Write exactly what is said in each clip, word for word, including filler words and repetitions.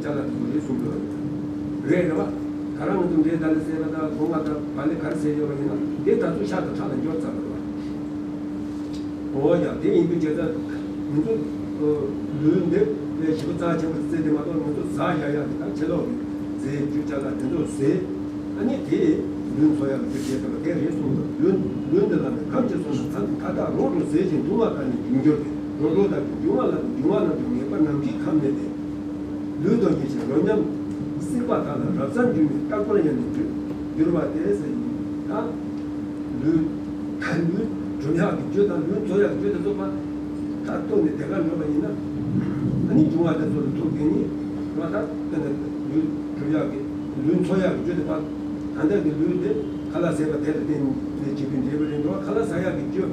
ཅ་ལག་དེ་ཚོ་རེད་གསུངས་འདུག་རེད་རེད་བ། ད་རང་ང་ཚོ་འདྲའི་ཏཱ་ལའི་ཟེར་བ་དང་སྒོ་ང་དང་བ་ལི་ག་རེ་ཟེར་ཡོད་པ་ཡིན་ན་དེ་ད་ཚོ་ཤ་དང་ཁྲག་ལ་འབྱོར་ཚར་བ་རེད་བ། འོ་ཡ་དེ་ཡིན་དུས་བྱས་ཙང་ང་ཚོ་ལུས་འདི་ཞེ་པོ་རྩ་ཆེན་པོ་རྩེ་དེ་མ་གཏོགས་ང་ཚོ་ཟ་ཡ་ཡ་གི་ད་ཕྱི་ལོགས་ཀྱི་རྫས་རྒྱུ་ཅ་ལག་དེ་ཚོ་ཟས། ཨ་ནི་དེ་ལུས་འཚོ་ཡག་རྒྱུ་བྱེད་ཐུབ་པ་དེ་རེད་གསུངས་འདུག་ལུས་ལུས་འདི་ལ་ནི་ཁམས་ཀྱི་སོ་ནི་མཐའ་མཐའ་དག་རང་གྲོལ་ཟས་ཀྱི་འབྱུང་བ་དག་ནི་འབྱུང་འགྱུར་ཏེ་རང་གྲོལ་དག་གི་འབྱུང་བ་ལ་ནི་འབྱུང་བ་རྣམས་ཀྱི་ངེས་པ་ནམ་མཁའི་ཁམས་ནས་ཏེ། ལུས་དང་གཉིས་ཆེན་རོ་མཉམ་བསྲེགས་པ་དག་ལ་རབ་གསལ་འགྱུར་མེད་རྟག་པར་ཡང་ནི་འགྱུར་འགྱུར་བ་སྟེ་ཟེར་ཡིན། ད་ལུས་ད་ལུས་གྲུབ་ཡག་གི་རྒྱུ་དང་ལུས་འཚོ་ཡག་གི་རྒྱུ་དེ་ཚོ་ཕར་ད་བཏོན་ནས་དེ་གར་འགྲོ་བ་ཡིན་ན། ཨ་ནི་འབྱུང་བ་དེ་ཚོ་ལ་ཐུག་དེ་ཉིད་རོ་ད་དེ་ནས་ལུས་གྲུབ་ཡག་གི་ལུས་འཚོ་ཡག་གི་རྒྱུ་དེ་ཕར་ད་ལྟ་གི་ལུས་དེ་ཁ་ལག་ཟས་པ་དེ་ལ་བརྟེན་ནས་བྱེད་པའི་འབྲས་བུ་རེད་འགྲོ། ཁ་ལག་ཟ་ཡག་གི་རྒྱུ་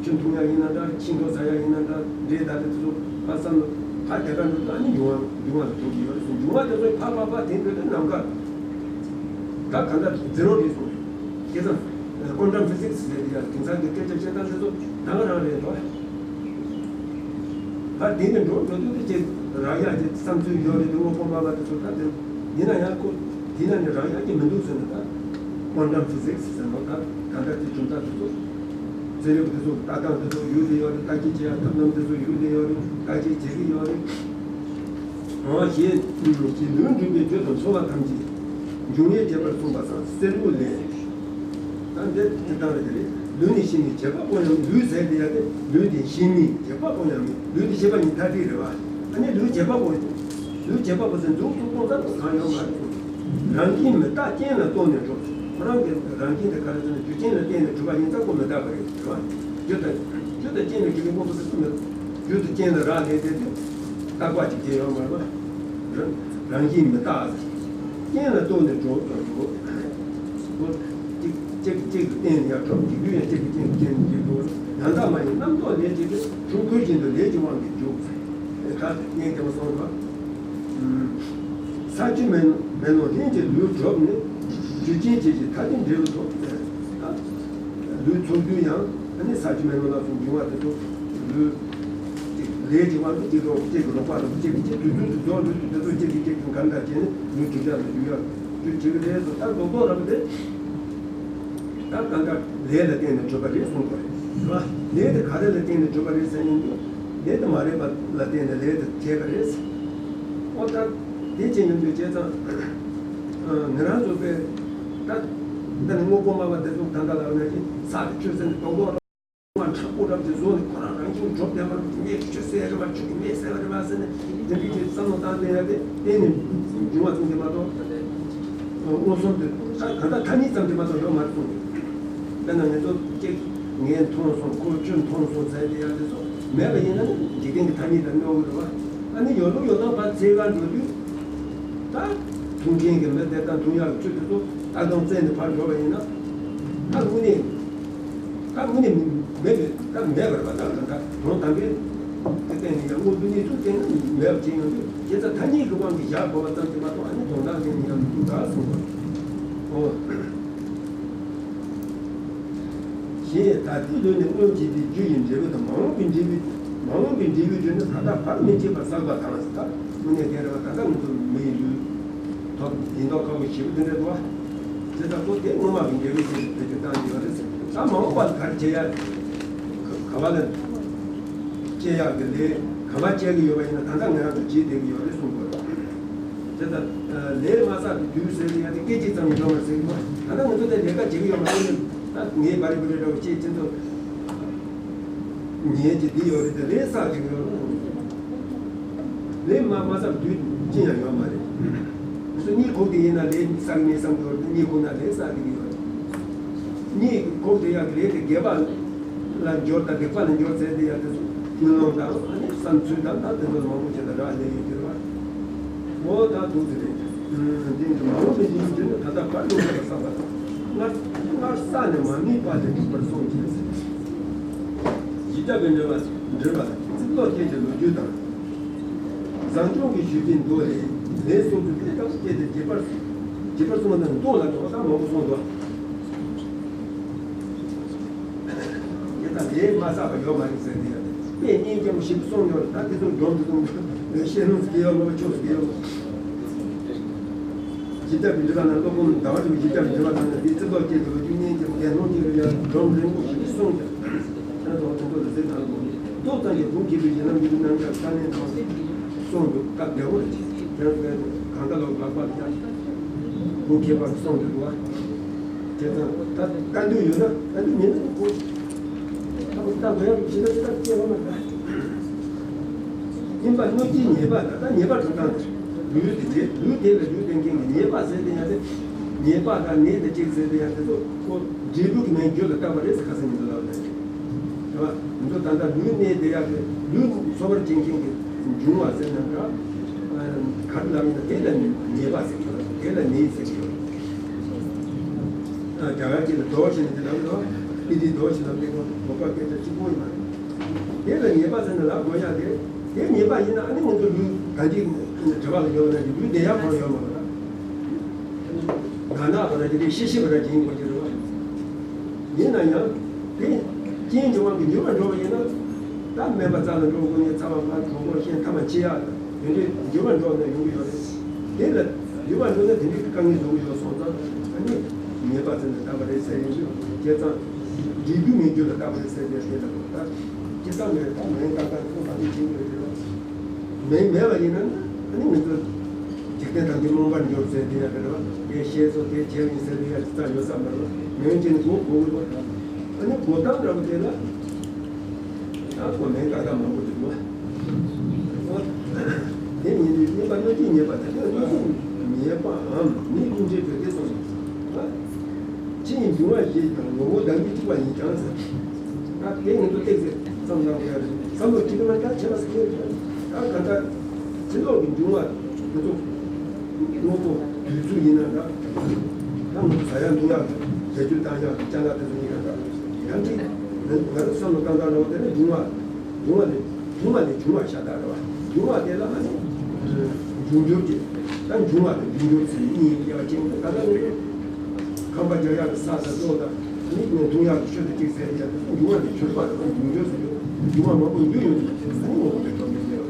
ཆུ་འཐུང་ཡག་ཡིན་ན་འདྲ་ཆུ་འཐུང་ཟ་ཡག་ཡིན་ན་འདྲ་འབྲས་ད་དེ་ཚོ་ཕར་བསམ་བློ་ཕར་དེ་གར་འགྲོ་དུས་ཨ་ནི་འབྱུང་བ་འབྱུང་བ་ལ་འགྲོ་གི་ཡོད་རེད་ཟེར། འབྱུང་བ་དེ་ཚོ་ཕར་ཕར་ཕར་དེ་འགྲོ་དུས་ནམ་མཁའ་ད་ག་འདྲ་ཛི་རོ་རེད་གསུངས་རེད། དེ་ཙང་ཀོན་ཊམ་ཕི་ཟིག་སི་ཟེར་ཡ་དེང་སང་གི་སྐད་ཆ་བཤད་སྟངས་དེ་ཚོ་ད་ག་རང་རེད་དོ། ཕར་དེ་ནས་འགྲོ་འགྲོ་དུས་དེ་ཅིག་རག་ཡག་ཅིག་བསམ་ཚུལ་ཡོད་རེད་དེ་དངོས་པོ་སྨྲ་བ་དེ་ཚོ་ད་དེ་ཡིན་ན་ཡང་ཁོ་དེ་ན་ནི་རག་ཡག་ཅིག་མི་འདུག་ཟེར་ནས་ད་ཀོན་ཊམ་ཕི་ཟིག་སི་ཟེར་ནོ་ད་ད་ལྟ་དེ་གྲུབ་མཐའ་དེ་ཚོ་རྩིས་རིག་དེ་ཚོ་ལྟ་སྟངས་དེ་ཚོ་ཡོད་དེ་ཡོད་རེད། བརྟག་དཔྱད་བྱེད་ཡག་ཐབས་ལམ་དེ་ཚོ་ཡོད་དེ་ཡོད་རེད། བརྟག་དཔྱད་བྱེད་ཀྱི་ཡོད་རེད། འོ་ཞེས་ཀྱི་ལུས་འགྲུབ་པའི་རྒྱུ་དང་འཚོ་བ་ཐམས་ཅད་འབྱུང་བའི་བྱེད་པར་གསུངས་པ་སང་གསེར་མོ་ལས། ད་འདི་དེ་ལྟ་བ་དེ་རེད། ལུས་ནི་ཤིང་མིན་བྱེད་པ་པོ་ཡང་མིན། ལུས་ཟེར་དེ་ཡ་དེ་ལུས་དེ་ཤིང་མིན་བྱེད་པ་པོ་ཡང་མིན། ལུས་དེ་ཤེས་པ་ཉིད་ཐ་དད་རེད་བ། ཨ་ནི་ལུས་བྱེད་པ་པོ་ཡིན། ལུས་བྱེད་པ་པོ་ཟེར་འདུག་ཏུ་གཏོང་ས་དང་གང་ཡང་མ་རེད། རང་བཞིན་མི་རྟག་རྐྱེན་ལ་ལྟོས་ནས་གྲུབ། ཁོ་རང་གི་རང་བཞིན་དེ་ག་རེ་ཟེར་ན་རྒྱུ་རྐྱེན་ལ་བརྟེན་ནས་གྲུབ་པ་ཡིན་ཙང་ཁོ་མི་རྟག་པ་རེད་བ། རྒྱུ་དང་རྒྱུ་དང་རྐྱེན་ལ་གྲུབ་པའི་དངོས་པོ་དེ་ཚོ་མི། རྒྱུ་དང་རྐྱེན་ལ་རག་ལས་དེ་དུས་རྟག་པ་ཅིག་སྐྱེ་ཡོད་མ་རེད་བ། རང་བཞིན་མི་རྟག་རྐྱེན་ལ་ལྟོས་ནས་གྲུབ་ཀྱང་འགྲོ། ཁོ་གཅིག་གཅིག་གིས་གཅིག་གི་རྟེན་ཡར་གྲུབ། འཇིག་རྟེན་ཡང་གཅིག་གིས་གཅིག་གི་རྐྱེན་གྱིས་འགྲོ། ཡང་དག་མ་ཡིན་རྣམ་རྟོག་ལས་བྱས་ཏེ་འཁྲུལ་འཁོར་བཞིན་དུ་ལས་ཀྱི་དབང་གིས་འཇུག་ད་ངས་དེ་མ་སོང་བ། ས་ཆུ་མེ་མེ་རླུང་ལྷན་ཅིག་ལུས་གྲུབ་ནས། རྒྱུ་རྐྱེན་བྱས་ཀྱི་མཐའ་དེ་འབྲས་བུ་ཐོབ། ལུས་ཚུགས་དུས་ཡང་ཨ་ནི་ས་ཆུ་མེ་རླུང་ལ་སོགས་འབྱུང་བ་དེ་ཚོ་ལུས་ལས་ཀྱི་དབང་གིས་གཅིག་རོགས་གཅིག་གི་རོགས་པ་རོགས་གཅིག་གིས་གཅིག་དུས་ཚོད་དུ་རྫོགས་ལུས་དུས་དེ་ཚོ་གཅིག་གིས་གཅིག་གི་གང་འདྲ་བྱས་ནས་ལུས་གྲུབ་ཡག་ལ་འཇུག་ཡག་རྒྱུ་བྱེད་ཀྱི་རེད་ཟེར། ད་རྡོག་རྡོག་རང་དེ་ད་གང་འདྲ་ལས་ལ་བརྟེན་ནས་གྲུབ་པ་རེད་གསུངས་པ་རེད། ལས་དེ་ག་རེ་ལ་བརྟེན་ནས་གྲུབ་པ་རེད་ཟེར་ཡིན་དུས་ལས་དེ་མ་རེད་པ་ལ་བརྟེན་ནས་ལས་དེ་བྱས་པ་རེད། ཨོ་ད་དེ་བྱས་ཡོང་དུས་བྱས་ཙང་། ང་རང་ཚོ་པས་ད་ད་ནི་དངོས་པོ་སྨྲ་བ་འདི་ཚོ་ད་ལྟ་ལབ་ན་ཅི་ས་དེ་ཆུ་ཟེར་ནས་རྡོག་རྡོག་རང་མ་མཁྲེགས་པོ་རབ་ཀྱི་བཟོ་ནས་ཁོ་རང་རང་ཁྱིམ་གྲོགས་བདེ་བར་གྱི་མེ་ཆུ་ཟེར་རེ་བ་ཆུ་གི་མེ་ཟེར་བ་རེ་བ་ཟེར་ནས་དེ་འདྲའི་གི་བསམ་བློ་བཏང་ནས་ཡ་དེ་གཏན་ནས་འབྱུང་བ་ཙམ་གྱིས་མ་གཏོགས་མངོན་སུམ་དུ་ད་ག་ད་ཐ་སྙད་ཙམ་གྱིས་མ་གཏོགས་ཡོད་མ་རེད་གསུངས། དཔེར་ན་ང་ཚོ་གཅིག་ངས་མཐོང་སོང་ཁོ་ཁྱོད་མཐོང་སོང་ཟེར་དེ་ཡ་དེ་ཚོ་མེད་པ་ཡིན་ན་ནི་འཇིག་རྟེན་གྱི་ཐ་སྙད་དང་སྣོད་དབུས་རེད་བ། ཨ་ནི་ཡོད་ལུགས་ཡོད་སྟངས་ཕར་འཚོལ་གར་འགྲོ་དུས། ད་འཐུང་མཁན་གྱི་མི་དེ་དང་འཐུང་ཡག་གི་ཆུ་དེ་ཚོ་ལྟ་སྟངས་བཙལ་ནས་ཕར་འགྲོ་བ་ཡིན་ན། ད་དངོས་གནས། ད་དངོས་གནས་མེད་པའི་ད་མེད་པར་བ་ད་ད་ད་དོན་དམ་པའི་དེ་བསྟན་ནས་ཡང་དངོས་པོའི་གནས་ཚུལ་བསྟན་ན་མེད་པ་བྱེད་ཡོང་དུས་དེ་ཚོ་ཐ་སྙད་ཀྱི་དབང་གིས་བཞག་དགོས་པ་ཙམ་གྱིས་མ་གཏོགས་ཨ་ནི་དོན་དག་གཞན་ཡང་མི་འདུག་ད་གསུངས་པ། ཨོ། ཞེས་ད་ལྟའི་ལུས་ནི་མངོན་བྱེད་པའི་རྒྱུ་ཡི་འབྲས་བུ་དང་མ་འོངས་པའི་འབྲས་བུ། མ་འོངས་པའི་འབྲས་བུའི་རྒྱུ་ནི་ད་ལྟ་བར་མི་བཅད་པར་བསགས་པ་དང་ཟེར། ད་དངོས་གནས་དེ་རེད་བ། ད་ལྟ་ང་ཚོ་མི་ཡི་ལུས་ཐོབ་ཡིན་མདོག་ཁ་པོ་ཞེ་པོ་དེ་འདྲ་འདུག་བ། དེ་ལྟ་བུ་དེ་སྔོན་མ་གི་འབྲས་བུའི་རྒྱུ་ནི་བེད་སྤྱོད་བཏང་གི་ཡོད་རེད་ཟེར། ད་མ་འོངས་པ་ལ་ག་རེ་བྱེད་ཡ། ག་བ་ལ་བྱེད་ཡག་གི་ལས་ག་བ་བྱེད་གི་ཡོད་པ་ཡིན་ན་ད་ལྟ་ང་རང་ཚོ་བྱེད་བསྡད་གི་ཡོད་རེད་གསུངས་དགོས་རེད། དེ་ལྟར་ལས་མ་བསགས་པའི་དུས་ཟེར་ཡ་དེ་སྐད་ཅིག་ཙམ་ཡོད་མ་ཟེར་གི་མ། ད་ལྟ་ང་ཚོ་དེ་ལས་ཀ་བྱེད་གི་ཡོད་མ་རེད། ད་ངའི་བ་རི་བུ་རི་འདྲ་བོ་ཅིག་ཁྱེད་ཚོ་ཉན་གྱི་འདི་ཡོད་རེད་དེ་ལས་བསགས་ཀྱི་ཡོད་རེད། ལས་མ་མ་བསགས་དུས་ཅི་ཡང་ཡོད་མ་རེད། སུ་གཉིད་ཁུག་དེ་ཡིན་ན་ལས་བསགས་མེད་བསམ་གི་ཡོད་རེད། གཉིད་ཁུག་ན་ལས་བསགས་ཀྱི་ཡོད་རེད། གཉིད་ཁུག་དེ་ཡང་ལས་དེ་དགེ་བ་ལ་འབྱོར་དང་སྡིག་པ་ལ་འབྱོར་ཟེར་དེ་ཡང་དེ་ཚོ་ཀུན་སློང་དང་ཨ་ནི་བསམ་ཚུལ་དང་ད་དེ་ཚོ་མང་པོ་ཞིག་ལ་རག་ལས་ཡོད་ཀྱི་རེད་བ། འོ་ད་འདུག་ཟེར་རེད། འདི་ནི་མ་འོངས་པའི་འཇིག་རྟེན་དུ་ད་ལྟ་བར་དུ་འགོད་པར་བསམ་པ་དང་། སྔར་སྔར་བསགས་ནས་མ་དམིགས་པ་ལས་གྲུབ་པར་གསུངས་ཀྱི་ཟེར། བཞི་བརྒྱ་པའི་འགྲེལ་པ་འགྲེལ་པ་ཚིག་ལོག་སྐྱེས་ཀྱི་ལོ་རྒྱུས་དང་། བཟང་སྐྱོང་གི་ཞུ་རྒྱུའི་མདོ་ལས། ལས་གསུམ་དུ་ལས་དང་སྐྱེས་ཏེ་བརྒྱད་པར་བརྒྱད་པར་གསུངས་པ་དང་མདོ་ལ་འགྲོ་བ་དང་མང་པོ་གསུངས་འདུག་དེ་ལྟར་ལས་མ་བསགས་པ་ཡོད་མ་རེད་ཟེར་ནས་དཔེ་སྙིང་རྗེ་མོ་ཞིག་གསུངས་ཡོད། ད་དེ་ཚོ་སྒྲོམ་དེ་ཚོ་བཤད་ལུང་ཟིག་ཡོད་མ་ཆོག་ཟིག་ཡོད། བཞི་ལྟ་བུའི་འགྲེལ་པ་ནང་སློབ་དཔོན་ཟླ་བ་གྲགས་པའི་བཞི་ལྟ་བུའི་འགྲེལ་པ་ནང་ནས་དེའི་རྩིས་ཐོ་བཅས་ཏེ་ལོ་རྒྱུས་སྙན་གྱི་འགན་སློང་གི་རུ་ཡང་འབྲོམ་རིང་པོ་ཞིག་གསུངས་ཀྱང་། ཁྱེད་རང་ཚོ་ཚོ་ལ་གཟིགས་དང་། ཏོག་ཙམ་གྱི་སྒོམ་གྱི་རུ་ཡིན་ནམ་ཡུལ་གྱི་རྣམ་གཞག་དཀའ་ལས་དང་གསུངས་འདུག་སྐབས་བདེ་བོ་རེད། ཁྱེད་རང་ཚོ་གང་ལྟར་ལོ་ལག་པ་ལ་ཡང་སྒོ་ཁྱད་པར་གསུངས་འདུག་བ། བྱས་ཙང་ད་ལྟ་འདོད་ཡོད་ན་ལྟ་འདོད་མེད་ན་སྒོ་ཁྱད་པར་ལྟ་དགོས་ཡ་ཞེ་ན་ཅི་ལྟར་སྐྱེ་བ་མ་ད། ཡིན་པ་གནོད་བྱེད་ཉེས་པ་དང་། ད་ཉེས་པ་སྒྲུབ་སྟངས་དེ་ལུས་དེ་བྱེད། ལུས་དེ་ལ་ལུས་བསྟན་མཁན་གྱི་ཉེས་པ་ཟེར་དེ་ཡང་དེ། ཉེས་པ་དང་ནད་དེ་གཅིག་ཟེར་དེ་ཡང་དེ་ཚོ་ཁོ་འབྲས་བུ་གི་ནང་རྒྱུ་ལ་བཏགས་པ་རེད་ཟེར་ཁ་སང་ཉིན་དུ་ལབ་ནས་རེད་བ། ང་ཚོ་ད་ལྟ་ལུས་གནས་བསྡད་ཡག་གི་ལུས་འཚོ་བར་བྱེད་མཁན་གྱི་འབྱུང་བ་ཟེར་ན་འདྲ། ག་རེ་ལབ་ཡིན་ན་དེ་ལ་ཉེས་པ་ཟེར་གྱི་ཡོད། དེ་ལ་ནད་ཟེར་གྱི་ཡོད། རྒྱ་གར་སྐད་ལ་དོ་ཞེས་ནས་དེ་ལབ་རེད་བ། སྤི་ཏི་དོ་ཞེས་ལབ་དེ་ཁོ་བོད་པ་སྐད་ཆ་གཅིག་པོ་ཡིན་པ་རེད། དེ་ལ་ཉེས་པ་ཟེར་ན་ལབ་དགོས་ཡ་དེ། དེ་ཉེས་པ་ཡིན་ན་ཨ་ནི་ང་ཚོ་ལུས་ག་འདྲ་བྲེལ་བ་ལ་ཡོད་ན་ལུས་བདེ་ཡག་ཁོ་རང་ཡོད་མ་རེད། ང་ན་བ་ར་ཅི་རེད། ཤི་ཤི་བ་ར་ཅི་ཡིན་དགོས་ཀྱི་རེད་བ། ཡིན་ན་ཡང་དེ་རྐྱེན་འབྱུང་བ་གི་འགྱུར་བ་འགྲོ་བ་ཡིན་ན། ད་སྨན་པ་རྩ་ལ་འགྲོ་དགོས་ནས་ཚ་བ་མར་གྲོང་པོ་ཤེས་ཐ་མ་ཆེ་ཡག་དང་དེ་འདྲའི་འགྱུར་བ་འགྲོ་ན་ཡོང་གི་ཡོད་རེད། དེ་ལ་འགྱུར་བ་འགྲོ་ན་དེ་འདྲའི་དཀའ་ངལ་འགྲོ་གི་ཡོད་སོང་ཙང་ཨ་ནི་ཉེས་པ་ཟེར་ནས་བཏགས་པ་རེད་ཟེར་ཡོང་དུས། བྱས་ཙང་འབྲས་བུ་མེད་རྒྱུ་ལ་བཏགས་པ་རེད་ཟེར་ཏེ་དེ་ལ་ད་ཅི་ཙམ་མེད་ད་མེད་ད་ད་ཁོ་ད་ནི་བྱེད་དགོས་རེད། མེད་མེད་པ་ཡིན་ན་ཨ་ནི་ང་ཚོ་འཇིག་རྟེན་ཐམས་ཅད་རྨོངས་པར་འགྱུར་ཟེར་དེ་ཡ་དེ་རེད་བ། དེ་ཤེས་སོ་དེ་བྱས་ཡིན་ཟེར་དེ་ཡ་ཅི་ཙམ་ཡོད་ས་མ་རེད་བ། མེད་ཅེས་ནི་གོ་གོ་དགོས་པ། ཨ་ནི་གོ་སྟངས་འདྲ་པོ་དེ་ལ། ད་གོ་མེད་ཀ་ཁ་མང་པོ་འདུག་བ། དེ་ཉིད་དུ་གཉིས་པ་གནོད་བྱེད་ཉེས་པ་དང་། གནོད་བྱེད་ཉེས་པའམ་ནི་ཀུན་རྫོབ་ཏུ་དེ་གསུངས་སོ། ཕྱི་ཡི་འབྱུང་བ་བཞི་དང་ངོ་བོ་བདག་ཉིད་གཅིག་པ་ཡིན་ཀྱང་ཟེར། ད་དེ་ངེས་དུ་ཏེག་ཟེར་བསམ་བློ་བཏང་དགོས་ཡ་རེད། བསམ་བློ་ཅི་ག་ལ་ད་ཁྱེད་ལ་ཟེར་གྱི་རེད། ད་ག་ད་ཕྱི་ལོགས་ཀྱི་འབྱུང་བ་དེ་ཚོ། དངོས་པོ་དུས་ཚོད་ཡིན་ན་འདྲ། ད་ང་ཚོ་ཟ་ཡག་འཐུང་ཡག་གི་བེད་སྤྱོད་བཏང་ཡག་གི་ཅ་ལག་དེ་ཚོ་ཡིན་ན་འདྲ། ཡང་ཅིག་ང་ང་ཚོ་བསམ་བློ་བཏང་སྟངས་འདྲ་བོ་དེ་ནི་འབྱུང་བ། འབྱུང་བ་ནི་འབྱུང་བ་ནི་འབྱུང་བ་ཤ་སྟག་རེད་བ། འབྱུང་བ་དེ་ལ་ཨ་ནི་འབྱུང་འགྱུར་གྱི། ད་འབྱུང་བ་དང་འབྱུང་འགྱུར་ཟེར་ནས་གཉིས་དབྱེ་བ་ཕྱེ་ནས། ད་ལྟ་ནི་ཁམས་པ་རྒྱག་ཡག་གི་ས་དང་ལྟོ་དང་ནི་ངས་འཐུང་ཡག་གི་ཆུ་དང་གཅིག་ཟེར་ཡག་འབྱུང་བ་ནི་འགྱུར་བ་རེད་བ། འབྱུང་འགྱུར་ཟེར་ཡག་འབྱུང་བ་མང་པོ་འགྱུར་ཡོང་དུས་ཨ་ནི་ངོ་བོ་དེ་ཐོག་ནས་གནས་པ་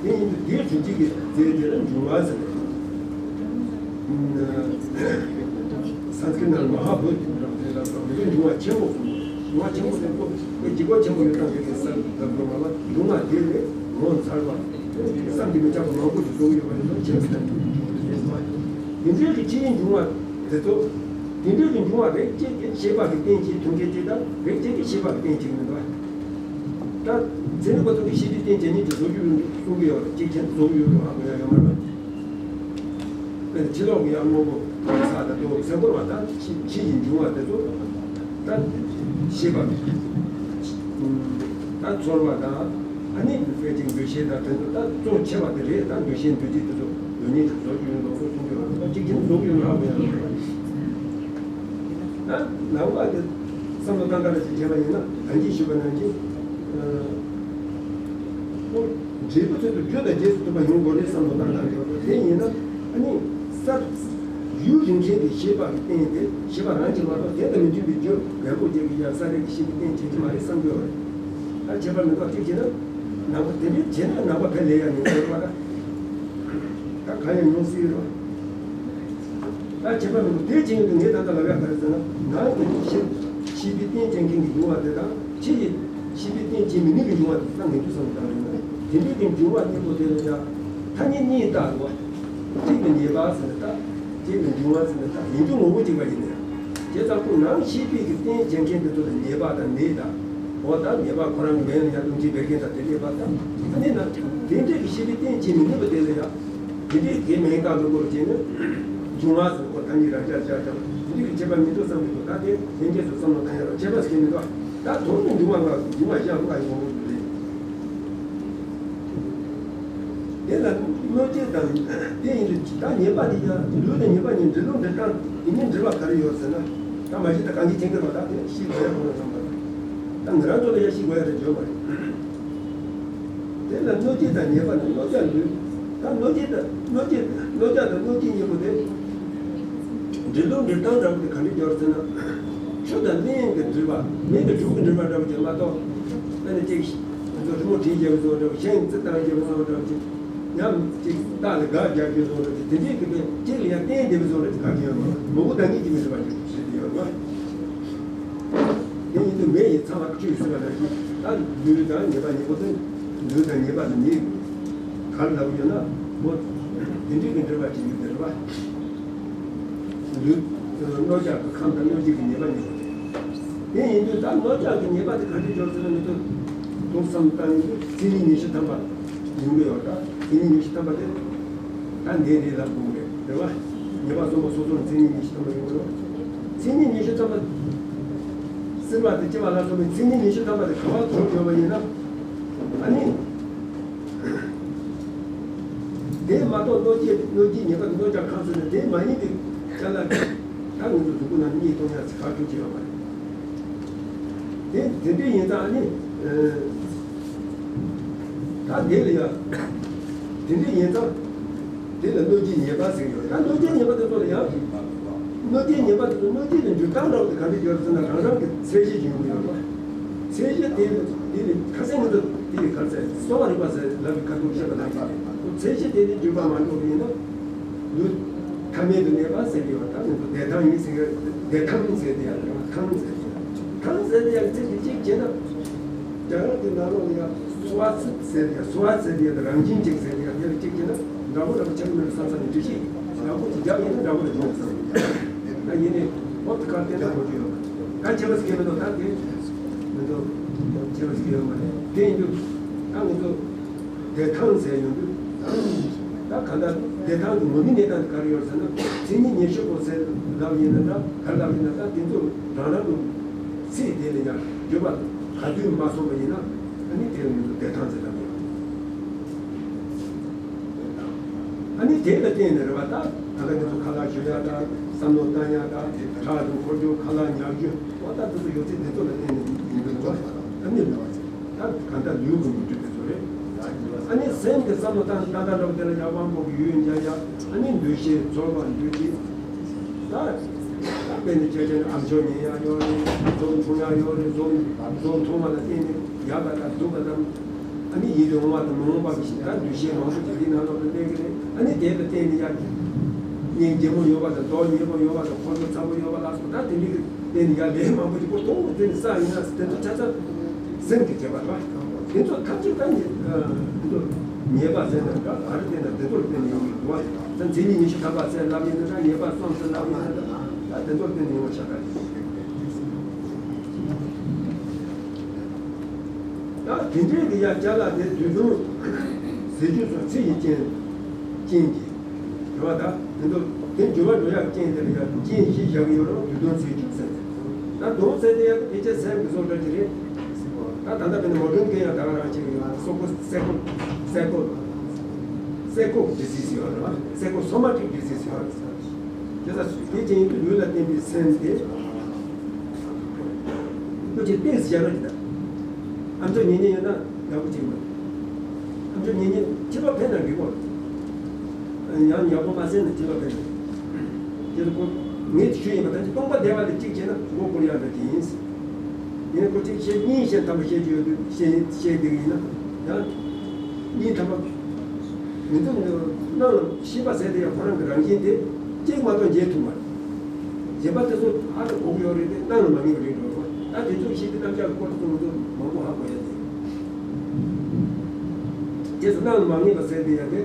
རེད། དེ་ཡིན་དུས་དེའི་གྲུབ་བྱེད་ཀྱི་རྫས་དེ་ལ་འབྱུང་བ་ཟེར། སཾ་སྐྲྀཏ་ནང་མ་ཧཱ་བོ་དྷི་རམ་དེ་ལ་སོགས་མི་འབྱུང་བ་ཆེན་པོ་གསུངས། འབྱུང་བ་ཆེན་པོ་དེ་ཚོ་ཨེ་འཇིགས་པ་ཆེན་པོ་ཡོད་སྟངས་དེ་གའི་ས་ལ་འགྲོ་མ་ལ་འབྱུང་བ་དེ་ལས་ངོ་མཚར་བ་བསམ་གྱིས་མི་ཁྱབ་པ་མང་པོ་ཞིག་བཟོ་གི་ཡོད་པ་ཡིན་ཙང་ཁྱེད་ཀྱིས་ད་དེ་འདྲའི་གི་ཕྱིའི་འབྱུང་བ་དེ་ཚོ། དེ་འདྲའི་གི་འབྱུང་བ་རེ་གཅིག་གི་ཤེས་པ་གི་རྟེན་གྱིས་མཐུན་མཁན་གཅིག་དང་། རེ་གཅིག་གི་ཤེས་པ་གི་རྟེན་གཅིག་མི་འདུག་ད་ཚེ་རིང་པོ་ཚོ་གི་ཤེས་པའི་རྟེན་བྱེད་ཉིད་ཀྱི་བཟོ་རྒྱུ་གསུང་གི་ཡོད་རེད། གཅིག་ཁྱེད་བཟོ་གི་ཡོད་རེད། ཧ་གོ་ཡ་ཡོད་མ་རེད། དཔེར་ན་ཕྱི་ལོགས་ཀྱི་ཡར་དངོས་པོ་ས་དང་རྡོ་སེ་འཁོར་བ་དང་ཕྱི་ཕྱི་ཡི་འབྱུང་བ་དེ་ཚོ་ད་ཤེས་པ་ད་ཚོར་བ་དང་ཨ་ནི་དཔེ་ཅིག་འདུ་ཤེས་དང་དེ་ཚོ་ད་གཙོ་ཆེ་བ་དེ་རེད། ད་འདུ་ཤེས་འདུ་བྱེད་དེ་ཚོ་ཡོད་ཉིད་ཀྱི་བཟོ་རྒྱུ་ཡོད་ལོག་སོ་གསུང་གི་ཡོད་རེད། ད་གཅིག་ཁྱེད་བཟོ་གི་ཡོད་ན་ཧ་གོ་ཡ་ཡོད་མ་རེད། ད་ནང་པ་དེ་བསམ་བློ་བཏང་ག་ལ་ཞིག་བྱས་པ་ཡིན་ན་ད་གིན་ཞུས་པ་ནང་བཞིན། ཨ། འབྲས་བུ་ཚུལ་དུ་རྒྱུ་དང་རྗེས་སུ་མཐུན་པ་ཡོང་དགོས་རེད་བསམ་བློ་བཏང་ག་ལ་ཡོད་རེད། དེ་ཡིན་ན་ཨ་ནི་ས་ཡུན་རིང་མཁན་གྱི་ཤེས་པ་གི་རྟེན་དེ་ཤེས་པ་རང་གིས་མ་གཏོགས་དེ་དང་མི་མཐུན་པའི་རྒྱུ་འབྲས་བུ་རྒྱུ་གི་ཡང་ས་རེ་གི་ཤེས་པའི་རྟེན་བྱེད་ཀྱི་མ་རེད་བསམ་གྱི་ཡོད་རེད། ད་ཁྱད་པར་མི་འདུག་གཅིག་བྱས་ན་ནང་པ་དེ་འདྲའི་བྱས་ན་ནང་པ་ཕལ་ལས་ཡ་ཡོང་གི་རེད་བ། ད་ད་གང་ཡང་ཡོང་སྲིད་ཡོད་རེད་བ། ད་ཁྱད་པར་མི་འདུག་དེ་བྱེད་ཡོང་དུས་ངས་ད་ལྟ་ལབ་ཡག་ག་རེ་ཟེར་ན། ནང་གི་ཤེས་ཤེས་པའི་རྟེན་བྱེད་མཁན་གྱི་འབྱུང་བ་དེ་དང་། ཕྱི་ཡི་ཤེས་པའི་རྟེན་བྱེད་མི་ནུས་པའི་འབྱུང་བ་དེ་ད་ངས་འདུག་བསམ་བཏང་ཡོད་ན། དེ་འདྲའི་གི་འབྱུང་བ་གཉིས་པོ་དེ་ལ་ཡང་ཐ་སྙད་གཉིས་བཏགས་འདུག་བ། གཅིག་ནི་ཉེས་པ་ཟེར་ནས་བཏགས། གཅིག་ནི་འབྱུང་བ་ཟེར་ནས་བཏགས། ཡིན་རྒྱུ་ངོ་བོ་གཅིག་པ་ཡིན་ནས། བྱས་ཙང་ཁོ་ནང་ཤེས་པའི་གི་རྟེན་བྱེད་མཁན་དེ་ཚོ་ལ་ཉེས་པ་དང་ནད་དང་། འོ་ད་ཉེས་པ་ཁོ་རང་གི་མེད་ན་ཡང་སྟོང་ཆེན་བད་ཀན་དང་དེ་ལས་པ་དང་། ཨ་ནི་ན་དེ་འདྲའི་གི་ཤེས་པའི་རྟེན་བྱེད་མི་ནུས་པ་དེ་ལ་ཡང་། དེ་འདྲའི་དེ་མེད་དཀའ་ལུགས་པོར་བྱས་ནས་འབྱུང་བ་ཟེར་ཁོ་ཐ་སྙད་རང་འཇགས་འཇགས་ཀྱང་དེ་འདྲའི་གི་ཁྱད་པར་མི་འདུག་བསམ་གྱི་འདུག་ད་དེ་ལྷན་སྐྱེས་སུ་བསམ་བློ་བཏང་ཡ་ལ་ཁྱད་པར་ཟེར་མི་འདུག་ད་དོན་དུ་འབྱུང་བ་ལྔ་འབྱུང་བ་གཞན་ལྔ་ཡོང་གི་རེད། དེ་ལ་གནོད་བྱེད་དང་དེ་ཡིན་དུས་ད་ཉེས་པ་དེ་ཡང་ལུས་དང་ཉེས་པ་གཉིས་འབྲེལ་ལུགས་འབྲེལ་སྟངས་དེ་གཉིས་འབྲེལ་བ་ག་རེ་ཡོད་ཟེར་ན། ད་མ་གཞི་ད་གང་གི་ཆེན་གྱི་རོ་ད་དེ་ཤི་དགོས་ཡ་ཁོ་ན་བསམ་པ་ད་ང་རང་ཚོ་ལ་ཡ་ཤི་དགོས་ཡ་རེད་བརྗོད་མ་རེད། དེ་ལ་གནོད་བྱེད་དང་ཉེས་པ་ནི་གནོད་བྱ་ལུས། ད་གནོད་བྱེད་དང་གནོད་བྱེད་གནོད་བྱ་དང་གནོད་བྱེད་གཉིས་པོ་དེ། འབྲེལ་ལུགས་འབྲེལ་སྟངས་འདྲ་པོ་དེ་ག་འདྲ་སྦྱོར་ཟེར་ན། ཆུ་དང་རླན་གྱི་འདྲེས་པ་མེ་དང་དྲོད་ཀྱི་འདྲེས་པ་འདྲ་པོ་ཅིག་མ་གཏོགས། ཨ་ནི་ཅིག་ང་ཚོ་རི་མོ་བྲིས་རྒྱབ་བཟོ་འདྲ་པོ་ཤིང་རྩི་བཏང་རྒྱབ་བཟོ་འདྲ་པོ་ཅིག་ཉམས་ཅིག་རྟགས་ལ་དགག་རྒྱག་རྒྱུ་བཟོ་འདྲ་དེ་དེ་འདྲའི་གི་དཔེ་གཅིག་ལ་ཡང་གཏན་བདེ་བའི་བཟོ་འདྲ་དེ་ག་གི་ཡོད་མ་རེད། མང་པོ་ད་ངེད་ཀྱི་མི་འདྲ་བ་ཅིག་བྱེད་དུ་ཡོད་རེད་བ། དེ་ཡིན་དུས་མེ་ཡི་ཚ་བ་བཅུ་ཡི་སྲིད་པ་ནང་བཞིན་ད་ལུས་དང་ཉེས་པ་ཉེས་པོ་དེ་ལུས་དང་ཉེས་པ་དེ་ཉེས་ག་རེ་ལབ་ཡོད་ན་མོ་དེ་འདྲའི་གི་འདྲ་བ་ཅིག་ཡོད་དེ་རེད་བ། ལུས། གནོད་བྱ་གི་ཁམས་དང་གནོད་བྱེད་ཀྱི་ཉེས་པ་ཉེས་པ་རེད། དེ་ཡིན་དུས་ད་གནོད་བྱ་གི་ཉེས་པ་དེ་ག་འདྲས་འབྱོར་ཟེར་ན་མི་ཐུབ། དུག་བསམ་བཏང་ཡིན་དུས་མཚན་ཉིད་ཉི་ཤུ་ཐམ་པ་ཡོང་གི་ཡོད་ད། མཚན་ཉིད་ཉི་ཤུ་ཐམ་པ་དེ་ད་འདི་རེད་ལབ་དགོས་རེད་རེད་བ། ཉེས་པ་གསུམ་པོ་སོ་སོར་མཚན་ཉིད་ཉི་ཤུ་ཐམ་པ་ཡོང་གི་རེད། མཚན་ཉིད་ཉི་ཤུ་ཐམ་པ། སྲིད་པ་དང་སྐྱེ་བ་ལ་སོགས་པའི་མཚན་ཉིད་ཉི་ཤུ་ཐམ་པ་དེ་ག་བ་གྲུབ་ཡོད་པ་ཡིན་ན། ཨ་ནི། དེ་མ་གཏོགས་གནོད་བྱེད་གནོད་བྱེད་ཉེས་པ་གནོད་བྱ་ཁམས་ཟེར་ན་དེ་མ་ཡིན་པའི་ཅ་ལག་གིས་ད་ང་ཚོ་གཟུགས་པོ་ནང་གཉིད་གཏོང་ཡག་ཚིག་ཁ་ཁྱུག་ཅིག་ཡོད་པ་རེད། དེ་དེ་འདྲ་ཡིན་ཙང་ཨ་ནི་ད་དེ་ལ་ཡ་དེ་འདྲ་ཡིན་ཙང་དེ་ལ་གནོད་བྱེད་ཉེས་པ་ཟེར་གྱི་ཡོད་རེད། ད་གནོད་བྱེད་ཉེས་པ་དེ་ཚོ་ལ་ཡང་གནོད་བྱེད་ཉེས་པ་དེ་ཚོ་གནོད་བྱེད་དུ་འགྱུར་སྟངས་འདྲ་བོ་དེ་ག་འདྲ་ཡོད་རེད་ཟེར་ན་རང་རང་གི་ཚད་གཞི་ཅིག་ཡོང་གི་ཡོད་རེད། ཚད་གཞི་དེ་ནི་དེ་ནི་ཁ་སང་ངེད་ཚོ་དེ་ནི་ག་ཚད་གསོ་བ་རིག་པ་ཟེར་ལབ་པའི་ཁ་ཐུག་བཤད་པ་ལ་ཚད་གཞི་དེ་ནི་འགྱུར་བ་མ་འགྲོ་བ་ཡིན་ན་ལུས་ཐ་མལ་དུ་གནས་པ་ཟེར་གྱི་ཡོད། ད་ངེད་ཚོ་བདེ་ཐང་ཡིན་ཟེར་གྱི་བདེ་ཐང་ཟེར་དེ་ཡང་ཐང་ཟེར་གྱི་ཐང་ཟེར་དེ་ཡང་ཚིག་དེ་གཅིག་བྱས་ན་རྒྱ་གར་གྱི་ནང་ལོགས་ལ་ཡང་སྭ་ཛ་ཟེར་དེ་ཡང་སྭ་ཛ་ཟེར་དེ་ཡང་རང་བཞིན་གཅིག་ཟེར་དེ་ཡང་དེ་ལ་གཅིག་བྱས་ན་འདྲ་པོ་འདྲ་པོ་ཆགས་མེད་ན་བསམ་བསམ་ནས་འདྲི་ཤེས་འདྲ་པོ་ཅིག་རྒྱབ་ཡིན་ན་འདྲ་པོ་ལ་བྱུང་བསམ་ཡིན། ད་ཡིན་ནའི་ཧོབ་ཏེ་ཁ་གཏད་ན་མ་བྱུང་ཡོད། ད་ཁྱད་པར་ཟེར་མི་འདུག་ད་དེ་མི་འདུག་ཁྱད་པར་ཟེར་ཡོད་མ་རེད། དེ་ཡིན་དུས་ད་ང་ཚོ་བདེ་ཐང་ཟེར་ཡོང་དུས་ད་ག་འདྲ་བདེ་ཐང་གི་ངོ་མའི་གནས་སྟངས་དེ་ག་རེ་ཡོད་ཟེར་ན་མཚན་ཉིད་ཉི་ཤུ་པོ་ཟེར་ལབ་ཡིན་ན་འདྲ་ག་རེ་ལབ་ཡིན་ན་ད་དེ་ཚོ་རང་རང་གི་ཚིག་དེ་ལ་ཡང་འགྱུར་བ་ག་དུས་མ་སོང་བ་ཡིན་ན་ཨ་ནི་དེ་ལ་ང་ཚོ་བདེ་ཐང་ཟེར་ལབ་ཡོད། ཨ་ནི་དེ་ལ་བརྟེན་ནས་རེད་བ། ད་ད་ལྟ་ང་ཚོ་ཁ་ལག་མཆོད་ཡག་དང་བསམ་བློ་བཏང་ཡག་དང་ཁྲག་དང་འཁོར་སྐྱོད་ཁ་ལག་ཉར་རྒྱུ་འོ་ད་དེ་ཚོ་ཡོད་ཚད་དེ་ཚོ་ལ་བརྟེན་ནས་ཡིན་པའི་འགྲོ་བ་ཨ་ནི་ད་གང་ལྟར་ལུས་ཀྱི་མི་འདུས་དེ་ཚོ་རེད། ཨ་ནི་སེམས་ཀྱི་བསམ་བློ་བཏང་ད་ལྟ་འདྲ་བོ་དེ་ལ་ཡག་དབང་པོ་གི་ཡུལ་འཇལ་ཡག་ཨ་ནི་འདུ་ཤེས་ཚོར་བ་འདུ་བྱེད་ད་དཔེར་ན་ཁྱེད་ཅག་ནི་ཨ་མཆོག་ཉན་ཡག་ཡོད་རེད། འཛོམས་འཐུང་ཡག་ཡོད་རེད། འཛོམས་འཛོམས་འཐུང་བ་ལ་བརྟེན་ནས་ཡག་པ་དང་སྡུག་པ་དང་། ཨ་ནི་ཡིད་དུ་འོང་བ་དང་མི་འོང་བ་གི་ཞིང་ད་འདུ་ཤེས་མང་པོ་ཅིག་དེའི་ནང་ལོགས་ལ་གནས་ཀྱི་རེད། ཨ་ནི་དེ་ལ་བརྟེན་ནས་ཡང་སྙིང་རྗེ་མོ་ཡོད་པ་དང་མདོག་ཉེས་པོ་ཡོད་པ་དང་ཁོང་ཁྲོ་ཚ་པོ་ཡོད་པ་ལ་སོགས་ད་དེ་འདྲའི་གི་བརྟེན་ནས་ཡང་ལས་མང་པོ་ཅིག་པོ་གཏོང་དགོས། དེ་ནི་ས་ཡིན་ན་དེ་ཚོ་ཆ་ཚང་སེམས་ཀྱི་བྱེད་པ་རེད་པ། དེ་ཚོ་ཐམས་ཅད་ད་ཉེས་ཉེས་པ་ཟེར་ན་འདྲ་ག་རེ་བརྟེན་ན་དེ་ཚོ་ལ་བརྟེན་ནས་ཡོང་གི་འདུག་བ། ད་མཚན་ཉིད་ཉི་ཤུ་ཐམ་པ་ཟེར་ལབ་ཡིན་ན་འདྲ་ཉེས་པ་གསུམ་ཟེར་ལབ་ཡིན་ན་འདྲ་ད་དེ་ཚོ་ལ་བརྟེན་ནས་ཡོང་བ་ཤ་སྟག་རེད། ད་དེ་འདྲའི་གི་ཡ་ཅ་ལག་དེ་དུས་གསུམ་ཟེར་རྒྱུ་ཚོ་ཚེ་ཡི་རྐྱེན་རྐྱེན་གྱིས་རེད་བ། ད་དེ་ཚོ་དེ་འགྱུར་བ་འགྲོ་ཡག་རྐྱེན་དེ་ལ་ཡ་རྐྱེན་བཞི་བཞག་གི་ཡོད་རེད་བ། དུས་གསུམ་ཟེར་རྒྱུ་ཟེར་ནས་ད་དུང་ཟེར་དེ་ཡ་དེ་ཕལ་ཆེར་སེམས་ཀྱི་བཟོ་འདྲ་ཅིག་རེད། ད་ད་ལྟ་བྱས་ན་མོ་ཌན་གྱི་ཡང་ད་ག་རང་བྱེད་ཀྱི་ཡོད་རེད། སོ་ཀོ་སའི་ཀོ་སའི་ཀོ་སའི་ཀོ་ཌི་ཟི་ཟེར་ཡོད་རེད་བ། སའི་ཀོ་སོ་མ་ཊིག་ཌི་ཟི་ཟེར་ཡོད་རེད། དེ་ལ་དེ་ཅན་ཡིན་དུས་ལུས་ལ་བརྟེན་པའི་སེམས་དེ་སྐུ་མཁྱེན་ཏོག་ཙམ་བཞག་རོགས་གྱིས་དང་། ཨ་མཆོག་ཉན་མཁན་ཡོད་ན་ཡག་པོ་ཅིག་མ། ཨ་མཆོག་ཉན་མཁན་ཁྱད་པར་ཕན་ན་འགྲིག་གོ། ཡང་ཡག་པོ་མ་ཟེར་ན་ཁྱད་པར་ཕན་ན། དེ་ལ་ཁོ་ངས་ཞུ་ཡིན་པ་ད་ཅི་སྟོང་པ་བདེ་བ་ལ་གཅིག་བྱས་ན་མགོ་སྐོར་ཡག་འདྲ་ཅིག་ཡིན། ཡིན་ན་ཁོ་གཅིག་བཤད་གཉིས་བཤད་ཐམ་པ་བཤད་རྒྱུ་ཡོད་དུས་བཤད་བཤད་བསྡད་ཀྱི་ཡིན་ན་ཡང་གཉིས་ཐམ་པ། མི་ཚོ་ནང་ལ་ཤེས་པ་ཟེར་དེ་ཡང་ཁོ་རང་གི་རང་བཞིན་དེ་གཅིག་མ་གཏོགས་འབྱེད་ཐུབ་མ་རེད། གཞན་པ་དེ་ཚོ་ཧ་ཅང་གོ་གི་ཡོད་རེད་དེ་གནང་ལ་མ་ངེས་པ་རེད་འགྲོ་བ། ད་དེ་ཚོ་ཤེས་ཀྱི་རྣམ་གཞག་གི་སྐོར་དུ་ང་ཚོ་མང་པོ་ཧ་གོ་ཡ་དེ། དེ་ཚོ་གནང་ལ་མ་ངེས་པ་ཟེར་དེ་ཡང་དེ།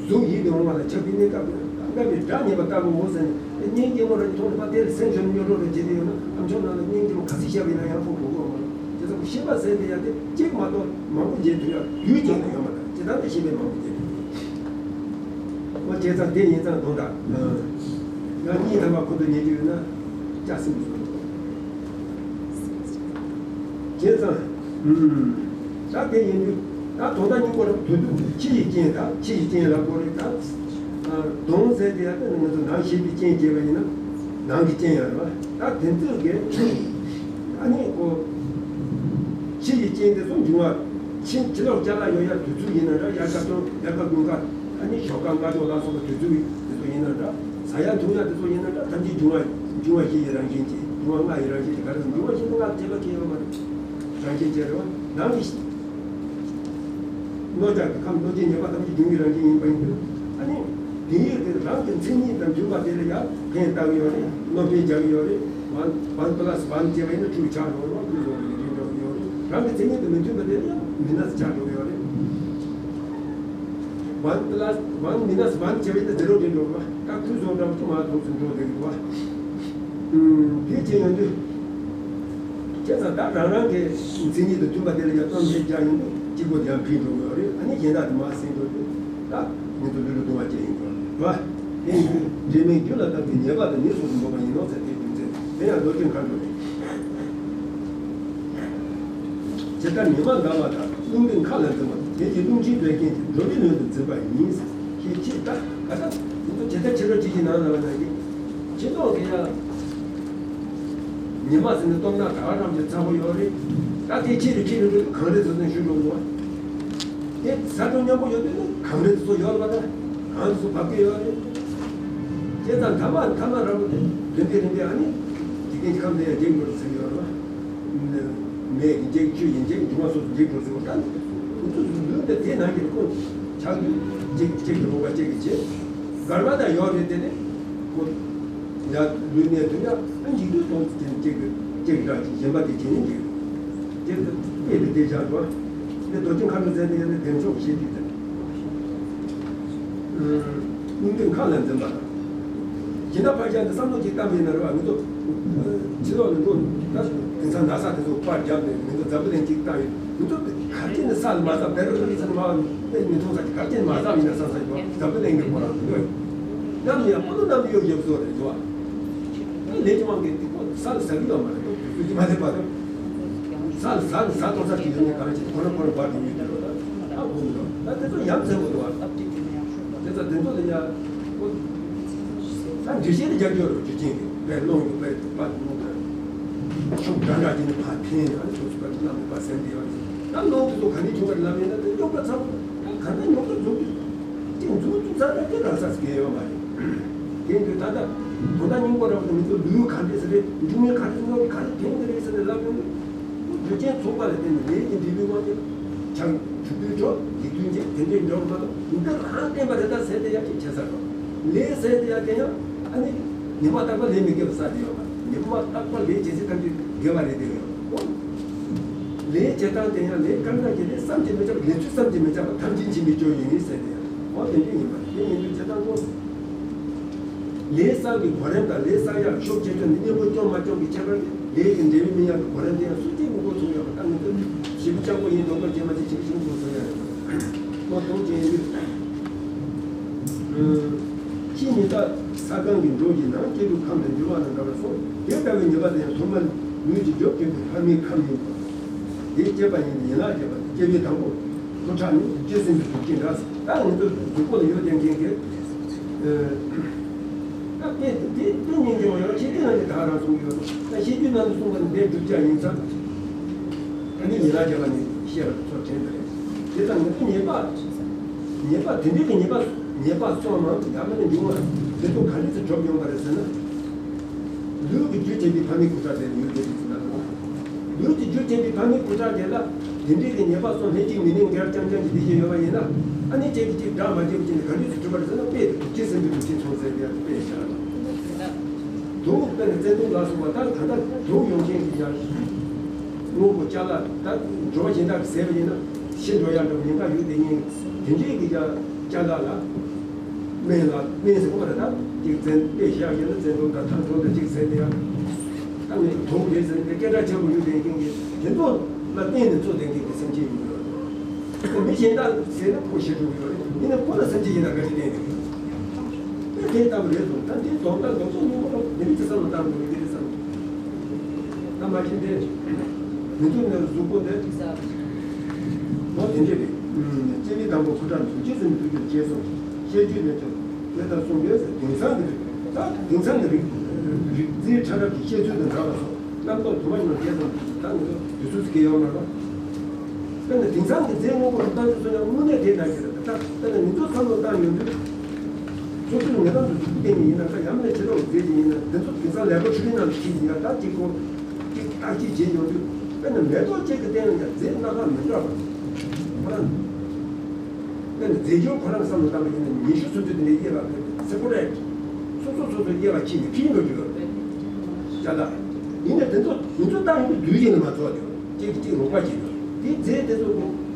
གཟུགས་ཡིད་དུ་འོང་བ་ལ་ཁྱབ་པའི་གནས་སྐབས་སྐབས་ནས་སྒྲ་ཉན་པ་ལྟ་བུའོ་ཟེར་ནས་སྙིང་རྗེ་མོ་རང་གི་ཐོག་ནས་ཕར་དེར་སེམས་ཤོར་ནས་སྨྱོ་རོགས་རེ་བྱེད་དེ་ཡོད་ན་ཨ་མཆོག་ནང་ལ་སྙིང་རྗེ་མོ་ག་ཚོད་བཤད་པ་ཡིན་ན་ཡང་ཁོ་གོ་གི་ཡོད་མ་རེད། དེ་ཚོ་ཤེས་པ་ཟེར་དེ་ཡང་དེ་གཅིག་མ་གཏོགས་མང་པོ་བྱེད་ཐུབ་ཡ་རྒྱུད་ཅིག་ལ་ཡོད་མ་རེད། ཇི་ལྟར་ན་ཤེས་པས་མང་པོ་བྱེད་ཐུབ། ཨོ་བྱས་ཙང་དེ་ཡིན་ཙང་དོན་དག་ཡང་གཉིས་ཐམ་པ་ཁོ་ཚོ་ཉན་རྒྱུ་ཡོད་ན་སྐྱ་སེམས་སུ་བྱས་ཙང་། ད་དེ་ཡིན་དུས་ད་དོན་དག་སྙིང་པོ་རང་དུས་དུས་ཕྱི་ཡི་རྐྱེན་དང་ཕྱི་ཡི་རྐྱེན་ལ་གོ་རེད་ད། གདོང་ཟེར་དེ་ཡང་ད་ང་ཚོ་ནང་ཤེས་པའི་རྐྱེན་བྱས་པ་ཡིན་ན་ནང་གི་རྐྱེན་ཡང་རེད་བ། ད་དེ་ཚོ་གི་ཨ་ནི་ཁོ་ཕྱི་ཡི་རྐྱེན་དེ་ཚོ་འབྱུང་བ་ཕྱི་ཕྱི་ལོགས་ཅ་ལག་ཡོད་ཡ་དུས་ཚོད་ཡིན་ན་འདྲ། དབྱར་ཁ་སྟོན་དབྱར་ཁ་དགུན་ཁ་ཨ་ནི་ཞོགས་ཁ་སྔ་དྲོ་ལ་སོགས་པ་དུས་ཚོད་དེ་ཚོ་ཡིན་ན་འདྲ། ཟ་ཡ་འཐུང་ཡ་དེ་ཚོ་ཡིན་ན་འདྲ། ཐམས་ཅད་འབྱུང་བ་འབྱུང་བ་བཞི་ཡི་རང་བཞིན་གྱིས་འབྱུང་བ་ལྔ་ཡི་རང་བཞིན་གྱིས་ག་རེ་ཟེར་འབྱུང་བ་བཞི་དེ་ལྔ་དེ་ལ་སྐྱེ་ཡོད་མ་རེད། རང་བཞིན་གྱིས་རེད་བ། ནང་གི་རྣོ་རྒྱག་གི་ཁམས་རྣོ་རྒྱུ་ཉེས་པ་ཐམས་ཅད་སྦྱོང་གི་རང་བཞིན་ཡིན་པ་ཡིན་དུས། ཨ་ནི་དེ་ཡིས་དེ་རང་གི་མཚན་ཉིད་དང་མཐུན་པ་དེ་ལ་ཡང་ཕན་བཏགས་ཡོད་རེད། རྣོ་ཕན་རྒྱག་གི་ཡོད་རེད། ཝན་ཝན་པ་ལ་སི་ཝན་བྱས་པ་ཡིན་ན་ཊུ་ཆགས་འགྲོ་རེད་བ། ཀུན་སློང་གི་རིགས་འགྲོ་གི་ཡོད་རེད། རང་གི་མཚན་ཉིད་དང་མི་མཐུན་པ་དེ་ལ་ཡང་མི་ནས་ཆགས་འགྲོ་གི་ཡོད་རེད། ཝན་པ་ལ་སི་ཝན་མི་ནས་ཝན་བྱས་པ་ཡིན་ན་ཛི་རོ་འགྲིག་འགྲོ་རེད་བ། ད་ཀུན་སློང་འདྲ་པོ་དེ་མར་ཐོག་ཏུ་འགྲོ་བསྡད་ཀྱི་འདུག་བ། ཨུམ། དེ་བྱས་ཡོང་དུས། བྱས་ཙང་ད་རང་རང་གི་མཚན་ཉིད་དང་མཐུན་པ་དེ་ལ་ཡང་བསམ་གཞིག་རྒྱག་ཡོང་དུས་གཅིག་པོ་དེ་ཡང་འཕེལ་འགྲོ་གི་ཡོད་རེད། ཨ་ནི་གཞན་དག་དེ་མར་ཟད་འགྲོ་དུས་ད་ངེད་ཚོ་ལུས་ལ་ལྟུང་བ་སྐྱེ་ཡིན་འགྲོ་རེད་བ། དེ་ཡིན་དུས་འབྲེལ་མེད་རྒྱུ་ལ་བརྟགས་ཏེ་ཉེས་པ་དང་ཉེས་སོགས་སུ་འདོགས་པ་ཡིན་ནོ་ཟེར་དེ་རྒྱུ་མཚན་དེ་ཡང་མདོ་རྒྱུད་མཁའ་འགྲོ་རེད། ཇི་ལྟར་ཉི་མ་ཟླ་བ་དག་རླུང་གིས་མཁའ་ལ་འཛིན་པ། དེ་བཞིན་རླུང་ཆེན་བད་ཀན་གྱིས་འགྲོ་བའི་ལུས་ལ་འཛིན་པ་ཡིན། ཞེས་ཅི་ལྟར་ག་ད་ཡིན་དུས་ཇི་ལྟར་ཕྱི་དྲོ་ཇི་བཞིན་ནམ་ལ་བ་ན་གི་ཕྱི་དྲོ་གི་ཡ། ཉི་མ་ཟེར་ནས་སྟོབས་ན་ད་ག་རང་གི་ཚ་པོ་ཡོད་རེད། ད་དེ་ཕྱི་རུ་ཕྱི་རུ་འགྲོ་དུས་གངས་རི་ཚོ་ཚོ་ཞུ་འགྲོ་དགོས། དེ་ས་དྲོ་མཉམ་པོ་ཡོད་དུས་ནི་གངས་རི་ཚོ་ཡོད་རེད་པ། ད་གངས་ཚོ་བབས་ཀྱི་ཡོད་རེད། དེ་ཙང་མཐའ་མ་མཐའ་མ་ར་བོ་དེ་རིམ་པས་རིམ་པས་ཨ་ནི་འཇིག་རྟེན་གྱི་ཁམས་དེ་ཡང་འཇིག་འགྲོ་ཟེར་ཡོད་རེད་པ། མེ་ཡིན་འཇིག་ཆུ་ཡིན་འཇིག་འབྱུང་བ་སོགས་འཇིག་འགྲོ་ཟེར་བ། ད་ཁོ་ཚོ་ལུས་པའི་དེ་ནང་གི་ཁོ་ཆགས་དུས་གཅིག་གཅིག་གི་རོགས་པ་གཅིག་གིས་བྱེད། འགལ་བ་དང་ཡོད་རེད། དེ་ནི་ཁོ་ཡ་ལུས་གནས་དུས་ཡ་ཨ་འཇིག་དུས་སྟོང་ཅན་གཅིག་གི་གཅིག་གི་རང་གཅིག་གཞན་པ་དེ་བྱེད་ནི་འཇིག་དེ་དེ་དེ་དེ་བྱ་དགོས། དེ་རྡོ་རྗེ་མཁའ་འགྲོ་ཟེར་ནི་ཡ་ནི་བདེ་མཆོག་ཤེས་རྒྱུད་དེ། སྙིང་འདོད་མཁའ་ལ་འཛིན་པ་དང་། སྦྱིན་བདག་ཕར་བཞག་ནས་བསམ་བློ་ཅིག་བཏང་བས་ན་རེད་བ། ང་ཚོ་ཕྱི་ལོགས་ནས་འགྲོ་ད་དེང་སང་ན་ཚ་དེ་ཚོ་པར་བརྒྱབ་ནས་ང་ཚོ་འཛམ་བུ་གླིང་གཅིག་བཏང་ཡོད། ང་ཚོ་ག་རེ་བྱས་ནས་ས་ལ་མ་ཟག་བེ་རོ་ལ་ས་ལ་མ་བ་ནས་མི་མཐོང་ས་ག་རེ་བྱས་ནས་མ་ཟག་ཡིན་ན་བསམ་ས་ཡོད། འཛམ་བུ་གླིང་གི་སྐོར་ལ་འདོད་ཡོད། ནམ་ཡང་པོ་ནམ་ཡོད་ཡོད་བཟོ་རེད་འདུག་བ། ལས་ཀྱི་དབང་གིས་དེ་ཁོ་ས་ལ་ཟག་གི་ཡོད་མ་རེད། དུས་ཀྱི་མ་ལེགས་པ་རེད། ས་ལ་ཟག་ནས་ཟག་གཏོང་ས་ཅིག་ཡོད་ནས་ག་རེ་བྱས་ཁོ་རང་ཁོ་རང་བར་དུ་ཡོད་དེ་རོ། ད་ཨ་བོ་མི་འདུག་ད་དེ་ཚོ་ཡ་མཚན་པོ་འདུག་བ། དེ་ཚོ་དེ་ཚོ་ལ་ཡ། ད་འགྲེལ་བཤད་དེ་རྒྱག་རྒྱུ་རེད། རྒྱུ་རྐྱེན་གྱི་དཔེ་ཀློང་གི་དཔེ་དཔེ་ཀློང་དང་ཤུགས་འདྲ་འདྲ་ཅིག་ནི་ཕར་འཐེན་ཡང་ཐུགས་སུ་བཀའ་དྲིན་གནང་མེད་པ་སེམས་བདེ་བ་ཞིག་ད་ནང་དུ་ཚོ་ག་ནས་བྱུང་བ་ལབ་ཡིན་ན། དེ་རྙོག་པ་ཚ་པོ་ད་ག་ནས་རྙོག་པ་འཛུགས་རྒྱུ་ཅིག་འཛུགས་རྒྱུ་ཚ་ད་དེ་རང་ས་སུ་གལ་ཡོད་མ་རེད། དེ་འདུག་ད་ལྟ་དོན་དག་སྙིང་པོ་རང་དུ་མི་ཚོ་ལུས་ག་འདྲས་ཟེར་རེད། འབྱུང་བའི་ག་འདྲས་ཟེར་ནོ་ག་རེ་འཐེན་གི་རེད་ཟེར་ནས་ལབ་ཡོང་དུས། རྒྱུ་རྐྱེན་ཚོགས་པ་ལ་བརྟེན་ནས་ལས་ཀྱི་འབྲས་བུའི་དབང་གིས་བྱང་ཆུབ་པའི་གྲོགས་སྡིག་ལྟུང་བྱེད། དེ་འདྲའི་འབྲས་བུ་མ་གཏོགས་འདི་རང་བསྟན་པ་རེད། ད་ཟེར་དེ་ཡག་གི་བྱེད་ས་རོགས་ལས་ཟེར་དེ་ཡག་དེ་ཡང་ཨ་ནི་ཉི་མ་རྟག་པར་ལས་མི་དགེ་བ་བསགས་དེ་ཡོད་པ། ཉི་མ་རྟག་པར་ལས་བྱེད་ཚེ་ཐམས་ཅད་དགེ་བ་རེད་དེ་ཡོད། ཨོ། ལས་བྱེད་སྟངས་དེ་ཡང་ལས་གང་གང་བྱེད་དེ་བསམ་གྱིས་མི་ཁྱབ། ལས་ཚུལ་བསམ་གྱིས་མི་ཁྱབ་པ་ཐམས་ཅད་མཁྱེན་པའི་སྐྱོན་ཡིན་ཟེར་དེ་ཡང་ཨོ་དེ་འདྲ་ཡིན་པ་དེ་ཡིན་དུས་བྱེད་སྟངས་ངོ་། ལས་བསགས་ཀྱི་གོ་རིམ་དང་ལས་བསགས་ཡག་ཤུགས་ཇེ་ཆུང་ནས་གཉེན་པོ་སྐྱོང་མ་སྐྱོང་གི་ཁྱད་པར། ལས་ཀྱི་འབྲས་བུ་སྨིན་ཡག་གི་གོ་རིམ་དེ་ཡང་སུ་གཅིག་མི་འགོ་ཚུགས་ཡོད་པ། ད་ངེད་ཚོ་ཞིབ་ཅག་པོ་ཡིན་མདོག་མདོག་བྱེད་མ་བྱེད་ཞིབ་ཞིབ་འགོ་ཚུགས་ཡག་རེད། ཁོ་དོན་ཅན་ཡིན་དུས། ཕྱིས་ཉི་ཟླ་ས་གང་གི་འགྲོས་ཀྱིས་ནང་སྐྱེས་བུའི་ཁམས་ལ་འགྱུར་བ་ལ་འགག་པར་སོང་། དེ་ལྟ་བུའི་ཉེས་པ་དེ་ཡང་ཐོག་མར་ལུས་ཀྱི་རྒྱུ་སྐྱེས་བུའི་ཕ་མའི་ཁམས་ཡིན་པ། དེ་སྐྱེས་པ་ཡིན་ཏེ་ཡན་ལག་བརྒྱད་པ་སྟེ། སྐྱེས་པའི་དང་པོ་ཁུ་ཁྲག་ནི་ལྕེ་སྲིན་པོའི་གཟུགས་ཅན་འདྲ། ད་ང་ཚོ་གཟུགས་པོ་ལ་ཡོད་བསྟན་མཁན་གྱི། ད་དེ་དེ་དེ་སྙིང་རྗེ་བ་ཡོད། ཤེས་རྒྱུད་ནང་གི་ད་རང་གསུང་གི་ཡོད། ད་ཤེས་རྒྱུད་ནང་གི་གསུངས་པ་ནི་དེ་བསྒྲུབ་བྱ་ཡིན་ཙང་། ད་ནི་ཡན་ལག་བརྒྱད་པ་ནི་བཤད་པ་ཚོ་དྲན་པ་རེད། དེ་ཙང་ང་ཚོ་ཉེས་པ། ཉེས་པ་དེ་འདྲའི་གི་ཉེས་པ་ཉེས་པ་སོང་ནམ་ཡང་མིན་ན་འབྱུང་བ་དེ་ཚོ་ག་འདྲ་ཞིག་གྲུབ་ཡོང་བ་རེད་ཟེར་ན། ལུས་ཀྱི་རྒྱུ་ཅན་གྱི་ཕ་མའི་སྐུ་ཚ་དེ་ཡོད་དེ་རེད་ཟེར་ན། ལུས་ཀྱི་རྒྱུ་ཅན་གྱི་ཕ་མའི་སྐུ་ཚ་དེ་ལ་དེ་འདྲའི་གི་ཉེས་པ་སོང་། ལྷན་ཅིག་མི་གནས་འགལ་རྐྱང་རྐྱང་གི་དེ་བཞིན་ཡོད་པ་ཡིན་ན། ཨ་ནི་གཅིག་གིས་གཅིག་དགྲ་མ་བྱེད་པ་ཅན་ག་འདྲ་ཞིག་གྲུབ་པ་རེད་ཟེར་ན། དཔེ་དེ་དུག་ཅན་སྲིན་པོའི་དུག་ཅན་མཚོན་ཟེར་ཡ་དཔེ་བཞག་ལ། དུག་དཔེར་ན་བཙན་དུག་ལ་སོགས་པ། ད་ད་ལྟ་དུག་ཡོང་མཁན་གྱི་ཡང་སྔོན་པོ་ཅ་ལག་ད་འགྲོ་བ་གཞན་དག་གིས་ཟས་པ་ཡིན་ན་ཤི་འགྲོ་ཡག་འདྲ་བོ་ཉེན་ཁ་ཡོད། དེ་ཉིད་དེ་འདྲའི་གི་ཅ་ཅ་ལག་ལ་སྨན་ལ་སྨན་ཟེར་གོ་མ་རེད། ད་ཅིག་བཙན་དཔེ་བཞག་ཡོད་ན་བཙན་དུག་དང་ཐང་དུག་དང་ཅིག་ཟེར་དེ་ཡང་ད་ངས་དུག་རེད་ཟེར་ནས་སྐད་གྲགས་ཆེན་པོ་ཡོད་བསྡད་མཁན་གྱི་དེ་ཚོ་ལ་བརྟེན་ནས་འཚོ་བསྡད་མཁན་གྱི་སེམས་ཅན་ཡིན་ཡོད། ཁོ་མི་གཞན་དག་ཟས་ན་ཁོ་ཤི་འགྲོ་གི་ཡོད་རེད། ཡིན་ན་ཁོ་ལ་སེམས་ཅན་ཡིན་ན་ག་རེ་བསྟན་འདུག་དེ་དེ་ལྟ་བུ་རེད་དོ། ད་དེ་དོན་དག་དོན་ཚོགས་སྙིང་པོ་དེ་རིགས་ཀྱི་བསམ་བློ་བཏང་དགོས་རེད། དེ་རིགས་བསམ་བློ་ད་མ་གཞི་དེ་མི་འདུག་ནས་གཟུགས་པོ་དེ་ལོ་དེ་འདྲ་རེད། སྐྱེས་པའི་དང་པོ་ཁུ་ཁྲག་དུག་ཅན་སྲིན་པོའི་དུག་ཅན་ཞེས་སོགས་བཤད་རྒྱུད་ལས་ཀྱང་དེ་ལྟར་གསུངས་པས། དེང་སང་གི་རིགས་ད་དེང་སང་གི་རིགས་རིགས་རྫས་ཕྲ་རབ་ཀྱི་བཤད་ཚུལ་དང་འདྲ་བ་སོགས། རྣམ་རྟོག་དུ་མ་ཡིན་པ་དེ་ཙམ་ད་ངེད་ཚོ་དུས་ཚོད་ཀྱི་ཡོད་མ་རེད། དཔེར་ན་དེང་སང་གི་རྫས་དངོས་པོ་རུ་བཏང་དུས་ཚོད་ཡང་དངོས་གནས་དེ་འདྲ་ཞིག་རེད། ད་དཔེར་ན་ངེད་ཚོ་བསམ་བློ་བཏང་ཡོང་དུས་སོ་སོའི་ངེས་གཏན་དུ་བསྟན་ནས་ཡིན་ན། ད་ཡང་ན་ཕྱི་ལོགས་རྫས་ཅིག་ཡིན་ན་དེ་ཚོ་དེང་སང་ལས་ཀ་འཕྲུལ་རིག་ནང་ལ་ཁྱེར་ཡིན་ན། ད་གཅིག་གོ་གཅིག་བརྟག་དཔྱད་བྱེད་ཡོང་དུས་དཔེར་ན་མེ་ཏོག་གཅིག་གི་སྟེང་ལ་ཡང་རྫས་སྣ་ཁ་མི་འདྲ་བ་ཁོ་རང་ རྫས་འགྱུར་ཁོ་རང་བསམ་བློ་བཏང་པ་ཡིན་ན་ཉི་ཤུ་སོ་སོ་དེ་འདྲའི་དབྱེ་བ་ཕེབས་སེ་པ་རེ་ཊི། སོ་སོ་སོ་སོ་དབྱེ་བ་ཕྱེ་ནས་ཕྱིན་འགྲོ་རྒྱུ་ཡོད་རེད། ཅ་ལག་ཡིན་ན་དེ་ཚོ་དེ་ཚོ་ཏང་གི་དུས་ཡིན་ན་མ་ཚོགས་དེ་གཅིག་གིས་གཅིག་རོགས་པ་བྱེད་དགོས། དེའི་རྫས་དེ་ཚོ་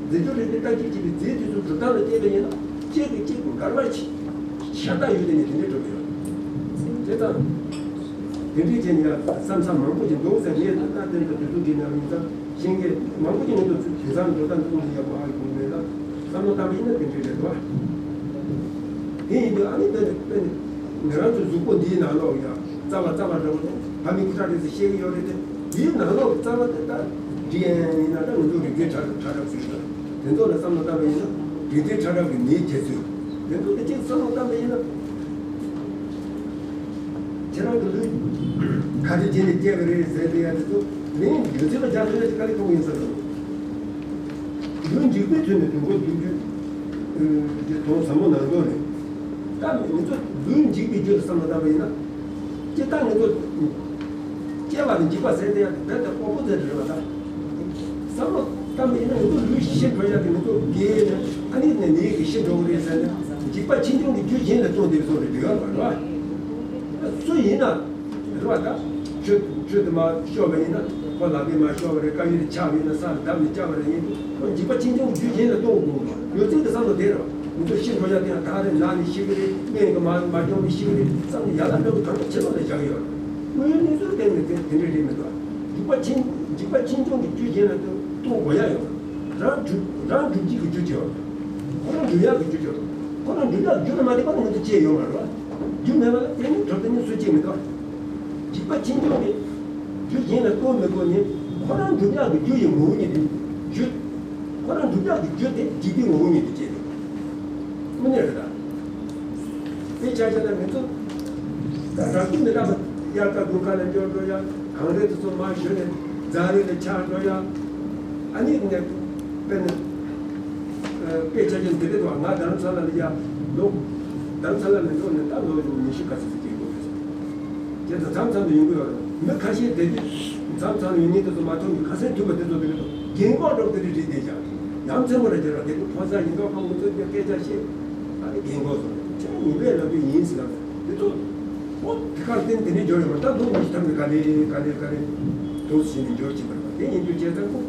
རྫས་སྦྱོར་རིག་པའི་ལྟ་སྤྱོད་ཅིག་གི་རྫས་དེ་ཚོ་གྲུབ་སྟངས་ལ་བལྟས་པ་ཡིན་ན་གཅིག་གིས་གཅིག་འགལ་བ་ཆེ་ཤ་སྟག་ཡོད་དེ་ནས་དེ་འདྲའི་གྲུབ་ཡོད། དེ་ཙང་དེ་འདྲའི་བྱས་ནས་ཡང་བསམ་བསམ་མང་པོ་ཅིག་འདུག་ཟེར། ངས་ད་ལྟ་དེ་འདྲ་དུས་ཚོད་ཀྱི་ནང་ཡིན་ཙང་ཤེས་མཁན་མང་པོ་ཅིག་ནས་འདུག་དེང་སང་འགྲོ་སྟངས་འདུག་འདི་ཡག་པོ་ཧ་གོ་མེད་ལ་བསམ་བློ་བཏང་པ་ཡིན་ན་དེ་འདྲའི་རེད་དོ། དེ་ཡིན་དུས་ཨ་ནི་དེ་ནི་དཔེ་ནི་ང་རང་ཚོའི་གཟུགས་པོ་འདིའི་ནང་ལོགས་ཡང་རྩ་བ་རྩ་བ་འདྲ་བོ་དང་ཕ་མའི་སྐུ་ཁྲག་རེད་ཟེར་བཤད་ཀྱི་ཡོད་རེད་དེ། འདིའི་ནང་ལོགས་ཀྱི་རྩ་བ་དེ་ད་ཌི་ཨེན་ཨེ་ཡིན་ན་ད་ང་ཚོ་རིགས་རྫས་ཕྲ་ཕྲ་རབ་ཟེར་གྱི་ཡོད། དེ་ཚོ་ལ་བསམ་བློ་བཏང་པ་ཡིན་ན་རིགས་རྫས་ཕྲ་རབ་ཀྱི་ནད་རྒྱས་ཚུལ་དེ་ཚོ་ལ་གཅིག་བསམ་བློ་བཏང་པ་ཡིན་ན། ཁྱེད་རང་གི་ལུས་ག་རེ་བྱས་ནས་སྐྱེས་པ་རེད་ཟེར་དེ་ཡ་དེ་ཚོ་ལན་ཡོད་ཚད་ལ་རྒྱ་ཆེ་ན་ཅིག་དཀའ་ལས་ཁག་པོ་ཡིན་ས་རེད། ལུས་འཇིག་པའི་ཚུལ་ནས་དུས་འཁོར་བདུན་ཅུ་གི་དོན་ཟབ་མོ་ནང་དོན་རེད། ད་ང་ཚོ་ལུས་འཇིག་པའི་རྒྱུ་ལ་བསམ་བློ་བཏང་པ་ཡིན་ན། སྤྱིར་བཏང་ང་ཚོ་སྐྱེ་བ་དང་འཇིག་པ་ཟེར་དེ་ཡང་རྦད་དེ་ཨོ་པོ་ཛིཊ་རེད་བ་ད། བསམ་བློ་བཏང་པ་ཡིན་ན་ང་ཚོ་ལུས་ཤི་འགྲོ་ཡ་དེ་ང་ཚོ་རྒས་ནས་ཨ་ནི་ནས་ནད་ཀྱིས་ཤི་འགྲོ་གི་རེད་ཟེར་ནས་འཇིག་པ་ཆེ་ཆུང་གི་རྒྱུ་གཞན་ལ་ལྟོས་ཏེ་བཟོ་རེད་འདོད་ཡོད་མ་རེད་བ། སུ་ཡིན་ན། རེད་བ་ད། ཆུ་ཆུ་དེ་མ་ཤོར་བ་ཡིན་ན་ཁོ་ལག་པས་མ་ཤོར་བ་རེད། དཀར་ཡོལ་ཆགས་པ་ཡིན་ན་ས་ལ་བརྡབས་ནས་བཅག་པ་རེད། ཡིན་དུས་ཁོ་འཇིག་པ་ཆེ་ཆུང་རྒྱུ་གཞན་ལ་གཏོང་དགོས་ཡོད་ཚད་ཀྱི་བསམ་བློ་དེ་རེད་བ། མི་ཚོ་ཤི་འགྲོ་ཡ་དེ་ཡང་ཐག་རེད། ན་ནས་ཤི་གི་རེད། སྨན་གྱིས་མ་མ་སྐྱོང་ནས་ཤི་གི་རེད་བསམ་ནས་ཡ་ལ་མེད་པ་གང་ལ་ཕྱི་ལོགས་ལ་བཞག་ཡོད་རེད། དངོས་ཡོད་གནས་ཚུལ་བལྟས་ནས་དེ་དེ་འདྲ་རེད་མི་འདུག་འཇིག་པ་ཆེ་འཇིག་པ་ཆེ་ཆུང་གི་རྒྱུ་གཞན་ལ་གཏོང་དགོས་ཡ་ཡོད་རེད། རང་སྒྲུབ་རང་སྒྲུབ་བྱེད་ཀྱི་རྒྱུ་ཅིག་ཡོད་རེད། ཁོ་རང་སྒྲུབ་ཡག་གི་རྒྱུ་ཅིག་ཡོད་རེད། ཁོ་རང་སྒྲུབ་ཡག་གི་རྒྱུ་ལ་མ་བརྟེན་པ་ན་ང་ཚོ་སྐྱེས་ཡོད་མ་རེད་བ། རྒྱུ་མེད་པ་ལ་བརྟེན་ནས་གྲུབ་པའི་ནི་སུ་སྐྱེས་མི་ཐུབ། འཇིག་པ་ཆེ་ཆུང་གི་རྒྱུ་གཞན་ལ་གཏོང་མི་དགོས་ནི། ཁོ་རང་སྒྲུབ་ཡག་གི་རྒྱུ་ཡི་ངོ་བོ་ཉིད་དེ་རྒྱུ། ཁོ་རང་སྒྲུབ་ཡག་གི་རྒྱུ་དེ་འཇིག་པའི་ངོ་བོ་ཉིད་དུ་སྐྱེས་ཏེ། དངོས་གནས་རེད་ད། དེ་ཆ་བཞག་ན་ང་ཚོ་ད་རང་སྐྱིད་མི་འདྲ་བ་དབྱར་ཁ་དགུན་ཁ་ལ་འབྱོར་འགྲོ་ཡ། གངས་རི་དེ་ཚོ་མར་ཞོན་ནས་རྫ་རི་ལ་ཆགས་འགྲོ་ཡ། ཨ་ནི་ནས་དཔེར་ན་དཔེ་ཆ་ཅན་དེ་རེད་བ། ང་རྡ་རམ་ས་ལ་ལ་ཡ་ལོ། རྡ་རམ་ས་ལ་ལ་འགྲོ་ནས་ད་ལོ་ཉི་ཤུ་ག་ཚོད་ཅིག་སྐྱེལ་དགོས་རེད། དེ་ཚོ་མཚམས་མཚམས་སུ་ཡོང་གི་ཡོད་རེད། མི་ཁ་ཤས་དེ་དུས་མཚམས་མཚམས་ཡོང་མཁན་དེ་ཚོ་མ་ཐུག་ནས་ཁ་སེང་ཐུག་པ་དེ་ཚོ་དེ་རེད་དོ། རྒན་གོག་འགྲོ་དེ་རེད་རེད་དེ་ཀྱང་ཡ་མཚན་མོ་རེད་ཀྱི་རེད། དེ་ཚོ་ཕོ་གསར་ཡིན་མདོག་ཁ་མོ་ཚོ་དེ་སྐད་ཆ་བཤད། ཨ་ནི་རྒན་གོག་ཚོ་ཁྱེད་རང་ཉིན་པའི་ལབ་རྒྱུ་ཡིན་ཟེར་ལབ་དེ་ཚོ་ཨོ་དེ་གར་བརྟེན་དེ་འདྲའི་འབྱོར་ཡོད་མ་རེད། ད་ལོ་ཉི་ཤུ་ཐམ་གི་ག་ལེ་ག་ལེ་ག་ལེ་དུས་སུ་ཕྱིན་ནས་འབྱོར་གྱི་མ་རེད་པ། དེ་ཡིན་དུས་བྱས་ཙང་ཁོ་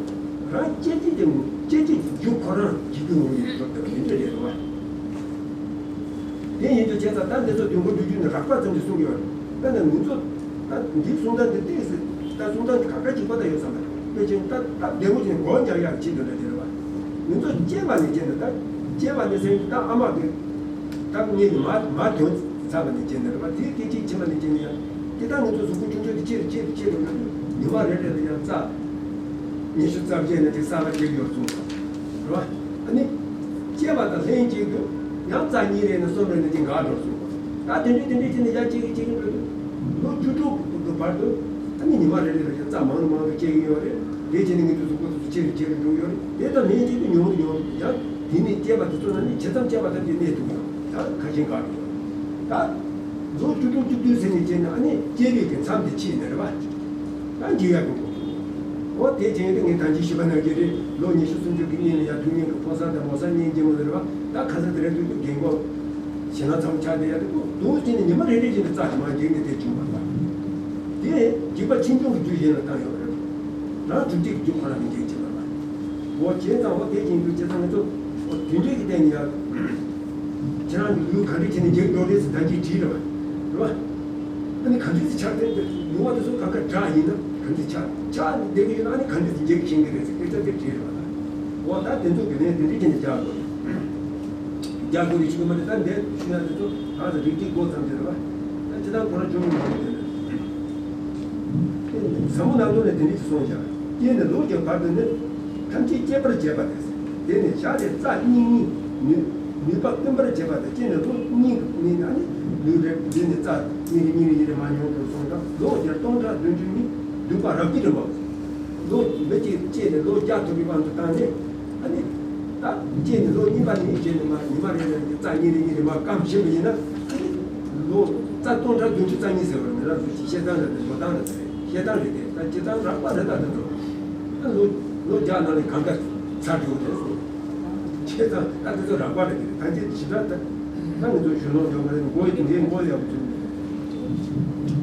རང་སྐྱེ་འཇིག་དེ་སྐྱེ་འཇིག་རྒྱུ་ཁོ་རང་འཇིག་རྒྱུ་ངོ་ཡིན་གྲུབ་དེ་མི་འདྲ་རེད་རེད་བ། དེ་ཡིན་དུས་བྱས་ཙང་ད་འདི་ཚོ་དུས་འཁོར་བསྡུས་རྒྱུ་ནི་རགས་པ་ཙམ་གྱིས་གསུང་གི་ཡོད་རེད། ད་ནི་ང་ཚོ་ད་འདིའི་གསུང་སྟངས་འདི་ཏོག་ཙམ་ད་གསུང་སྟངས་འདི་ཁ་ཁ་གཅིག་པ་ད་ཡོད་བསམ་པ་དཔེ་ཅན་ད་ད་བདེ་མོ་ཅན་མགོ་འཇག་ཡག་ཆེད་དུ་འདྲ་དེ་རེད་བ། ང་ཚོ་སྐྱེས་པ་ནས་བྱས་ནས་ད་སྐྱེས་པ་ནས་ཟེར་ད་ཨ་མ་གི་ད་ངས་ནི་མ་མ་དོན་ཚར་བ་ནས་བྱས་ནས་རེད་བ། དེའི་སྐད་ཅིག་ཕྱིན་པ་ནས་བྱས་ནས་ཡང་དེ་ད་ང་ཚོ་གཟུགས་པོ་ཆུང་ཆུང་དེ་ཆེ་རུ་ཆེ་རུ་ཆེ་རུ་འགྲོ་དུས་ཉི་མ་རེ་རེ་ལ་ཡང་རྩ་ཉི་ཤུ་རྩ་བརྒྱད་ནས་ཅིག་གསར་པ་སྐྱེ་གི་ཡོད་གསུངས་སོང་། རེད་བ། ཨ་ནི། སྐྱེས་པ་དང་ལྷན་ཅིག་ཏུ་ཡང་རྩ་གཉིས་རེ་ནས་གསུམ་རེ་ནས་ཅིག་འགག་འགྲོ་སོང་། ད་དེ་འདྲའི་དེ་འདྲའི་ཅིག་ནས་ཡར་གཅིག་གཅིག་འགྲོ་དུས་ལོ་བཅུ་དྲུག་གི་བར་དུ་ཨ་ནི་ཉི་མ་རེ་རེ་ལ་ཡང་རྩ་མང་རུ་མང་རུ་སྐྱེ་གི་ཡོད་རེད། དེ་བྱས་ནས་ངེད་ཚོ་གཟུགས་པོ་དེ་ཚོ་ཆེ་རུ་ཆེ་རུ་འགྲོ་གི་ཡོད་རེད། དེ་དང་ལྷན་ཅིག་ཏུ་ཉུང་རུ་ཉུང་རུ་ཡང་དེ་ནས་སྐྱེས་པ་དེ་ཚོ་ན་ནི་ཇི་ཙམ་སྐྱེས་པ་ཙམ་གྱིས་གནས་ཐུབ་ཡོད། ད་ཁ་ཤས་འགག་གི་ཡོད། ད་ལོ་བཅུ་དྲུག་བཅུ་བདུན་ཟེར་ནས་བྱས་ན་ཨ་ནི་སྐྱེས་པའི་གི་མཚམས་དེ་ཕྱིན་ནས་རེད་བ། ད་འཇིག་ཡག་གི་འོ་དེ་བྱས་ཏེ་ངས་ད་ཅི་ཞུས་པ་ནང་བཞིན་རེད། ལོ་ཉི་ཤུ་སུམ་ཅུ་གི་སྔོན་ལ་ཡ་ཐུག་མཁན་གྱི་ཕོ་གསར་དང་མོ་གསར་གཉིས་སྐྱེས་མོ་རེད་བ། ད་ཁ་སང་དེ་རིང་ཐུག་དུས་རྒན་གོག་ཞེ་ན་ཚ་པོ་ཆགས་བསྡད་ཡ་དེ་ཁོ་འདུག་ཅེ་ནས་ཉི་མ་རེ་རེ་བཞིན་དུ་རྩ་ཞིག་མར་འགྱེལ་ནས་དེ་བྱུང་བ་ལ། དེ་འཇིག་པ་ཆེ་ཆུང་གི་རྒྱུ་གཞན་ལ་བཏང་ཡོད་པ་རེད། རང་གྲུབ་རྗེས་ཀྱི་རྒྱུ་ཁོ་ན་མི་འགྱེལ་བྱེད་པ་ལ། འོ་བྱས་ཙང་འོ་དེ་བཞིན་དུ་བྱས་ཙང་ང་ཚོ་འོ་དེ་འདྲའི་གི་སྟེང་ནས་ཡ། ཁྱེད་རང་གི་ལུས་ག་འདྲ་བྱས་ནས་འགྱེལ་འགྲོ་རེད་ཟེར་ད་ཅིག་དྲིས་རེད་བ། རེད་བ། ཨ་ནི་ག་འདྲ་ཟེར་ཆགས་དེ་ལུས་པ་དེ་ཚོ་ག་ག་འདྲ་ཡིན་ན་ག་འདྲ་ཆགས་ཆགས་ནས་བསྡད་ཀྱི་ཡོད་ན་ཨ་ནི་ག་འདྲ་ཟེར་འགྱེལ་ཤེས་ཀྱི་རེད་ཟེར་སྐད་ཆ་དེ་དྲིས་རེད་བ་ད། འོ་ད་དེ་ཚོ་གི་ལན་དེ་འདྲ་བྱས་ནས་རྒྱག་དགོས་རེད། རྒྱག་དགོས་རེད་ཞུ་གི་མ་རེད། ད་འདས་ཞུ་ན་དེ་ཚོ་གང་ཟེར་རིགས་གཅིག་མགོ་ཙམ་དེ་རེད་བ། ད་སྤྱི་བཏང་ཁོ་རང་བྱུང་མི་འདུག་དེ་ནས། ཟབ་མོ་ནང་དོན་ལས་དེ་འདྲ་ཞིག་གསུངས་བཞག་སྐྱེས་ནས་ལོ་བརྒྱའི་བར་དུ་ནི། ཐམས་ཅད་སྐྱེད་པར་བྱེད་པ་དེ། དེ་ནས་བཞག་སྟེ་རྩ་གཉིས་གཉིས། ནུས་ནུས་པ་བསྟུན་པར་བྱེད་པ་དེ་སྐྱེས་ནས་ལོ་གཉིས་ནི་ཨ་ནི་ལུས་རེ་འདི་ནས་རྩ་གཉིས་རེ་གཉིས་རེ་གཉིས་རེ་མར་ཉུང་དུ་སོང་ཙང་ལོ་བརྒྱ་སྟོང་ཕྲག་བདུན་ཅུ་ནི་འདུས་པ་རབ་ཀྱི་རིམ་པ། ལོ་མི་གཅིག་སྐྱེས་ནས་ལོ་བརྒྱ་ཐུབ་པའི་དབང་དུ་བཏང་ནས་ཨ་ནི། ད་སྐྱེས་ནས་ལོ་གཉིས་པ་ནས་བྱས་ནས་མར་ཉི་མ་རེ་རེ་ནས་རྩ་གཉིས་རེ་གཉིས་རེ་མར་སྐམ་ཕྱིན་པ་ཡིན་ན་ཨ་ནི། ལོ་རྩ་སྟོང་ཕྲག་བདུན་ཅུ་རྩ་གཉིས་ཟེར་བ་མི་རབས་སུ་ཞིག་བཤད་སྟངས་རེད་དེ་འགྲོ་སྟངས་རེད་དེ་རེད། བཤད་སྟངས་རེད་དེ་ད་སྤྱི་བཏང་རགས་པ་རེད་ད་དེ་ཚོ། ཨ་ལོ་ལོ་བརྒྱ་ནང་ནས་གང་ག་ཚར་འགྲོ་གི་རེད་ཟེར། བྱས་ཙང་ད་དེ་ཚོ་རགས་པ་རེད། ད་ཅི་ཞེ་དྲག་ད་ད་ང་ཚོ་གཞོན་ནུ་ཡོད་མ་རེད། མགོ་ཡི་འདི་མགོ་ཡག་པོ་བྱུང་།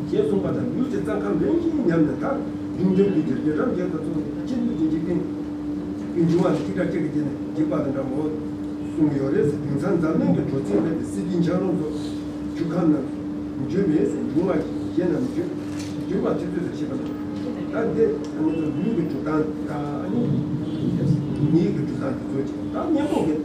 ཞེས་གསུངས་པ་དང་། ལུས་ཀྱི་རྩ་ཁམས་རིམ་བཞིན་ཉམས་ནས་མཐར་གདུང་འདྲེན་གྱི་རྒྱུད་རྒྱུད་རབ་འབྱེད་དུ་སོང་ནས། ཕྱིན་དུས་ཀྱི་འཇིག་རྟེན་གྱི་འབྱུང་བ་ནི་ཐིག་ཕྲ་གཅིག་གི་རྗེས་ནས་འཇིག་པ་དང་འདྲ་མོ་གསུངས་ཡོད་རེད་ཟེར། དེང་སང་འཛམ་གླིང་གི་འགྲོ་ཚིགས་མེད་པའི་སྲིད་རྒྱུད་འཆར་ལོངས་སོགས་ཆུ་ཁམས་ན་འགྱུར་མེད་ཟེར། འབྱུང་བ་གཞན་རྣམས་འགྱུར་འགྱུར་བ་ཚིག་ཚོད་ཟེར་བཤད་པ་དང་། ད་འདི་ང་ཚོ་ལུས་ཀྱི་གྲུབ་སྟངས་དང་ཨ་ནི་མིག་གི་གྲུབ་སྟངས་དེ་ཚོ་ཅིག་ད་གཉེན་པོ་གི་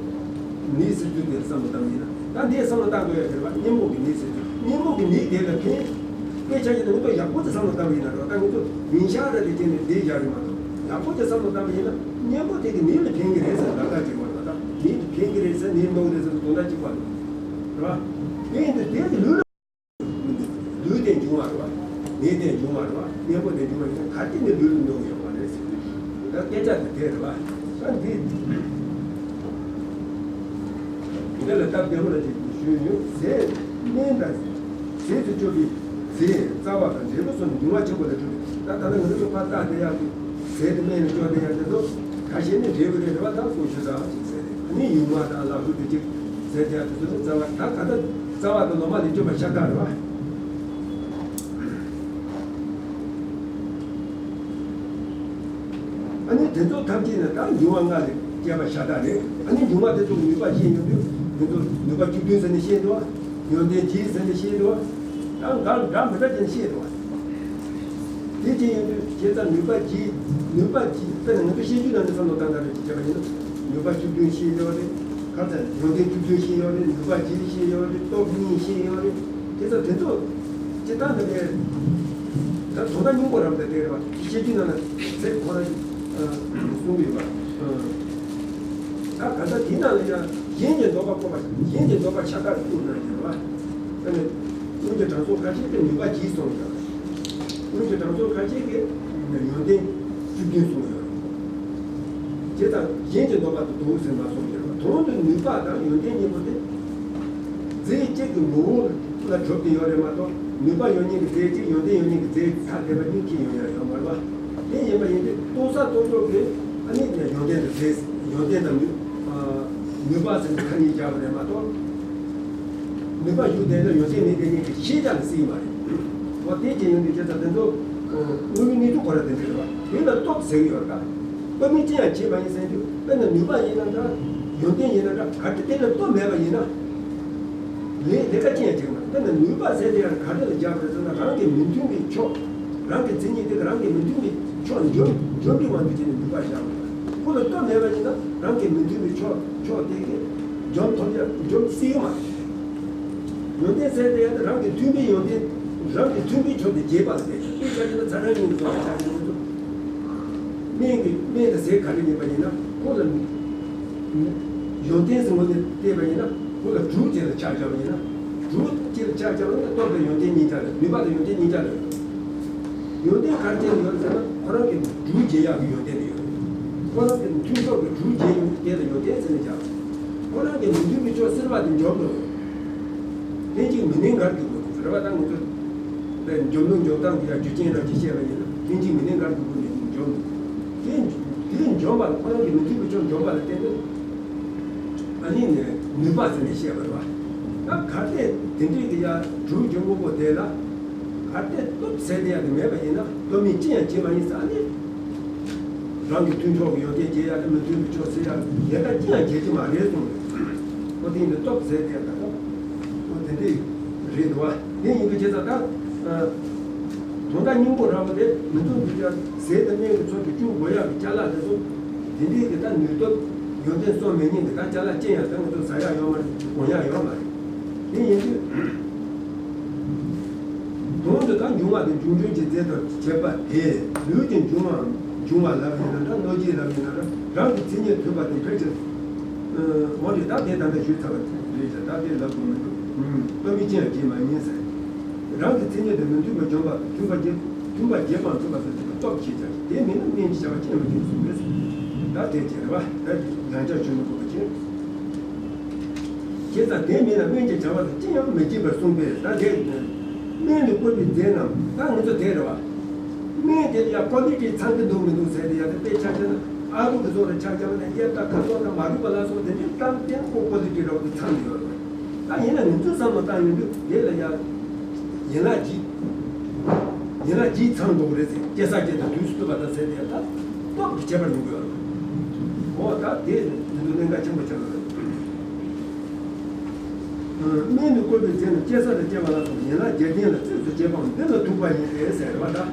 ནད་སེལ་ཚུལ་དེ་བསམ་བློ་བཏང་ཡིན་ན། ད་འདི་བསམ་བློ་བཏང་དགོས་ཡ་དེ་རེད་བ། གཉེན་པོ་གི་ནད་སེལ་ཚུལ། གཉེན་པོ་གི་ནད་དེ་ལ་ཕན། དཔེ་ཆ་ཞིག་ཏུ་ང་ཚོ་ཡག་པོ་ཅིག་བསམ་བློ་བཏང་བ་ཡིན་ན་རེད་བ། ད་ང་ཚོ་ཉིན་ཞག་རེ་རེ་བྱས་ནས་བསྡད་ཡག་རེད་མ་གཏོགས། ཡག་པོ་ཅིག་བསམ་བློ་བཏང་བ་ཡིན་ན་གཉེན་པོ་དེ་གི་ནད་ལ་ཕན་གི་རེད་ཟེར་ལབ་ད་ཅིག་མ་རེད་བ། ད་ནད་ཕན་གི་རེད་ཟེར་ནད་གནོད་གི་རེད་ཟེར་དོན་དག་ཅིག་པ་རེད་བ། དེ་ཡིན་དུས་དེ་གི་ལུས་ལ། ལུས་དེ་འབྱུང་བ་རེད་བ། ནད་དེ་འབྱུང་བ་རེད་བ། གཉེན་པོ་དེ་འབྱུང་བ་ཡིན་ན་ག་དུས་ནས་ལུས་ལ་གནོད་ཡོང་བ་རེད་ཟེར། ད་སྐད་ཆ་དེ་དེ་རེད་བ། ད་འདི་འདི་ལ་སྟབས་བདེ་བོ་ལ་ཅིག་ཞུས་ཡོད། ཟས་སྨན་དང་ཟས་སུ་སྤྱོད་པའི་ཟས་རྩ་བ་དང་འབྲས་བུ་སོགས་ནི་འབྱུང་བ་ཆེན་པོ་ལས་གྲུབ་པས། ད་ད་ལྟ་ང་ཚོ་ཕར་བལྟས་བསྡད་ཡག་གི་ཟས་དེ་སྨན་ལ་སྤྱོད་བསྡད་ཡག་དེ་ཚོ་ཁ་ཤས་ནི་འབྲས་བུ་རེད་བ། ད་སོ་ཞུ་ད་ཅིག་ཟས་རེད། ཨ་ནི་ཡུང་བ་དང་ལ་ཕུག་དེ་ཅིག་ཟས་བསྡད་ཡག་དེ་ཚོ་ནི་རྩ་བ། ད་ད་ལྟ་རྩ་བ་དང་ལོ་མ་ལས་སྤྱོད་པ་ཤ་སྟག་རེད་བ། ཨ་ནི་དེ་ཚོ་ཐམས་ཅད་ནི་ད་འབྱུང་བ་ལྔ་ལས་སྐྱེས་པ་ཤ་སྟག་རེད། ཨ་ནི་འབྱུང་བ་དེ་ཚོ་ནུས་པ་ཤེས་ཡོང་དུས་ང་ཚོ་ནུས་པ་བཅུ་བདུན་ཟེར་ནས་བཤད་འདུག་བ། ཡོན་ཏན་བརྒྱད་ཟེར་ནས་བཤད་འདུག་བ། ད་འགའ་འདྲ་མི་འདྲ་བྱས་ནས་བཤད་འདུག་བ། དེ་བྱས་ཡོང་དུས་བྱས་ཙང་ནུས་པ་བརྒྱད། ནུས་པ་བརྒྱད་དཔེར་ན་ང་ཚོ་བཤད་རྒྱུད་ནང་ནས་བསམ་བློ་བཏང་ན་རེད་ཅེས་བྱས་པ་ཡིན་ན། ནུས་པ་བཅུ་བདུན་བཤད་ཡོད་རེད། ཁ་ཚ་ཡོན་ཏན་བཅུ་བདུན་བཤད་ཡོད་རེད། ནུས་པ་བརྒྱད་བཤད་ཡོད་རེད། སྟོབས་གཉིས་བཤད་ཡོད་རེད། དེ་ཚོ་དེ་ཚོ་སྤྱིར་བཏང་དེ་ནས་ད་དོན་དག་སྙིང་པོ་རང་དེ་དེ་རེད་བ། བཤད་རྒྱུད་ནང་ན་ཚེ་ཁོ་རང་གསུངས་ཡོད་པ། ད་ག་ད་དེ་ནང་ལ་ཡང་གཞན་གྱི་འདོད་པ་བསྐོར་བ། གཞན་གྱི་འདོད་པ་ཤ་སྟག་བསྐུར་གནང་ཡོད་པ། ཨ་ནི་སྔོན་གྱི་དྲང་སྲོང་ཁ་ཤས་ཀྱིས་ནུས་པ་བརྒྱད་གསུངས་ཡོད། སྔོན་གྱི་དྲང་སྲོང་ཁ་ཤས་ཀྱིས་ཡོན་ཏན་བཅུ་བདུན་གསུངས་ཡོད། བྱས་ཙང་གཞན་གྱི་འདོད་པ་དང་དོ་ཟེར་མ་གསུངས་ཡོད་པ། དོན་དུ་ནུས་པ་དང་ཡོན་ཏན་གཉིས་པོ་དེ་རྫས་གཅིག་གི་ངོ་བོ་ལ་གྲུབ་སྟེ་ཡོད་རེད་མ་གཏོགས། ནུས་པ་ཡོད་མཁན་གྱི་རྫས་གཅིག་ཡོན་ཏན་ཡོད་མཁན་གྱི་རྫས་ཐ་དད་པ་གཉིས་ཀྱི་ཡོང་ཡ་ཡོད་མ་རེད་བ། དེ་ཡིན་པ་ཡིན་དུས་རྟོགས་ས་རྟོགས་ཚོགས་ཀྱི་ཨ་ནི་ཡོན་ཏན་དང་རྫས། ཡོན་ཏན་དང་ནུས་ནུས་པ་ཟེར་ནས་ཁ་གཉིས་བརྒྱབ་པ་རེད་མ་གཏོགས། ནུས་པ་ཞུགས་བསྡད་ན་ཡོན་ཏན་མེད་བསྡད་མཁན་གྱི་ཤེས་བྱ་ལ་སྲིད་མ་རེད། འོ་དེ་བྱས་ཡོང་དུས་བྱས་ཙང་དེ་ཚོ་དངོས་ཡོད་གནས་ཚུལ་ཁོ་རང་དེ་འདྲ་རེད་བ། དེ་ལ་སྟོབས་ཟེར་གྱི་ཡོད་རེད་ད། སྟོབས་མིན་ཅི་ཡང་བྱེད་མ་ཡིན་ཟེར་དུས། དཔེར་ན་ནུས་པ་ཡིན་ན་འདྲ། ཡོན་ཏན་ཡིན་ན་འདྲ། གལ་ཏེ་དེ་ལ་སྟོབས་མེད་པ་ཡིན་ན། ལས་ལས་ཀ་ཅི་ཡང་བྱེད་མ། དཔེར་ན་ནུས་པ་ཟེར་དེ་ཡང་ག་རེ་ལ་སྦྱར་དགོས་ཟེར་ན། རང་གི་མི་མཐུན་པའི་ཕྱོགས། རང་གི་མཚན་ཉིད་དེ་རང་གི་མི་མཐུན་པའི་ཕྱོགས་འཇོམས་འཇོམས་པའི་དབང་དུ་བྱས་ནས་ནུས་པ་བཞག་དགོས། ཁོ་ལ་སྟོབས་མེད་པ་ཡིན་ན་རང་གི་མི་མཐུན་པའི་ཕྱོགས་ཕྱོགས་དེ་གིས་འཇོམས་ཐུབ་ཡ་འཇོམས་སྲིད་ཀྱི་མ་རེད། ཡོན་ཏན་ཟེར་དེ་ཡང་རང་གི་མཐུན་པའི་ཡོན་ཏན། རང་གི་མཐུན་པའི་ཕྱོགས་དེ་རྒྱས་པ་ལ་བལྟས། དཔེ་ཆ་ཡིན་ན་ཚ་གྲང་གཉིས་ཀྱི་ཐོག་ལ་ཆ་ཡིན་ན། སྨན་གྱི་སྨན་དང་ཟས་ག་རེ་ཡིན་པ་ཡིན་ན་ཁོ་ལ་ཡོན་ཏན་ཟེར་ངོས་ནས་བལྟས་པ་ཡིན་ན། ཁོ་ལ་དྲུག་ཅིག་ལ་ཆ་བཞག་པ་ཡིན་ན། དྲུག་ཅིག་ལ་ཆ་བཞག་པ་ཡིན་ན་སྟོབས་དང་ཡོན་ཏན་གཉིས་ཆ་ལ། ནུས་པ་དང་ཡོན་ཏན་གཉིས་ཆ་ལ་ཡོད། ཡོན་ཏན་ག་རེ་བྱས་ནས་ཡོད་ཟེར་ན། ཁོ་རང་གི་དྲུག་རྒྱས་ཡག་གི་ཡོན་ཏན་དེ་ཡོད། ཁོ་རང་གི་མཐུན་ཕྱོགས་ཀྱི་དྲུག་རྒྱས་ཡོང་དེ་ལ་ཡོན་ཏན་ཟེར་ནས་བཞག་ཁོ་རང་གི་མི་མཐུན་པའི་ཕྱོགས་སེལ་བ་དེ་འཇོམས་དགོས། ལྷན་ཅིག་མི་གནས་འགལ་གྱི་སྒོ་ནས་རེད་བ། ད་ང་ཚོ་འཇོམས་ལུགས་འཇོམས་སྟངས་ཀྱི་ཡ་རྒྱུ་རྐྱེན་རང་གིས་བཤད་པ་ཡིན་ན། ལྷན་ཅིག་མི་གནས་འགལ་གྱི་སྒོ་ནས་འཇོམས་འདུག་དེ་དེ་འཇོམས་པ་ལ། ཁོ་རང་གི་མི་མཐུན་པའི་ཕྱོགས་འཇོམས་པ་ལ་བརྟེན་ནས་ཨ་ནི་ནི་ནུས་པ་ཟེར་ནས་བཤད་པ་རེད་བ། ད་གལ་ཏེ་དེ་འདྲའི་གི་ཡ་དྲུག་གི་དངོས་པོ་དེ་ལ་གལ་ཏེ་སྟོབས་ཟེར་དེ་ཡ་དེ་མེད་པ་ཡིན་ན། སྟོབས་མིན་ཅི་ཡང་བྱེད་མ་ཡིན་ཟེར། ཨ་ནི། རང་གི་མཐུན་ཕྱོགས་ཀྱི་ཡོན་ཏན་རྒྱས་ཡག་དང་མི་མཐུན་པའི་ཕྱོགས་སེལ་ཡག་ལས་ཀ་ཅི་ཡང་བྱེད་ཀྱི་མ་རེད་གསུངས་པས། ཨོ་དེ་ཡིན་དུས་སྟོབས་ཟེར་དེ་ཡང་ད་ལྟ་ཨོ་དེ་འདྲ་རེད་འདུག་བ། དེ་ཡིན་དུས་བྱས་ཙང་ད་དོན་དག་སྙིང་པོ་རང་བ་དེ་མི་མཐུན་པའི་ཕྱོགས་ཟས་དང་སྨན་གྱི་ཚོགས་ཀྱིས་བསྐྲུན་དགོས་ཡག་གི་ཅ་ལག་དེ་ཚོ་དེ་འདྲའི་གི་ད་ནུས་སྟོབས་ཡོན་ཏན་གསུམ་མེད་མཁན་གྱི་ད་ཅ་ལག་ཅི་ཡང་ད་ང་ཚོ་ཟ་ཡག་ཡོད་མ་རེད། གོན་ཡག་ཡོད་མ་རེད། དེ་ཡིན་དུས། དོན་དུ་ད་འབྱུང་བ་དེ་འབྱུང་ཆུང་གི་རྫས་དང་བྱེད་པ་དེ། ལུས་ཀྱི་འབྱུང་བ་འབྱུང་བ་ལབ་ཡིན་ན་འདྲ། གནོད་བྱེད་ལབ་ཡིན་ན་འདྲ། རང་གི་མཚན་ཉིད་མཐུན་པ་དེ་ཕལ་ཆེར་འོ་རེད། ད་དེ་ད་ལྟ་ཞུས་ཚར་བ་རེད་ཟེར། ད་དེ་ལབ་དགོས་མི་འདུག་སྟོབས་མིན་ཅི་ཡང་བྱེད་མ་ཡིན་ཟེར། རང་གི་མཚན་ཉིད་དེ་མི་མཐུན་པ་འཇོམས་པ། མཐུན་པ་བྱེད། མཐུན་པ་བྱེད་པ་མཐུན་པ་ཟེར་དེ་ལ་སྟོབས་བྱེད་བྱ། དེ་མིན་ན་སྨན་གྱི་བྱ་བ་ཅི་ཡང་མི་བྱེད་གསུངས་པས། ད་དེ་བྱེད་རེད་བ། ད་ཡང་བསྐྱར་ཞུ་མི་དགོས་པ་བྱེད། བྱས་ཙང་དེ་མིན་ན་སྨན་གྱི་བྱ་བ་ལ་ཅི་ཡང་མི་བྱེད་པར་གསུངས་པས། ད་དེ་སྨན་ལས་བསྐུར་བའི་རྫས་རྣམས། ད་ང་ཚོ་དེ་རེད་བ། སྨན་དེ་ཡ་ཀོ་ལི་ཊི་ཚང་གི་འདུག་མི་འདུག་ཟེར་དེ་ཡ་དེ་དཔེ་ཆ་བྱས་ན། ཨ་རུ་གི་སོགས་ལ་ཆ་བཞག་ན་གཡས་དང་ཁ་སོགས་དང་མ་རུས་པ་ལ་སོགས་དེ་འདྲའི་གཏམ་གཏན་ཁོ་ཁོ་ལ་ཅིག་རོགས་ཀྱི་མཚམས་ཡོད་རེད། ད་ཡིན་ན་ང་ཚོས་བསམ་བློ་བཏང་ཡོང་དུས་དེ་ལ་ཡ་ཡན་ལག་བརྒྱད། ཡན་ལག་བརྒྱད་ཚང་འགྲོ་གི་རེད་ཟེར། སྐྱེ་ས་སྐྱེ་དང་དུས་སུ་བསྟུན་པ་དང་ཟེར་དེ་ད་སྟོབས་ཀྱི་ཁྱད་པར་ཡོང་གི་ཡོད་རེད། འོ་ད་དེ་ནི་ང་ཚོ་གནད་འགག་ཆེན་པོ་ཆགས་ཡོད་རེད། སྨན་དུ་བཀོད་པའི་ཚེ་ན་སྐྱེ་ས་ལ་སྐྱེ་བ་ལ་སོགས་ཡན་ལག་བརྒྱད་ལྡན་ལ་རྩིས་སུ་བྱེད་པའང་འདི་ལ་ཐུག་པ་ཡིན་ཏེ་ཟེར་བ་ལྟར།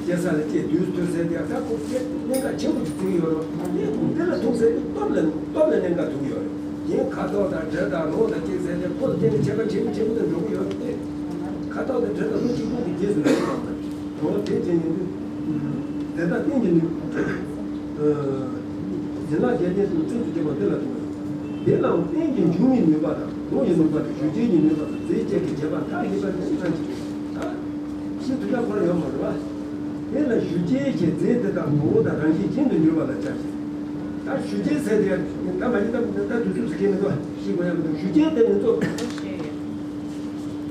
སྐྱེ་ས་ལ་སྐྱེ་དུས་སུ་ཟེར་ཏེ་ད་ཁོ་སྐྱེ་གནད་འགག་ཆེན་པོ་ཞིག་བརྩི་གི་ཡོད་རེད། འདི་ཁོ་འདི་ལ་ཐུག་ཟེར་ཏེ་སྟོབས་ལ་སྟོབས་ལ་གནད་འགག་ཐུག་གི་ཡོད་རེད། གཞན་ཁ་དོག་དང་འབྲས་དང་རོ་དང་གཅིག་ཟེར་ཏེ་ཁོ་ལ་བརྟེན་ནས་ཁྱད་པར་ཆེན་པོ་ཆེན་པོ་དེ་འགྲོ་གི་ཡོད་རེད་དེ། ཁ་དོག་དང་འབྲས་དང་རོ་གཅིག་པུ་གི་རྗེས་སུ་འགྲོ་གི་ཡོད་རེད། འོ་དེ་བྱས་ཡིན་དུས། དེ་དག་རྟེན་གྱི་ནུས། ཡན་ལག་བརྒྱད་ལྡན་དུ་རྩིས་སུ་བྱེད་པ་འདི་ལ་ཐུག་པ་ཡིན། དེ་ལའང་རྟེན་གྱི་འབྱུང་བའི་ནུས་པ་དང་ངོ་བོའི་ནུས་པ་དང་ཞུ་བྱེད་ཀྱི་ནུས་པ་དང་རྫས་བཅས་ཀྱི་བྱེད་པ་མཐའ་ཡས་པ་ནི་ཚང་གཅིག་རེད། ད་ཤེས་ཐུབ་ཡག་ཁོ་རང་ཡོད་མ་རེད་བ། དེ་ལ་ཞུ་བྱེད་ཀྱི་རྫས་དེ་དག་ངོ་བོ་དང་རང་བཞིན་གཞན་དུ་འགྱུར་བ་ལ་བྱ་ཞིང་། ད་ཞུ་བྱེད་ཟེར་དེ་ད་མ་ཡིན་ད་ད་དུས་ཚོད་སུ་སྐྱེལ་མི་འདུག་ཤེས་དགོས་ཡ་མི་འདུག་ཞུ་བྱེད་དེ་ནི་གཙོ།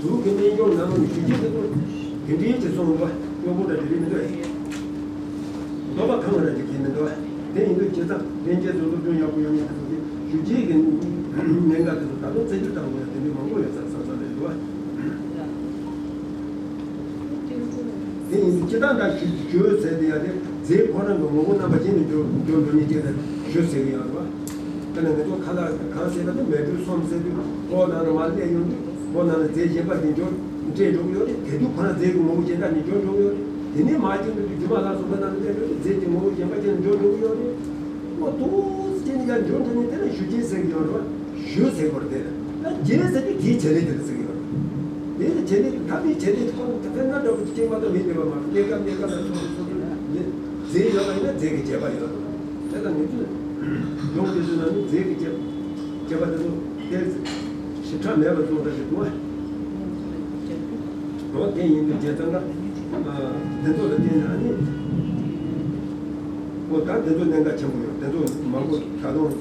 དུག་གི་རྨད་བྱུང་ན་མ་ནི་ཞུ་རྗེས་དེ་ཚོ་དེ་འདྲའི་ཅིག་སོང་བ་གཡོག་པོ་འདྲ་དེ་རིགས་མི་འདུག་ཨེ། འདོད་པ་ཁེངས་པ་འདྲ་ཅིག་གིས་མི་འདུག་དེ་ཡིན་དུས་ཇི་ཙམ་ལྷན་སྐྱེས་སུ་སློབ་སྦྱོང་ཡག་པོ་ཡོད་མཁན་དེ་ཚོ་གིས་ཞུ་རྗེས་ཀྱི་གནད་འགག་དེ་ཚོ་ད་དུང་རྩད་གཅོད་བཏང་དགོས་ཡ་དེ་འདྲའི་མང་པོ་ཡོད་ས་བསམ་བསམ་རེད་འདུག་ཨ། དེ་ཡིན་དུས་ཇི་ལྟར་འདྲ་ཞུ་ཞུ་ཟེར་དེ་ཡ་དེ་རྫས་ཁོ་རང་གི་ངོ་བོ་རྣམ་པ་ཅན་དུ་འགྱུར་འགྱུར་འགྲོ་ནི་ཅིག་ལ་ཞུ་ཟེར་གི་ཡོད་རེད་བ། དེ་ནས་ང་ཚོ་ཁ་ལག་གང་ཟེར་བ་དེ་མེ་དྲོད་གསུམ་ཟེར་དུས་ཕོ་ནང་ལ་མར་སླེབས་ཡོང་དུས་ཕོ་ནང་ལ་རྫས་གཞན་པ་དེ་འབྱོར་འདྲེས་འགྲོ་གི་ཡོད་རེད། དེ་དུས་ཁོ་རང་རྫས་ཀྱི་ངོ་བོ་གཞན་དག་ནས་འབྱོར་འགྲོ་གི་ཡོད་རེད། དེ་ནས་མར་ཅིག་འགྲོ་དུས་རྒྱུ་མ་ལ་སོགས་པ་ནང་ལ་སླེབས་ཡོང་དུས་རྫས་ཀྱི་ངོ་བོ་གཞན་པ་ཅན་འབྱོར་འགྲོ་གི་ཡོད་རེད། ཨོ་ཏོག་ཙམ་ཅིག་ནས་ཡར་འབྱོར་འགྲོ་ནས་དེ་ལ་ཞུ་རྗེས་ཟེར་གི་ཡོད་རེད་བ། ཞུ་ཟེར་གི་ཡོད་རེད། དེ་ལ་རྗེས་ཟེར་དུས་དེའི་བྱེད་ལས་དེ་ལ་ཟེར་གི་ཡོད་རེད། དེ་ལ་བྱེད་ལས་ད་དེའི་བྱེད་ལས་ཁོ་ན་དེ་ན་འདྲ་བོ་ཅིག་མ་གཏོགས་མེད་པ་མ་རེད། གནས་སྐབས་གནས་སྐབས་ལ་སོ་སོ་སོ་སོ་ནས་རྫས་ཡོད་པ་ཡིན་ན་རྫས་ཀྱི་བྱེད་པ་ཡོད་རེད། དེ་དང་ནི་ཚུལ་ཡོངས་ཀྱི་ཚུལ་ལ་ནི་རྫས་ཀྱི་བྱེད་བྱེད་པ་དེ་ཚོ་དེ་ཞིབ་ཕྲ་མེད་པར་སོང་ད་ཞིག་འདུག་བ། འོ་དེ་ཡིན་དུས་རྗེས་ཙམ་ལ་དེ་ཚོ་ལ་བརྟེན་ནས་ཨ་ནི། འོ་ད་དེ་ཚོ་གནད་འགག་ཆེན་པོ་ཡོད། དེ་ཚོ་མང་པོ་ད་དུང་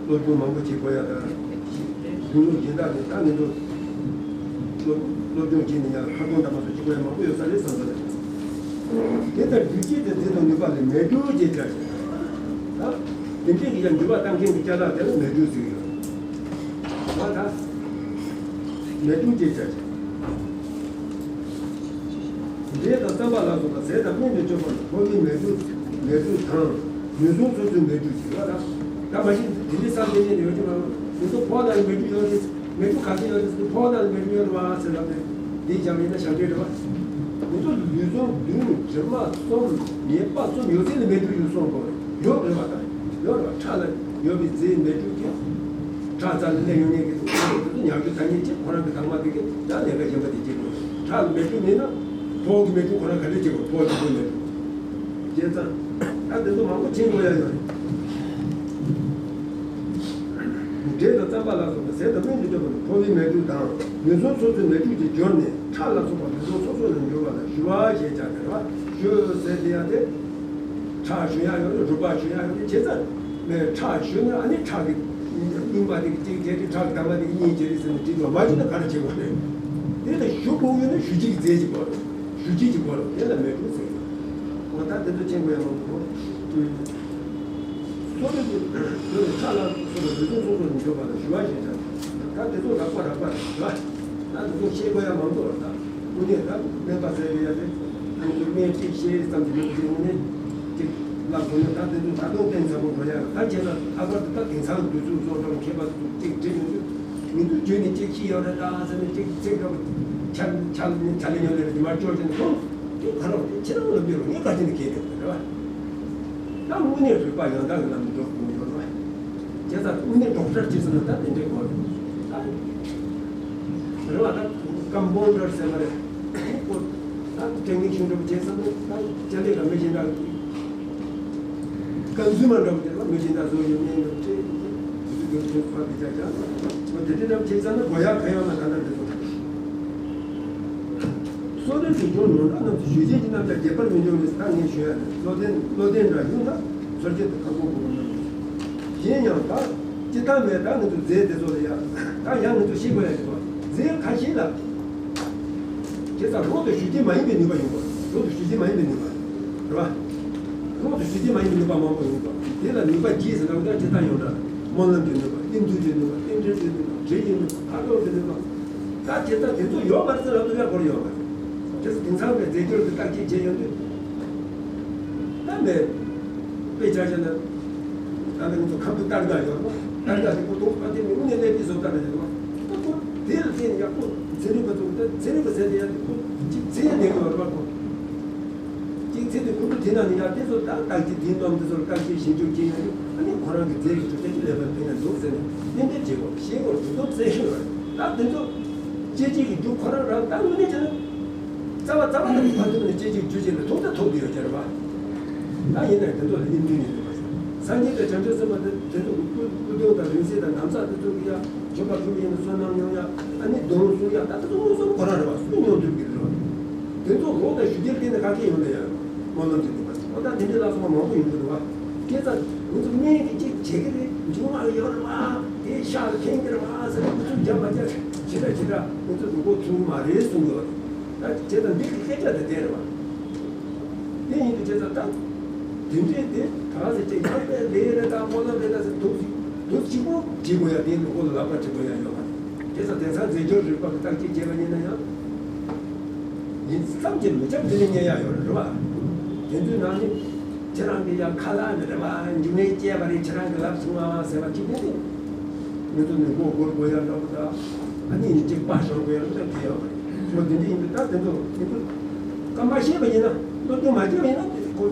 སློབ་སྦྱོང་མང་པོ་བྱེད་དགོས་ཡ་དང་། གཞུང་ལུགས་སྦྱིན་བདག་ནི་ད་ནི་ཚོ་སློབ་སློབ་སྦྱོང་བྱེད་ནས་ཡང་ཁ་སྐོང་དང་མ་སོགས་བྱེད་དགོས་ཡ་མང་པོ་ཡོད་ས་རེད་བསམ་ས་རེད། དེ་ལྟར་རྒྱུ་རྐྱེན་དང་རྫས་དང་ནུས་པ་ལས་མེ་སྒྱུར་ཅེས་བྱ་ཞིང་། ད་དེ་འདྲའི་ཡང་འགྱུར་བ་གཏང་མཁན་གྱི་ཅ་ལག་དེ་ལ་མེ་སྒྱུར་ཟེར་གྱི་ཡོད། ད་ད་མེ་སྒྱུར་ཅེས་བྱ་ཞིང་། འབྲས་དང་རྩམ་པ་ལ་སོགས་པ་ཟས་དང་སྨན་དུ་སྤྱོད་པ་ལ་ཕོ་བའི་མེ་སྒྱུར་མེ་སྒྱུར་དང་ངན་སོང་སོ་སོའི་མེ་སྒྱུར་ཅེས་པ་དང་། ད་མ་གཞི་དེ་འདྲའི་བསམ་གཏན་ཅན་ཡོད་ཀྱི་མ་རེད། ང་ཚོ་ཕོ་ནང་ལ་མེ་སྒྱུར་ཡོད་རེད། མེ་སྒྱུར་ག་ཚོད་ཡོད་རེད་ཟེར་ན་ཕོ་ནང་ལ་མེ་སྒྱུར་ཡོད་རེད་བ་ཟེར་ལབ་ནས་འདི་བཞག་ཡིན་ན་ཞབས་འདྲེན་རེད་བ། ང་ཚོ་ལུས་ཟུངས་བདུན་གྲིབ་མ་གསུམ་ཉེས་པ་གསུམ་ཡོད་ཚད་ལ་མེ་སྒྱུར་ཡོད་སོང་གོ་ཡོད་རེད་བ། ད་ཡོད་རེད་བ། ཁྲག་ལ་ཡོད་པའི་རྫས་མེ་སྒྱུར་གྱི། ཁྲག་རྩ་ལ་སླེབས་ཡོང་མཁན་གྱི་དུག་ཅན་དེ་ཚོ་ཉག་ཆུ་ཐ་སྙད་ཅེས་ཁོ་རང་གི་དྭངས་མ་དེ་གས་ད་ལས་ཀ་གཞན་པ་དེ་བྱེད་དགོས། ཁྲག་ལ་མེ་སྒྱུར་མེད་ན་ཕོ་བོ་གི་མེ་སྒྱུར་ཁོ་རང་ག་འདྲས་བྱེད་དགོས། ཕོ་བོ་གི་མེ་སྒྱུར་བྱས་ཙང་ད་དེ་ཚོ་མང་པོ་མཁྱེན་དགོས་ཡ་ཡོད་རེད། འབྲས་དང་རྩམ་པ་ལ་སོགས་པ་ཟས་དང་སྨན་དུ་སྤྱོད་པ་ནི་ཕོ་བའི་མེ་སྒྱུར་དང་ངན་སོང་སོ་སོའི་མེ་སྒྱུར་གྱིས་སྦྱོར་ནས་ཁྲག་ལ་སོགས་པ་ངན་སོང་སོ་སོ་ལ་འགྱུར་བ་ལ་ཞུ་བ་ཞེས་བྱ་སྟེ་རེད་བ། ཞུ་ཟེར་དེ་ཡ་དེ། ཁྲག་ཞུ་ཡག་ཡོད་རེད། རུས་པ་ཞུ་ཡག་ཡོད་རེད། བྱས་ཙང་ཁྲག་ཞུ་ན་ཨ་ནི་ཁྲག་གི་རྙིང་པ་དེ་གཅིག་བྱས་ཏེ་ཁྲག་གི་དྭངས་མ་དེ་གཉིས་བྱས་ཏེ་ཟེར་ནས་བྲིས་འདུག་མ་བྲིས་ན་ག་རེ་བྱེད་དགོས་རེད། དེ་ལ་ཞུ་དགོས་ཡོད་ན་ཞུ་བྱེད་ཀྱི་རྫས་ཅིག་དགོས་རེད། ཞུ་བྱེད་ཅིག་དགོས་རེད། དེ་ལ་མེ་སྒྱུར་ཟེར་གྱི་འོ་ད་དེ་ཚོ་མཁྱེན་དགོས་ཡ་མང་པོ་འདུག་སོ་རེད་དེ་ཁྲག་ལ་སོགས་པ་ངན་སོང་སོ་སོ་ནས་འཇོག་པ་ལ་ཞུ་བ་ཞེས་བྱ། ད་དེ་ཚོ་རགས་པ་རགས་པ་རེད། ད་དེ་ཚོ་ཤེས་དགོས་ཡ་མང་པོ་རེད། ད་དངོས་གནས་ད་སྨན་པ་ཟེར་ཡོད་ཡ་དེ་ཁོང་ཚོ་སྨན་ཁྲིད་ཤེས་ཙམ་གྱི་མི་དེ་དངོས་གནས་ཅིག་ལབ་དགོས་ན། ད་དེ་ཚོ་ད་དུང་གཏན་ཚ་པོ་འགྲོ་ཡ་རེད། ད་བྱས་ན་ལྷག་པར་དུ་ད་དེང་སང་དུས་ཚོད་སོགས་དང་མཁས་པ་ཚོ་ཅིག་བྲིས་ཡོང་དུས་ང་ཚོ་བརྗོད་ནས་ཅིག་ཤེས་ཡོད་རེད་ད་ཟེར་ནས་ཅིག་ཚིག་འདྲ་པོ་ཆ་ཆ་ཆ་ལེ་ཉོ་ལེ་རེད། དེ་མར་སྐྱོར་བྱས་ནས་ཁོང་དེ་ག་རེ་རེད། ཁྱེད་རང་ལ་འདོད་རུང་ངས་ག་ཅི་ནས་ཁེལ་རེད་རེད་བ། ད་དངོས་གནས་རིག་པ་ཡང་དག་གི་ལམ་དུ་འགྲོ་དགོས་ཡོད་རེད་བ། བྱས་ཙང་དངོས་གནས་ཌོག་ཊར་བྱེད་ཟེར་ན་ད་དེ་འདྲའི་སྐོར་རེད། ད་རེད་བ། ད་ཀམ་པའུན་ཌར་ཟེར་བ་རེད། ཁོ་ད་ཊེག་ནི་ཤན་འདྲ་པོ་བྱེད་ཟེར་ན་ད་ཅ་ལག་ལ་མི་གཞན་དག་ཀོན་སུ་མར་འདྲ་པོ་དེ་ལ་མི་གཞན་དག་བཟོ་ཡོད་མེད་ཡོད་ཅེས་དུས་ཚོད་དུས་ཚོད་ཕར་དེ་ཆ་ཆ་འོ་དེ་འདྲ་འདྲ་པོ་བྱེད་ཟེར་ན་དགོས་ཡག་གང་ཡོད་ན་ད་ལྟ་དེ་ཚོ། སོ་རེད་དེ་སྦྱོར་ནོར་འདྲ་རྣམས་སུ་ཞུ་བྱེད་ཀྱི་རྣམ་གཞག་རྒྱས་པར་མི་འབྱུང་ནས། ད་ངས་ཞུ་ཡ་ནི་བློ་ལྡན་བློ་ལྡན་འདྲ་ཡིན་ན་སོར་ཆེད་དུ་ཁ་སྐོང་དགོས་པ་རྣམས་སོ། གཞན་ཡང་ད་སྤྱི་བཏང་བའི་ད་ང་ཚོ་རྫས་དེ་ཚོ་ལ་ཡ་ད་ཡང་ང་ཚོ་ཤེས་དགོས་ཡ་ཡོད་པ། རྫས་ཁ་ཤས་ལ་བྱས་ཙང་རོ་དང་ཞུ་བྱེད་མ་ཡིན་པའི་ནུས་པ་ཡོད་པ། རོ་དང་ཞུ་བྱེད་མ་ཡིན་པའི་ནུས་པ་རེད་བ། ཁོང་དུ་ཞི་བདེ་མ་ཡིན་ནུས་པ་མང་པོ་ཡོང་གི་འདུག་དེ་ལ་ནུས་པ་རྒྱས་ཟེར་ན་འོ་ན་ཇི་ལྟར་ཡོང་འདྲ། སྨོན་ལམ་གྱི་ནུས་པ། བསྟན་འཛིན་གྱི་ནུས་པ། རྟེན་འབྲེལ་གྱི་ནུས་པ། དྲིན་གྱི་ནུས་པ། ཧ་ལོ་གི་ནུས་པ། ད་ཇི་ལྟར་དེ་ཚོ་ཡོད་མ་རེད་ཟེར་ལབ་དུས་ཡ་གོ་རེ་ཡོད་མ་རེད། དེ་ཚོ་དེང་སང་བའི་རྫས་སྦྱོར་གྱི་བརྟག་དཔྱད་བྱས་ཡོང་དུས། ད་མེད། དཔེ་ཆ་བཞག་ན། ད་ནི་ང་ཚོ་ཁམས་དུ་སྟར་སྒ་ཡོད་རེད་པ། སྟར་སྒ་དེ་ཁོ་དོང་ཕ་དེ་མི་དངོས་གནས་གནས་པའི་བཟོ་ལྟ་མེད་རེད་པ། ད་ཁོ་དེ་ལ་བརྟེན་ཡག་པོ་ཚན་རིག་པ་ཚོ་ད་ཚན་རིག་པ་ཟེར་དེ་ཡག་ཁོ་གཅིག་ཚན་ཡག་ལས་ཀྱི་ཡོད་རེད་པ་ཁོ། གཅིག་ཚན་དེ་ཁོ་ཚོ་དེ་ན་ནི་ཡག་དེ་ཚོ་ད་བརྟག་དཔྱད་དེའི་སྣོམ་དེ་ཚོར་བརྟག་དཔྱད་ཞིབ་འཇུག་བྱེད་ཡག་ཨ་ནི་ཁོ་རང་གི་རྫས་ཀྱི་གྲུབ་ཆ་ཅི་ལས་པར་ཕན་ཡག་འདུག་ཟེར་ནས་གཏན་འབེབས་བྱེད་དགོས་ཤེས་དགོས་འདུག་ཟེར་ཤེས་རེད། ད་དེ་ཚོ་སྐྱེ་འཇིག་གི་རྒྱུ་ཁོ་རང་རང་ད་དངོས་གནས་བྱས་ན། རྩ་བ་རྩ་བ་དང་ཕ་ཐུག་ནས་སྐྱེ་འཇིག་རྒྱུ་ཅན་ལ་ཐུག་ད་ཐུག་དུ་ཡོད་ཀྱི་རེད་པ། ད་ཡིན་ནའི་དེ་ཚོ་ལ་སྙིང་རྗེ་ནི་ཡོད་པ་ཞིག་སངས་རྒྱས་དང་བྱང་ཆུབ་སེམས་དཔའ་དེ་དེ་ཚོ་གི་སྐུ་སྐུ་གདུང་དང་རིང་བསྲེལ་དང་ནམ་བཟའ་དེ་ཚོ་གི་ཡ་བྱོན་པ་ཐུབ་ཡིན་ན་བསོད་ནམས་ཡོང་ཡ། ཨ་ནི་སྡོང་གསུང་ཡ། ད་དེ་ཚོ་མངོན་སུམ་ཁོ་རང་རེད་པ། སུས་མྱོང་ཐུབ་ཀྱི་རེད་པ། དེ་ཚོ་ལོག་དང་ཞུ་རྒྱུར་བརྟེན་ནས་ག་གེ་ཡོང་ན་ཡ་སྨོན་ལམ་གྱི་ནུས་པ་ཞིག་འོ་ད་དེ་འདྲའི་ལ་སོགས་པ་མང་པོ་ཡོང་གི་འདུག་པ། དེ་ཙང་ང་ཚོ་སྨན་གྱི་གཅིག་བྱེད་ཀྱི་རེད། འབྱུང་བ་ཡོད་རེད་པ། དེ་ཤ་ལ་ཕན་གྱི་རེད་པ་ཟེར་ནས་ང་ཚོ་རྒྱབ་པ་རྒྱབ་ཇི་འདྲ་ཇི་འདྲ་ང་ཚོ་ནུས་པ་ཚུགས་མ་རེད་གསུང་གི་ཡོད་རེད། ད་བྱས་ཙང་འདི་གི་སྐད་ཆ་དེ་བདེན་རེད་པ། དེ་ཡིན་དུས་བྱས་ཙང་ད། དེ་འདྲའི་དེ་གང་ཟེར་ཅིག་ཡང་པའི་ལས་རེད་ད་སྨོན་ལམ་རེད་ད་ཟེར་འདུག་ཟིག་འདུག་གཅིག་པོ་བྲིས་དགོས་ཡ་དེ་ནུ་གོ་ལ་ལབ་པ་བྲིས་དགོས་ཡ་ཡོད་མ་རེད། དེ་ཚོ་དེང་སང་རྫས་སྦྱོར་རིག་པ་གི་བརྟག་དཔྱད་བྱས་པ་ཡིན་ན་ཡང་། ཡིན་བསམ་གྱི་མི་ཁྱབ་འདི་ནས་རྙེད་ཡ་ཡོད་རེད་པ། དེ་ཚོའི་ནང་ནས་ཁྱེད་རང་གི་ཡང་ཁ་ལག་ནི་རེད་པ། འབྱུང་གནས་སྐྱེས་པ་རེད། ཁྱེད་རང་གི་ལབ་སོང་ང་ཟེར་བ་གཅིག་དེ་ནི། མི་ཚོ་ནི་མགོ་སྒུར་དགོས་ཡ་འདྲ་པོ་དང་། ཨ་ནི་ཡིན་གཅིག་པ་ཤོར་དགོས་ཡ་འདྲ་དེ་ཡོད་པ་རེད། ཁྱོད་དེ་འདྲ་ཡིན་དུས་ད་དེ་ཚོ་དེ་ཚོ་བཀའ་མ་ཤེས་པ་ཡིན་ན་སློབ་སྦྱོང་མ་བྱས་པ་ཡིན་ན་དེ་ཁོ་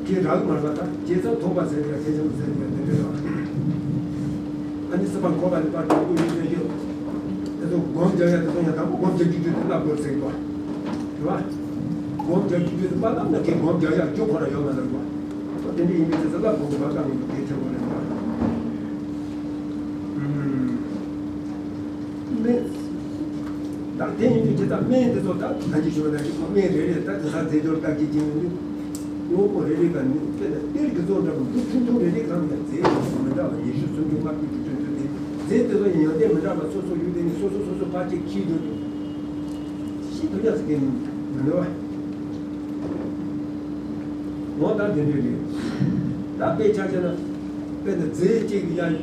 དེ་རག་མ་རག་ད་བྱས་ཙང་ཐོག་པ་ཟེར་ཡ་ཁྱེད་ཚོ་ཟེར་ཡ་དེ་འདྲ་ཡོད། ཨ་ནི་སྲིད་པ་འཁོར་བ་ནི་པར་དྲག་པོ་ཡོད་ཟེར་རྒྱུ། དེ་ཚོ་སྒོམ་རྒྱག་ཡ་དེ་ཚོ་ཡང་དང་པོ་སྒོམ་རྒྱག་རྒྱུ་རྒྱུ་དེ་བསླབ་དགོས་ཟེར་གྱི་འདུག་རེད་བ། སྒོམ་རྒྱག་རྒྱུ་རྒྱུ་དེ་མ་བསླབ་ན་ཁྱེད་སྒོམ་རྒྱག་ཡ་རྒྱུ་ཁོ་རང་ཡོད་མ་རེད་བ། དེ་འདྲ་ཡིན་པའི་ཚེ་ཚེ་བསླབ་དགོས་ཀྱི་མ་བཏང་གི་འདུག་དེ་ཆེན་པོ་རེད་བ། སྨན། ད་དེ་ཡིན་དུས་ཇི་ལྟར་སྨན་དེ་ཚོ་ད་ད་ཅི་ཞུ་བ་ན་ཅིག་སྨན་རེ་རེ་ད་དེ་ས་རྫས་སྦྱོར་བརྟག་དཔྱད་བྱེད་ཡོང་དུས། དངོས་པོ་རེ་རེ་ག་ནི་དཔེར་ན་གཏེར་གྱི་ཚོགས་འདྲ་པོ་འབྲུ་ཆུང་ཆུང་རེ་རེ་གང་ཡང་རྫས་མི་འདྲ་བ་ཉི་ཤུ་སུམ་ཅུ་ལྔ་བཅུ་དྲུག་ཅུ་ཚོད་དེ་རྫས་དེ་ཚོ་ཡང་ཡང་ཏན་མི་འདྲ་བ་སོ་སོ་ཡུལ་དེ་ནི་སོ་སོ་སོ་སོ་ཕར་ཅིག་ཁྱིལ་འགྲོ་དུས། ཤི་དུ་ཡག་ཟེར་མཁན་མི་འདུག་བ། ངོ་ད་དེ་འདྲ་རེད། ད་དཔེ་ཆ་བྱས་ན། དཔེར་ན་རྫས་གཅིག་གི་ཡ།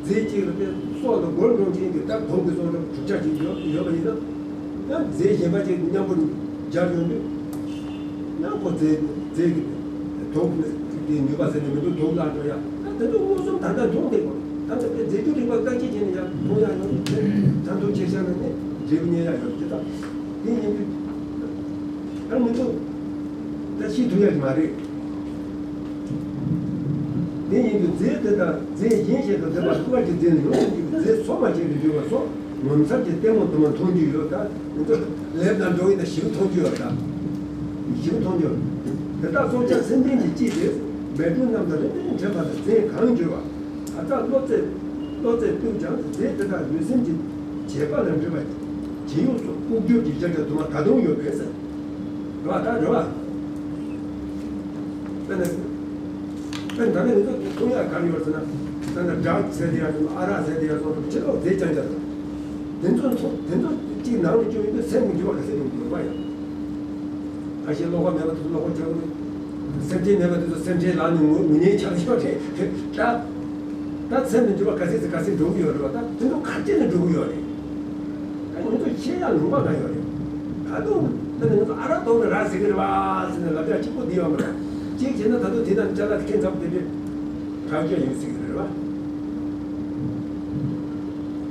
རྫས་གཅིག་ལ་དཔེ་སྲོག་ལ་སྒོར་འགྲོ་མཁན་གྱི་ད་དོམ་གྱི་སྲོག་འགྲོ་གྲུབ་ཆ་ཅིག་ཡོད་ཡོད་པ་ཡིན་ན། ཡང་རྫས་གཞན་པ་ཅིག་མཉམ་པོ་སྦྱར་ཡོང་དུས། ཡང་ཁོ་རྫས་རྫས་ཀྱི་དོམ་དེ་ནུས་པ་ཟེར་ནས་མི་འདུག་དོམ་ལ་འགྲོ་ཡ། ད་དེ་ཚོ་མངོན་སུམ་ད་ལྟ་མཐོང་བསྡད་དགོས། ད་ལྟ་དཔེ་རྫས་འགྱུར་རིག་པ་བརྟག་དཔྱད་བྱས་ནས་ཡང་མཐོང་ཡ་ཡོད་རེད། ད་དུང་ཆེ་ཤ་ན་ནི་འབྲས་བུ་རྙེད་ཡ་ཡོད་རེད་ད། དེ་ཡིན་དུས། ད་མི་ཚོ། ད་ཤི་ཐུབ་ཡ་ཞིག་མ་རེད། དེ་ཡིན་དུས་རྫས་དེ་དང་རྫས་གཞན་ཞིག་དང་ལྡན་པ་ཐུག་པ་ཅིག་རྫས་ནི་ཡོང་དུས་རྫས་སོ་མ་བྱས་ཏེ་འབྲེལ་བ་སོགས་ངོ་མཚར་གྱི་ལྟད་མོ་དུ་མ་མཐོང་རྒྱུ་ཡོད་ད། མི་ཚོ་ལེབ་དང་འགྲོ་ཡིན་ན་ཞིག་མཐོང་རྒྱུ་ཡོད་ད། ཞིག་མཐོང་རྒྱུ་ཡོད། དེ་དག་སྲོག་ཆགས་སེམས་ཅན་གྱི་སྤྱི་དེ་མེ་དྲོད་རྣམས་དང་རིམ་པས་འཕྲད་པ་ལ་རྫས་གང་བརྗོད་པ། ད་ལྟ་བློ་རྩེ་བློ་རྩེ་གཏུག་ཀྱང་རྫས་དེ་དག་ལུས་སེམས་ཀྱི་བྱེད་པ་ལ་འདྲེས་པ་ཇི་ཡོངས་སུ་ལྐུགས་གྱུར་གྱི་བྱ་བྱ་དུ་མ་ད་དུང་ཡོད་པས་ཟེར། རེད་བ་ད་རེད་བ། དཔེར་ན། དཔེར་ན་ད་ནི་ང་ཚོ་མཐོང་ཡག་ག་རེ་ཡོད་ཟེར་ན། ད་ནི་སྦྲག་ཟེར་དེ་ཡག་སོང་ཨ་རག་ཟེར་དེ་ཡག་སོང་ཕྱི་ལོགས་རྫས་ཀྱང་ཀྱང་། དེ་ཚོ་ཚོ་དེ་ཚོ་གཅིག་ནང་ནས་བཅོས་ཡོང་དུས་སེམས་ཀྱི་འགྱུར་བ་ག་ཚོད་ཡོང་གི་ཡོད་པ་ཡང་། ཁ་ཤས་བློ་ཁོག་མེད་པ་དེ་ཚོ་བློ་ཁོག་ཆགས་ཀྱི་རེད། སེམས་ཅན་མེད་པ་དེ་ཚོ་སེམས་ཅན་ལ་ནི་ངོ་ངོ་ཉེས་ཆགས་ཀྱི་རེད་ད། ད་སེམས་ནི་འགྱུར་བ་ག་ཚད་ཚེ་ག་ཚད་འགྲོ་གི་ཡོད་རེད་བ། ད་དེ་ཚོ་ག་ཅི་ནས་འགྲོ་གི་ཡོད་རེད། ད་ང་ཚོ་ཤེས་ཡ་ལུང་པ་ག་ཡོད་རེད། ད་དུང་ད་ནི་ང་ཚོ་ཨ་རག་གཏོང་ནས་རག་ཟེར་གི་རེད་བ་ཟེར་ནས་ལབ་ཡ་གཅིག་པོ་འདི་ཡོད་མ་རེད། གཅིག་བྱས་ན་ད་དུང་དེ་དང་ཅ་ལག་ཁྱད་མཚར་པོ་དེ་འདྲས་གྲགས་ཅན་ཡོད་སྲིད་གི་རེད་བ།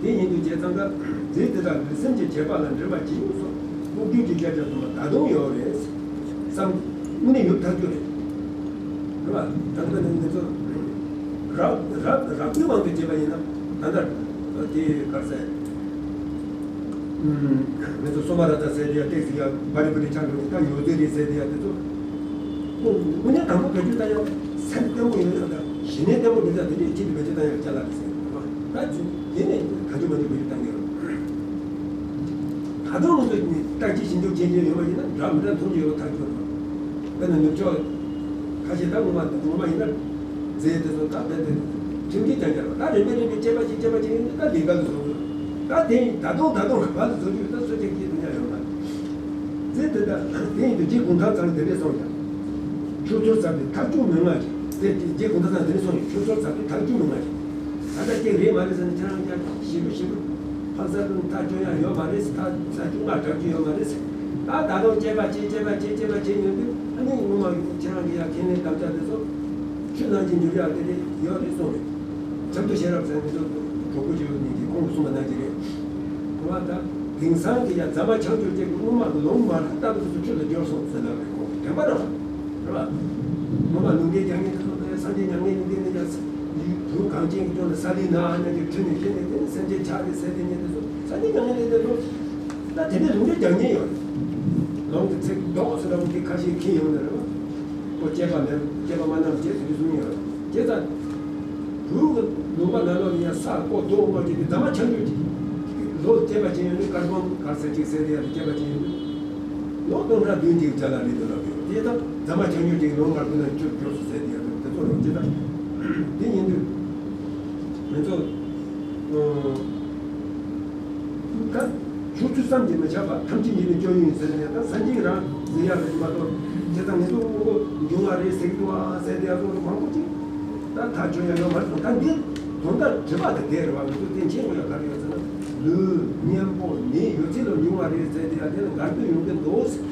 དེ་ཡིན་དུས་བྱས་ཙང་ཀ་རྫས་དེ་དག་ལུས་སེམས་ཀྱི་བྱེད་པ་ལ་འདྲེན་པ་ཇི་ཡོངས་སུ་ལྐུགས་གྱུར་གྱི་བྱ་བྱ་དུ་མ་ད་དུང་ཡོད་རེད་བསམ། དངོས་གནས་ཡོད་ཐག་ཆོད་རེད། རེད་བ། ད་ལྟ་ནི་ང་ཚོ་རབ་རབ་རབ་ཏུ་དབང་དུ་བྱས་པ་ཡིན་ན་ད་ལྟ་དེ་གར་ཟེར། ང་ཚོ་སོ་མ་ར་ད་ཟེར་དེ་ཡ་ཏེག་ཟེར་ཡ་བ་རི་བ་རི་ཆགས་འགྲོ་ད་ཡོད་ཟེར་རེད་ཟེར་དེ་ཡ་དེ་ཚོ། དངོས་གནས་དང་པོ་བེད་སྤྱོད་བཏང་ཡ་སེམས་བརྟན་པོ་ཡོད་ཡ་ད་གཞི་ནས་བརྟན་པོ་མི་ད་དེ་འདྲས་ཅིག་བེད་སྤྱོད་བཏང་ཡ་ཅ་ལག་རེད་ཟེར་བ། ད་ཅི་དེ་ནས་ག་ཚོད་མ་ཚོད་བེད་སྤྱོད་བཏང་གི་ཡོད། ད་དུང་ང་ཚོ་ནི་བརྟག་དཔྱད་ཞིབ་འཇུག་བྱེད་མཁན་ཡོད་པ་ཡིན་ན་འདྲ་མི་འདྲ་མཐོང་རྒྱུ་ཡོད་པ་ཐག་ཆོད་རེད། དཔེར་ན་ནུབ་ཕྱོགས་ཁ་ཤས་ད་ངོ་མ་ངོ་མ་ཡིན་ན་རྫས་དེ་ཚོ་ད་རྦད་དེ་ཁྲིམས་འགལ་ཀྱང་ཀྱང་རེད། ད་རིམ་པས་རིམ་པས་དཔྱད་པ་ཞིག་དཔྱད་པ་ཞིག་ཡིན་ན་ད་ལས་ཀ་ལ་བཟོ་དགོས། ད་དེ་ཡིན་ད་དུང་ད་དུང་ག་པར་ལ་བཟོ་རྒྱུ་ད་སུ་གཅིག་གིས་མི་ཉན་ཡོང་ད། རྫས་དེ་ད་དེ་ཡིན་དུས་རྗེ་གུང་ཐང་ཚང་དེ་འདྲས་གསུངས་ཀྱང་། ཁྱོད་ཚོར་ཟབ་དེ་ཐག་གཅོད་མི་ང་གི་དེ་རྗེ་གུང་ཐང་ཚང་དེ་ནས་སོང་ཡོད། ཁྱོད་ཚོར་ཟབ་དེ་ཐག་གཅོད་མི་ང་གི་ད་ལྟ་སྐྱེ་རེད་མ་རེད་ཟེར་ནས་ཁྱེད་རང་ཀྱང་ཞིབ་པོ་ཞིབ་པོ་ཕག་ས་དང་ཐག་གཅོད་ཡ་ཡོད་མ་རེད་ཟེར། ཐག་ས་གཅོད་ང་གྲབས་ཀྱི་ཡོད་མ་རེད་ཟེར། ད་ད་དུང་སྐྱེས་པ་སྐྱེས་སྐྱེས་པ་སྐྱེས་སྐྱེས་པ་སྐྱེས་ཡོད་དུས་ཨ་ནི་ངོ་མ་ཁྱེད་རང་གི་ཡ་ཁས་ལེན་དམ་བཅའ་དེ་ཚོ་ཆུ་ནང་གི་འགྱུར་ཡ་དེ་རེད་ཡོད་རེད་གསུངས་རེད། ཆབ་མདོ་ཤེས་རབ་ཟེར་མི་ཚོ་གྲོགས་པོ་ཅིག་ཡོད་ནི་གི་ཁོང་གིས་གསུངས་པ་ནང་བཞིན་རེད། དེ་བ་ད་དེང་སང་གི་ཡ་ཛ་མ་ཆང་སྐྱུར་ཅིག་སྔོན་མ་གི་ལུང་མ་ར་ལྟ་བུ་དེ་ཚོ་ཆུ་ལ་སྦྱོར་སོང་ཟེར་ལབ་རེད། ཁོང་གིས་དྲན་པ་རེད་བ། རེད་བ། སྔོན་མ་ལུང་བསྟན་རྒྱག་མཁན་དེ་ཚོ་ད་སངས་རྒྱས་མྱ་ངན་ལུང་བསྟན་ནས་ཡ་དུས་གངས་ཅན་གྱི་ལྗོངས་ལ་ས་ལི་ན་ཨ་ནེ་གི་ཁྲི་ནས་ཁྱེར་ནས་དེ་ནས་སེམས་ཅན་ཆགས་ཏེ་ཟེར་དེ་ཉིད་དེ་ཚོ་སངས་རྒྱས་མྱ་ངན་ལུང་བསྟན་ལོ། ད་དེ་འདྲའི་ལུང་བསྟན་རྒྱག་མཁན་ཡོད་རེད། ལུང་གི་ཚིག་རྡོག་ཟེར་འདྲ་བོ་དེ་ཁ་ཤས་ཁྱེར་ཡོང་ནས་རེད་བ། ཁོ་སྐྱེས་པ་མེད་སྐྱེས་པ་མ་རྣམས་རྗེས་སུ་ཡི་གསུང་ཡོད་རེད། དེ་ལྟར་བོད་ཀྱི་ལུང་པ་ནང་ལོགས་ནས་ཡང་ས་རྐོ་རྡོ་དམར་གྱི་དེ་ཛ་མ་ཆང་སྐྱུར་གྱི་ལོ་སྐྱེས་པ་ཅན་ཡོད་ནི་ཀར་བོན་གར་ཟེར་གཅིག་ཟེར་དེ་ཡང་སྐྱེས་པ་ཅན་ཡོད་ནི་ལོ་སྟོང་ཕྲག་བདུན་གཅིག་བརྒྱ་ལ་རེད་འདུག་ལབ་ཡོད། དེ་ལྟར་ཛ་མ་ཆང་སྐྱུར་གྱི་ལོ་མར་ཀུན་ན་སྐྱུར་སྐྱུར་སུ་ཟེར་དེ་ཡང་འདུག་དེ་ཚོ་རོ་དེ་ལྟར་དེ་ཡིན་དུས་མི་ཚོ། ད་ཆུ་ཚོད་ཙམ་གྱིས་མི་ཆགས་པ་ཐམས་ཅད་ཉིད་ནས་སྐྱོན་ཡིན་ཟེར་ནས་ད་སངས་རྒྱས་རང་ཟེར་ཡག་རེད་མ་གཏོགས་དེ་ལྟར་ངེད་ཚོ་དངོས་པོ་འབྱུང་བ་རེད་ཟེར་གྱི་འདུག་ཨ་ཟེར་དེ་ཡག་ཚོ་མང་པོ་ཅིག་ད་ཐག་ཆོད་ཡག་ཡོད་མ་རེད། ད་འདི་དོན་དག་དྲི་བ་དེ་དེ་རེད་བ། ང་ཚོ་དེ་མཁྱེན་དགོས་ཡག་ག་རེ་ཡོད་ཟེར་ན་ལུས་གཉེན་པོ་ནད་ཡོད་ཚད་ལ་འབྱུང་བ་རེད་ཟེར་དེ་ཡག་དེ་ལ་འགལ་འདུ་ཡོང་གི་འདུག་ཟེར།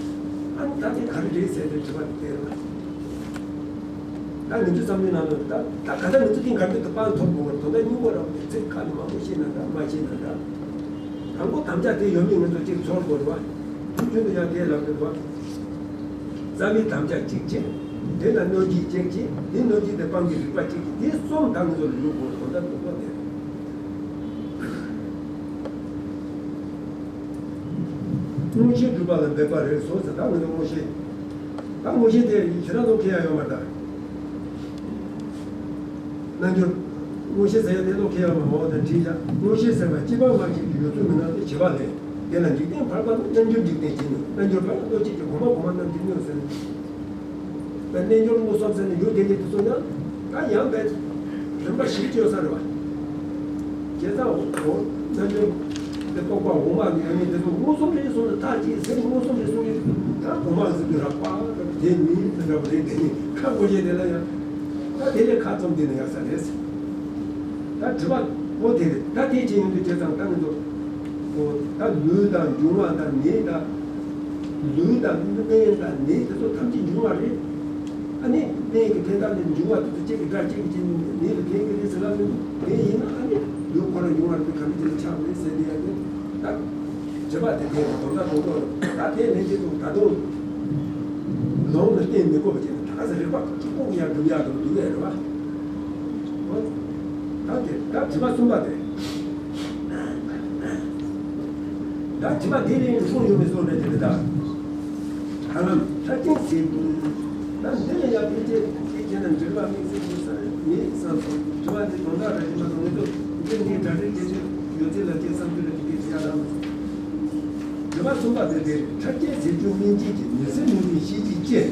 ཨ་ནི་ད་དེ་ག་རེ་རེད་ཟེར་དེ་དྲི་བ་དེ་དེ་རེད་བ། ད་ང་ཚོའི་བསམ་བློའི་ནང་དུ་ད་ད་ག་ད་ང་ཚོ་དེ་འགལ་འདུ་དེ་སྤང་ཐུབ་དགོས་པར་དོན་དག་སྙིང་པོ་རང་གི་ཚིག་ཁ་ནས་མང་པོ་བཤད་ན་འདྲ་མ་བཤད་ན་འདྲ། དང་པོ་དམ་བཅའ་དེ་ཡོད་མེད་ང་ཚོ་གཅིག་ཚོར་དགོས་རེད་བ། དུས་རྒྱུན་དུ་ཡང་དེ་ལབ་དགོས་རེད་བ། རྩ་བའི་དམ་བཅའ་གཅིག་བྱས། དེ་ལ་གནོད་བྱེད་གཅིག་བྱས། དེ་གནོད་བྱེད་དེ་སྤང་གི་རིགས་པ་གཅིག་བྱས། དེ་གསུམ་ད་ང་ཚོ་ལ་ཡོད་དགོས་རེད། དོན་དག་དོན་དག་དེ་རེད། མངོན་ཤེས་སྒྲུབ་པ་ལ་འབད་པ་རེད་སོ་ཟེར། ད་ང་ཚོ་མངོན་ཤེས། ད་མངོན་ཤེས་དེ་ཁྱེད་རང་ཚོ་མཁྱེན་ཡག་ཡོད་མ་རེད་ད། རྣལ་འབྱོར། མངོན་ཤེས་ཟེར་ཡག་དེ་ཚོ་མཁྱེན་ཡག་མ་འོ་དེ་བྲིས་ཡག་མངོན་ཤེས་ཟེར་བ་སྤྱི་པ་མ་ཤེས་ཀྱི་ཡོད་ཚུལ་མི་སྣང་སྟེ་བྱེད་པ་ལས། དེ་ལ་འཇིག་རྟེན་ཕལ་པ་ནི་རྣལ་འབྱོར་འཇིག་རྟེན་གྱི་ནི་རྣལ་འབྱོར་པ་ཡང་ལྟོ་ཆས་ཀྱི་གོང་མ་གོང་མ་རྣམས་ཀྱི་ནི་ཟེར། ད་རྣལ་འབྱོར་མངོན་སུམ་ཟེར་ནས་ཡུལ་དེ་ཉིད་དུ་སོང་ན། ད་ཡང་བས། རིམ་པ་བཞི་བཅོས་ས་རེད་བ། བྱས་ཙང་འོ་རྣལ་འབྱོར་དེ་རྟོག་པ་འོག་མ་ནས་ཡོད་མེད་དེ་ཚོ་མངོན་སུམ་རེད་གསུངས་ནས་ཐག་བཅད་ཟེར། མངོན་སུམ་རེད་གསུངས་ནས་ད་གོང་མ་ཟེར་དུས་རགས་པ་དེ་མིན་དེ་འདྲ་བ་རེད། དེ་ནི་ཁ་སྒོ་འབྱེད་དེ་ལ་ཡང་ད་དེ་ལས་ཁ་བཙུམ་དེ་ནི་ཡག་ས་རེད། ད་དྲི་བ་པོ་དེ་རེད། ད་དེ་ཅི་ཡིན་དུས་བྱས་ཙང་ད་ང་ཚོ། ཨོ། ད་ལུས་དང་འབྱུང་བ་དང་ནད་དང་། ལུས་དང་སྨན་དང་ནད་དེ་ཚོ་ཐམས་ཅད་འབྱུང་བ་རེད། ཨ་ནི་སྨན་གྱི་ཕན་ཐབས་ནི་འབྱུང་བ་དེ་ཚོ་གཅིག་གི་དགྲ་གཅིག་གི་རྐྱེན་ནད་ལ་ཕན་གྱི་རེད་ཟེར་ལབ་མི་འདུག་དེ་ཡིན་ན་ཨ་ནི་ལུས་ཁོ་རང་འབྱུང་བ་རེད། ག་འདྲ་ཅིག་ལ་ཆགས་རེད་ཟེར་དེ་ཡང་དེ་ད་བྱེད་པ་དེ་དེ་དོན་དག་དོན་དག་ད་དེ་ལན་གཅིག་ཏུ་ད་དུང་ལོང་ལ་བརྟེན་མི་དགོས་པ་ཅིག་ད་ག་ཚོད་རིག་པ་གཅིག་པོ་ཡང་སྒྲུབ་ཡག་འདུག་འདུག་ཡག་རེད་བ། ད་དེ་ད་དྲི་བ་གསུམ་པ་དེ། ད་དྲི་བ་འདི་ལས་གསུངས་ཡོད་མེད་སོགས་རེད་དེ་ད། ཧ་ལམ་ཆ་རྐྱེན་ཟེར་དུས། ད་འདི་ལ་ཡང་ཕལ་ཆེར་ཕལ་ཆེར་ན་འགྲེལ་པ་དམིགས་བསལ་གྱི་ས་མེད་བསམ་སོང་། དྲི་བ་འདི་དོན་དག་རེ་ཞིག་མ་གཏོགས་ངེས་ཐུབ་འདི་འདི་གྲ་སྒྲིག་བྱེད་ཚུལ་ཡོད་ཚད་ལ་སྐྱེ་བསམ་ཚུལ་ལ་དེ་གས་བྱེད་ཡག་རང་མ་སོང་། དྲི་བ་གསུམ་པ་དེ་དེ་ཆ་རྐྱེན་ཟེར་རྒྱུ་སྨིན་བྱེད་ཀྱི་ནད་སེལ་ནུས་པའི་ཤེས་བྱེད་ཅེས་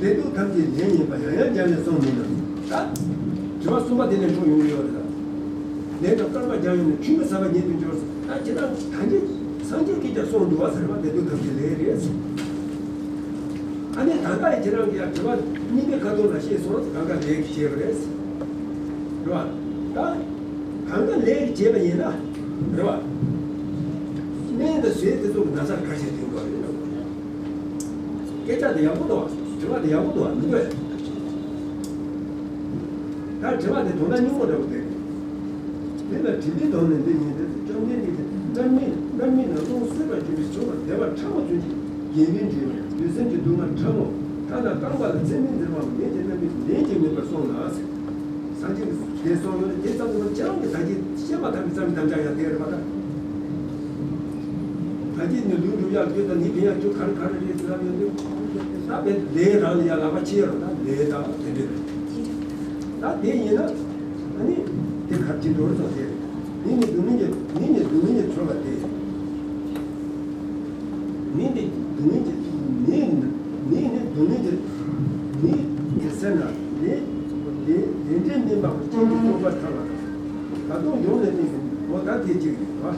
ལས་དུས་ཐམས་ཅད་ལན་ཡིན་པ་ཡང་ཡང་སྦྱར་ནས་གསུངས་མིན་ནམ། ད་དྲི་བ་གསུམ་པ་དེ་ནས་འཕྲོ་ཡོང་གི་ཡོད་རེད་ད། ལན་དང་བསྐལ་པ་སྦྱར་ཡོང་ནས་ཆུད་མི་ཟ་བ་ཉིད་དུ་འབྱོར། ད་ཇི་ལྟར་ད་གིན་སངས་རྒྱས་ཀྱིས་ཀྱང་གསུངས་འདུག་བ་ཟེར་བ་དེ་དུས་ཐམས་ཅད་ལན་རེད། ཨ་ནི་ད་ལྟ་ཡི་ཁྱེད་རང་གིས་ཡང་དྲི་བ་གཉིས་པའི་ཁ་ཐོག་ལ་བཤད་སོང་། གང་ག་ལན་གྱིས་བྱས་པ་རེད། རེད་བ། ད་གང་ག་ལན་གྱིས་བྱས་པ་ཡིན་ན། རེད་བ། སྨན་དང་ཟས་དེ་ཚོ་གི་ན་ཚ་ག་ཞིག་ཐོན་དགོས་རེད་ལབ། སྐད་ཆ་དེ་ཡག་པོ་འདུག་བ། དྲི་བ་དེ་ཡག་པོ་འདུག་བ། མི་འདུག་བས། ད་དྲི་བ་དེ་དོན་དག་སྙིང་པོ་འདྲ་བོ་དེ་རེད། དེ་ལ་དྲི་བའི་དོན་ནི་འདི་ཡིན་ཏེ། བཅོམ་ལྡན་འདས་ཀྱིས་རྣམ་སྨིན་རྣམ་སྨིན་ལ་རླུང་བསྲེས་པར་གྱུར་པའི་བྱུང་བ་བདེ་བ་ཕྲ་མོ་ཚུན་ཆད་རྒྱས་པའི་འབྲས་བུ་ལུས་སེམས་ཀྱི་སྡུག་བསྔལ་ཕྲ་མོ་མཐའ་དག་སྤངས་པ་ལ་ཚད་མས་འཛིན་པའམ་ལན་གྱི་རྣམ་སྨིན་ལན་གྱིས་སྨིན་པར་གསུངས་ལ་ཟེར། སངས་རྒྱས་ཀྱིས་དེ་གསུངས་ཡོད་ན་དེ་ཙམ་དུ་མ་ཁྱེད་རང་གིས་ད་གིན་བཤད་མ་ཐག་པའི་ཙམ་གྱི་དམ་བཅའ་ཡང་དེ་རེད་པ་ད། ད་གིན་ནི་ལུས་འགྲུབ་ཡག་རྒྱུ་དང་ནི་ཕན་ཡག་རྒྱུ་ག་རེ་ག་རེ་རེད་ཟེར་ལབ་ཡོང་དུས། ད་བས་ལས་རང་ལ་ཡང་ལག་པ་ཕྱིས་ཡོད་ད་ལས་དང་དེ་འདྲ་རེད། ད་དེ་ཡིན་ན་ཨ་ནི་དེ་ག་ཅི་འགྲོ་རེད་སོང་དེ་རེད། ནི་ནི་སྡུག་བསྔལ་གྱི་ནི་ནི་སྡུག་བསྔལ་གྱི་ཚོར་བ་དེ། ནི་ནི་སྡུག་བསྔལ་གྱི་ནི་ནི་ནི་སྡུག་བསྔལ་གྱི་ནི་དེ་སེམས་ལ་ནི་ལས་ལས་འབྲས་སྨིན་པ་རྐྱེན་གྱིས་རྟོགས་པར་ཐལ་བ་དང་། ད་དུང་ཡོངས་ལས་ནི་འོ་ད་དེ་གཅིག་རེད་བ།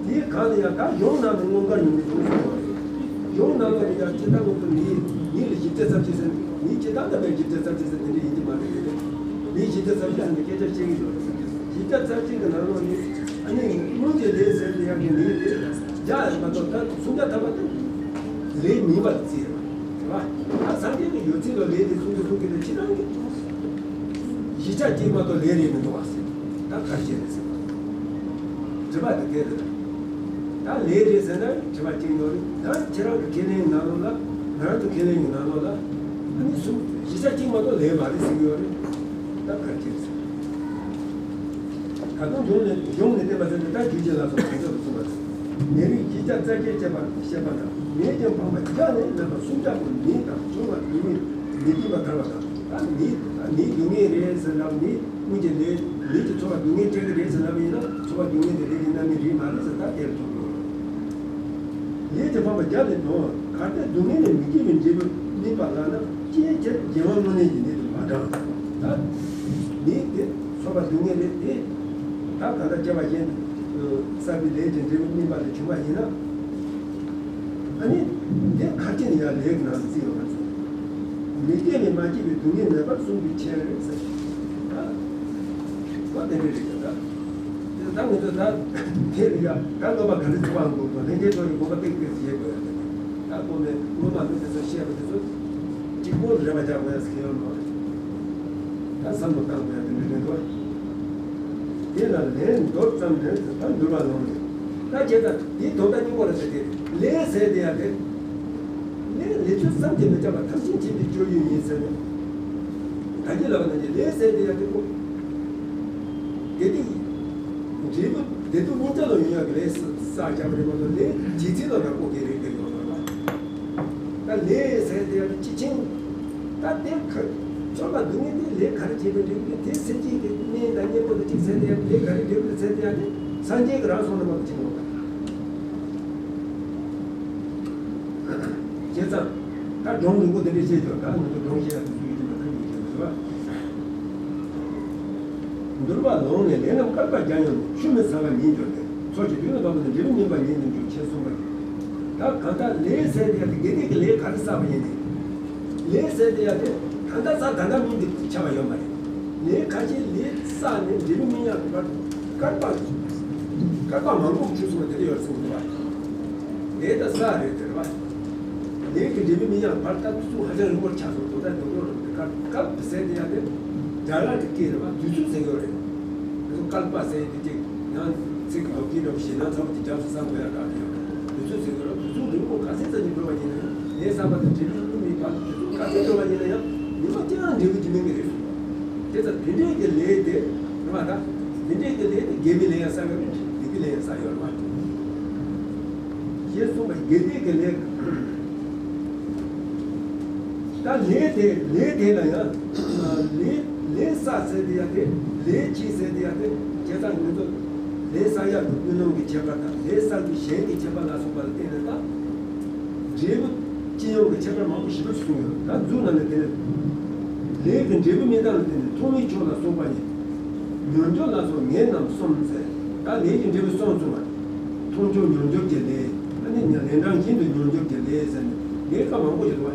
དེའི་གང་ལ་ཡང་ད་གཞུང་ནང་དུ་མངོན་དཀར་ཉུང་གི་དོན་གསུངས་པ་རེད། གཞུང་ནང་ལོགས་ནས་ཀྱང་སྤྱིར་བཏང་ངོ་མ་མི་མི་ལ་བཞི་བརྒྱ་རྩ་གཅིག་ཟེར། མི་སྤྱིར་བཏང་ད་བས་བཞི་བརྒྱ་རྩ་གཅིག་ཟེར་དེ་འདྲ་ཡིན་གྱི་མ་རེད་དེ། མི་བཞི་བརྒྱ་རྩ་གཅིག་ཟེར་ནས་སྐད་ཆ་བཤད་ཀྱི་ཡོད་རེད། བཞི་བརྒྱ་རྩ་གཅིག་གི་ནང་ལོགས་ནས་ཨ་ནི་སྔོན་གྱི་ལས་ཟེར་དེ་ཡང་གི་མི་དེ་བརྒྱ་ཡང་མ་གཏོགས་ད་སུམ་བརྒྱ་ཐམ་པ་དེ་ལས་མིན་པ་ལ་བརྩིས་ཡོད་རེད་བ། ད་སངས་རྒྱས་ཀྱི་ཡོད་ཚད་ལ་ལས་དེ་གསུང་གི་གསུང་གི་དེ་ཕྱི་ནང་གི་བཞི་ཆ་གཅིག་མ་གཏོགས་ལས་རེད་མི་འདུག་བ་ཟེར། ད་ག་རེ་བྱས་རེད་ཟེར་བ། དྲི་བ་དེ་དེ་རེད། ད་ལས་རེད་ཟེར་ན་དྲི་བ་གཅིག་ཡོད་རེད། ད་ཁྱེད་རང་གི་ཁས་ལེན་ནང་ལོགས་ལ། ང་རང་ཚོ་ཁས་ལེན་གྱི་ནང་ལོགས་ལ་ཨ་ནི་གསུམ་བཞི་ཆ་གཅིག་མ་གཏོགས་ལས་མ་རེད་ཟེར་གྱི་ཡོད་རེད། ད་ག་རེ་བྱས་ཟེར། ད་དུང་གཞུང་ནས་གཞུང་ནས་བསྟན་པ་ཟེར་ནས་ད་རྒྱུད་ཀྱི་ལ་སོགས་གང་ཟག་ཏུ་གསུངས་པ་རེད། ནད་རིགས་བཞི་བརྒྱ་རྩ་བརྒྱད་བཅས་པ་བཤད་པ་དང་། ནད་ཀྱི་ཕངས་པ་བརྒྱ་ནི་རྣམ་པ་སུམ་བརྒྱ་པོ་མིན་དང་བྱུང་བ་དུས་མིན་མི་བདེན་པ་ཐར་བ་དང་། ད་མིའི་མིའི་སྡུག་བསྔལ་རེད་ཟེར་ལབ་ནི། སྔོན་གྱི་ལས་ལས་ཀྱི་ཚོར་བ་སྡུག་བསྔལ་སྤྲད་ཀྱི་རེད་ཟེར་ལབ་ཡིན་ན་ཚོར་བ་སྡུག་བསྔལ་དེ་ལས་ཀྱི་རྣམ་སྨིན་རེད་མ་རེད་ཟེར་ད་དེར་ཐུག་འགྲོ། ལས་ཀྱི་ཕངས་པ་བརྒྱ་ལས་ནོ། གལ་ཏེ་སྡུག་བསྔལ་ནི་མི་སྐྱེ་བའི་འབྲས་བུ་སྨིན་པ་ལགས་ན། ཅིའི་ཕྱིར་རྒྱལ་བ་དངོས་གནས་ཀྱི་གནས་དུ་མ་བགྲང་། ད་ནི་དེ་ཚོར་བ་སྡུག་བསྔལ་རེད་དེ། ད་གང་ལྟར་སྐྱེ་བ་གཞན་དུ་བསགས་པའི་ལས་ཀྱི་འབྲས་བུ་སྨིན་པ་ལས་བྱུང་བ་ཡིན་ན། ཨ་ནི་དེ་ག་རེ་བྱས་ནས་ཡང་ལས་ཀྱི་ནང་དུ་བརྩི་ཡོང་བར་མཛོད། མི་སྐྱེ་ནས་མ་སྐྱེས་པའི་སྡུག་བསྔལ་མེད་པར་གསུངས་པའི་ཕྱིར་ཟེར། ད་གོ་དེ་འདྲ་རེད་ཀྱང་ད། དེ་ད་ངེད་ཚོ་ད་དེ་རེད་ཡ། ད་སློབ་པ་ག་རེ་ཚོགས་པ་འགོག་དང་ལྷན་སྐྱེས་ཚོགས་ཀྱི་དགོངས་པ་ཏིག་ཏིག་བཞེས་དགོས་ཡ། ད་ད་གོ་ནས་སློབ་མ་མི་དེ་ཚོ་བཤད་པ་དེ་ཚོ་གཅིག་པོ་རེ་བ་རྒྱག་དགོས་ཡ་ཟེར་ཡོད་མ་རེད། ད་བསམ་བློ་བཏང་དགོས་ཡ་དེ་འདྲ་རེད་འདུག་དེ་ལ་ལན་མདོར་ཙམ་ནས་ད་འདུལ་བ་ལུང་ནས། ད་བྱས་ཙང་འདིའི་དོན་དག་སྙིང་པོ་རེད་ཟེར་ཏེ། ལས་ཟེར་དེ་ཡང་དེ། ལས་ལས་ཚུལ་བསམ་གྱིས་མི་ཁྱབ་པ་ཐམས་ཅད་མཁྱེན་པའི་སྤྱོད་ཡུལ་ཡིན་ཟེར་ནས། ད་གིན་ལབ་པ་ནང་བཞིན་ལས་ཟེར་དེ་ཡང་དེ་ཀོ། དེ་དུས་འབྲས་བུ་བདེ་སྡུག་གཉིས་ཀ་ལ་ཡོང་ཡག་གི་ལས་བསགས་བྱ་བ་རེད་མ་གཏོགས་ལས་བྱེད་ཚུལ་ལ་ནག་པོ་དེ་རེད་དེ་ཡོང་བ་ལ། ད་ལས་ཟེར་དེ་ཡང་ཅི་ཆེན། ད་དེ་ཁ་ཚོར་བ་སྡུག་བསྔལ་དེ་ལས་ག་རེ་བྱེད་པའི་འབྲས་བུ་དེ་སེམས་ཅན་གྱི་གནས་དང་གཉེན་པོ་དེ་གཅིག་ཟེར་དེ་ཡང་ལས་ག་རེ་འབྲས་བུ་ཟེར་དེ་ཡང་དེ་སངས་རྒྱས་ཀྱི་རང་སོང་ནས་མ་གཏོགས་བྱེད་མི་འོང་། བྱས་ཙང་། ད་སྒྲུང་རིང་པོ་འདི་འདྲ་བཤད་ཀྱང་ད་ང་ཚོ་སྒྲུང་བཤད་ཡག་དུས་ཚོད་ཡོད་དུས་མ་ད་ཉིད་ཀྱང་རེད་བ། འདུལ་བ་ལུང་ནས་ལས་རྣམས་བསྐལ་པ་བརྒྱ་ཡང་ནི། ཆུད་མི་ཟ་བ་ཉིད་འབྱུང་སྟེ། འཚོ་ཞིང་དུས་ལ་བབ་པ་ན་འབྲས་བུ་སྨིན་པ་ཉིད་དུ་འགྱུར་ཞེས་གསུངས་པ་ཡིན། ད་གང་ལྟར་ལས་ཟེར་དེ་ཡང་དེ་དགེ་སྡིག་གི་ལས་ག་རེ་བསགས་པ་ཡིན་ནའི། ལས་ཟེར་དེ་ཡང་དེ་ད་ལྟ་བསགས་ད་ལྟ་སྨིན་དེ་ཆགས་པ་ཡོད་མ་རེད། ལས་ཁ་ཤས་ལས་བསགས་ནས་འབྲས་བུ་སྨིན་ཡག་གི་བར་དུ་བསྐལ་པ། བསྐལ་པ་མང་པོ་བྱུང་སོང་བ་དེ་འདྲ་ཡོད་སྲིད་འདུག་བ། ལས་དང་བསགས་རེད་དེ་རེད་བ། ལས་ཀྱི་འབྲས་བུ་སྨིན་ཡག་བར་ཐག་ཚུགས་ཧ་ཅང་རིང་པོར་ཆགས་སོང་། དོན་དག་དོན་དག་རེད་དེ་བསྐལ་བསྐལ་པ་ཟེར་དེ་ཡང་དེ་སྒྲ་ལ་དེ་སྐད་རེད་བ། དུས་ཚོད་ཟེར་གྱི་ཡོད་རེད། དེ་ཚོ་བསྐལ་པ་ཟེར་དེ་ཅིག་ཡང་ཚིག་གི་ལོ་རྒྱུས་འདྲ་བོ་ཞེ་ན་ཚ་བོ་དེ་རྒྱབ་སུ་བསམ་དགོས་ཡག་འདྲ་དེ་ཡང་དུས་ཚོད་ཟེར་གྱི་རེད། དུས་ཚོད་རིང་པོ་ག་ཚད་ཙམ་གྱི་འགྲོ་བ་ཡིན་ན་ཡང་། ལས་བསགས་པ་དང་འབྲས་བུ་སྨིན་པའི་བར་དུ་དུས་ཚོད་ག་ཚད་འགྲོ་བ་ཡིན་ན་ཡང་ཉི་མ་གཅིག་རང་འབྲས་བུ་ཅིག་སྨིན་གྱི་རེད་གསུངས། དེ་ཙམ་དེ་འདྲའི་གི་ལས་དེ་རེད་བ། ད་དེ་འདྲའི་གི་ལས་དེ་དགེ་བའི་ལས་ཡང་བསགས་ཡོད་རེད། སྡིག་པའི་ལས་ཡང་བསགས་ཡོད་རེད་བ། ཞེས་གསུངས་པ་དགེ་སྡིག་གི་ལས། ད་ལས་དེ་ལས་དེ་ལ་ཡང་ལས་ལས་བསགས་ཟེར་དེ་ཡང་དེ་ལས་བྱེད་ཟེར་དེ་ཡང་དེ་བྱས་ཙང་ང་ཚོ་ལས་བསགས་ཡག་གི་ཀུན་སློང་གི་ཁྱད་པར་དང་ལས་བསགས་པའི་གཞན་གྱི་ཁྱད་པར་ལ་སོགས་པ་ལ་བརྟེན་ནས་ད། འབྲས་བུ་སྤྱི་ཡོངས་ཀྱི་ཁྱད་པར་མང་པོ་ཞིབ་པོ་གསུངས་ཡོད། ད་མཇུག་ནང་ལ་དེ་ནི། ལས་ཀྱི་འབྲས་བུ་སྨིན་སྟངས་ལ་བརྟེན་ནས་ཐོག་མའི་ཆོས་ལ་སོགས་པ་ཡི། མྱོང་འགྱུར་ལ་སོགས་ངེས་རྣམས་གསུམ་ཟེར། ད་ལས་ཀྱི་འབྲས་བུ་གསུམ་གསུངས་པ། མཐོང་འགྱུར་མྱོང་འགྱུར་གྱི་ལས། ཨ་ནི་ལས་གྲངས་གཞན་དུ་མྱོང་འགྱུར་གྱི་ལས་ཟེར་ནས་ལས་ཀ་མང་པོ་ཡོད་པ།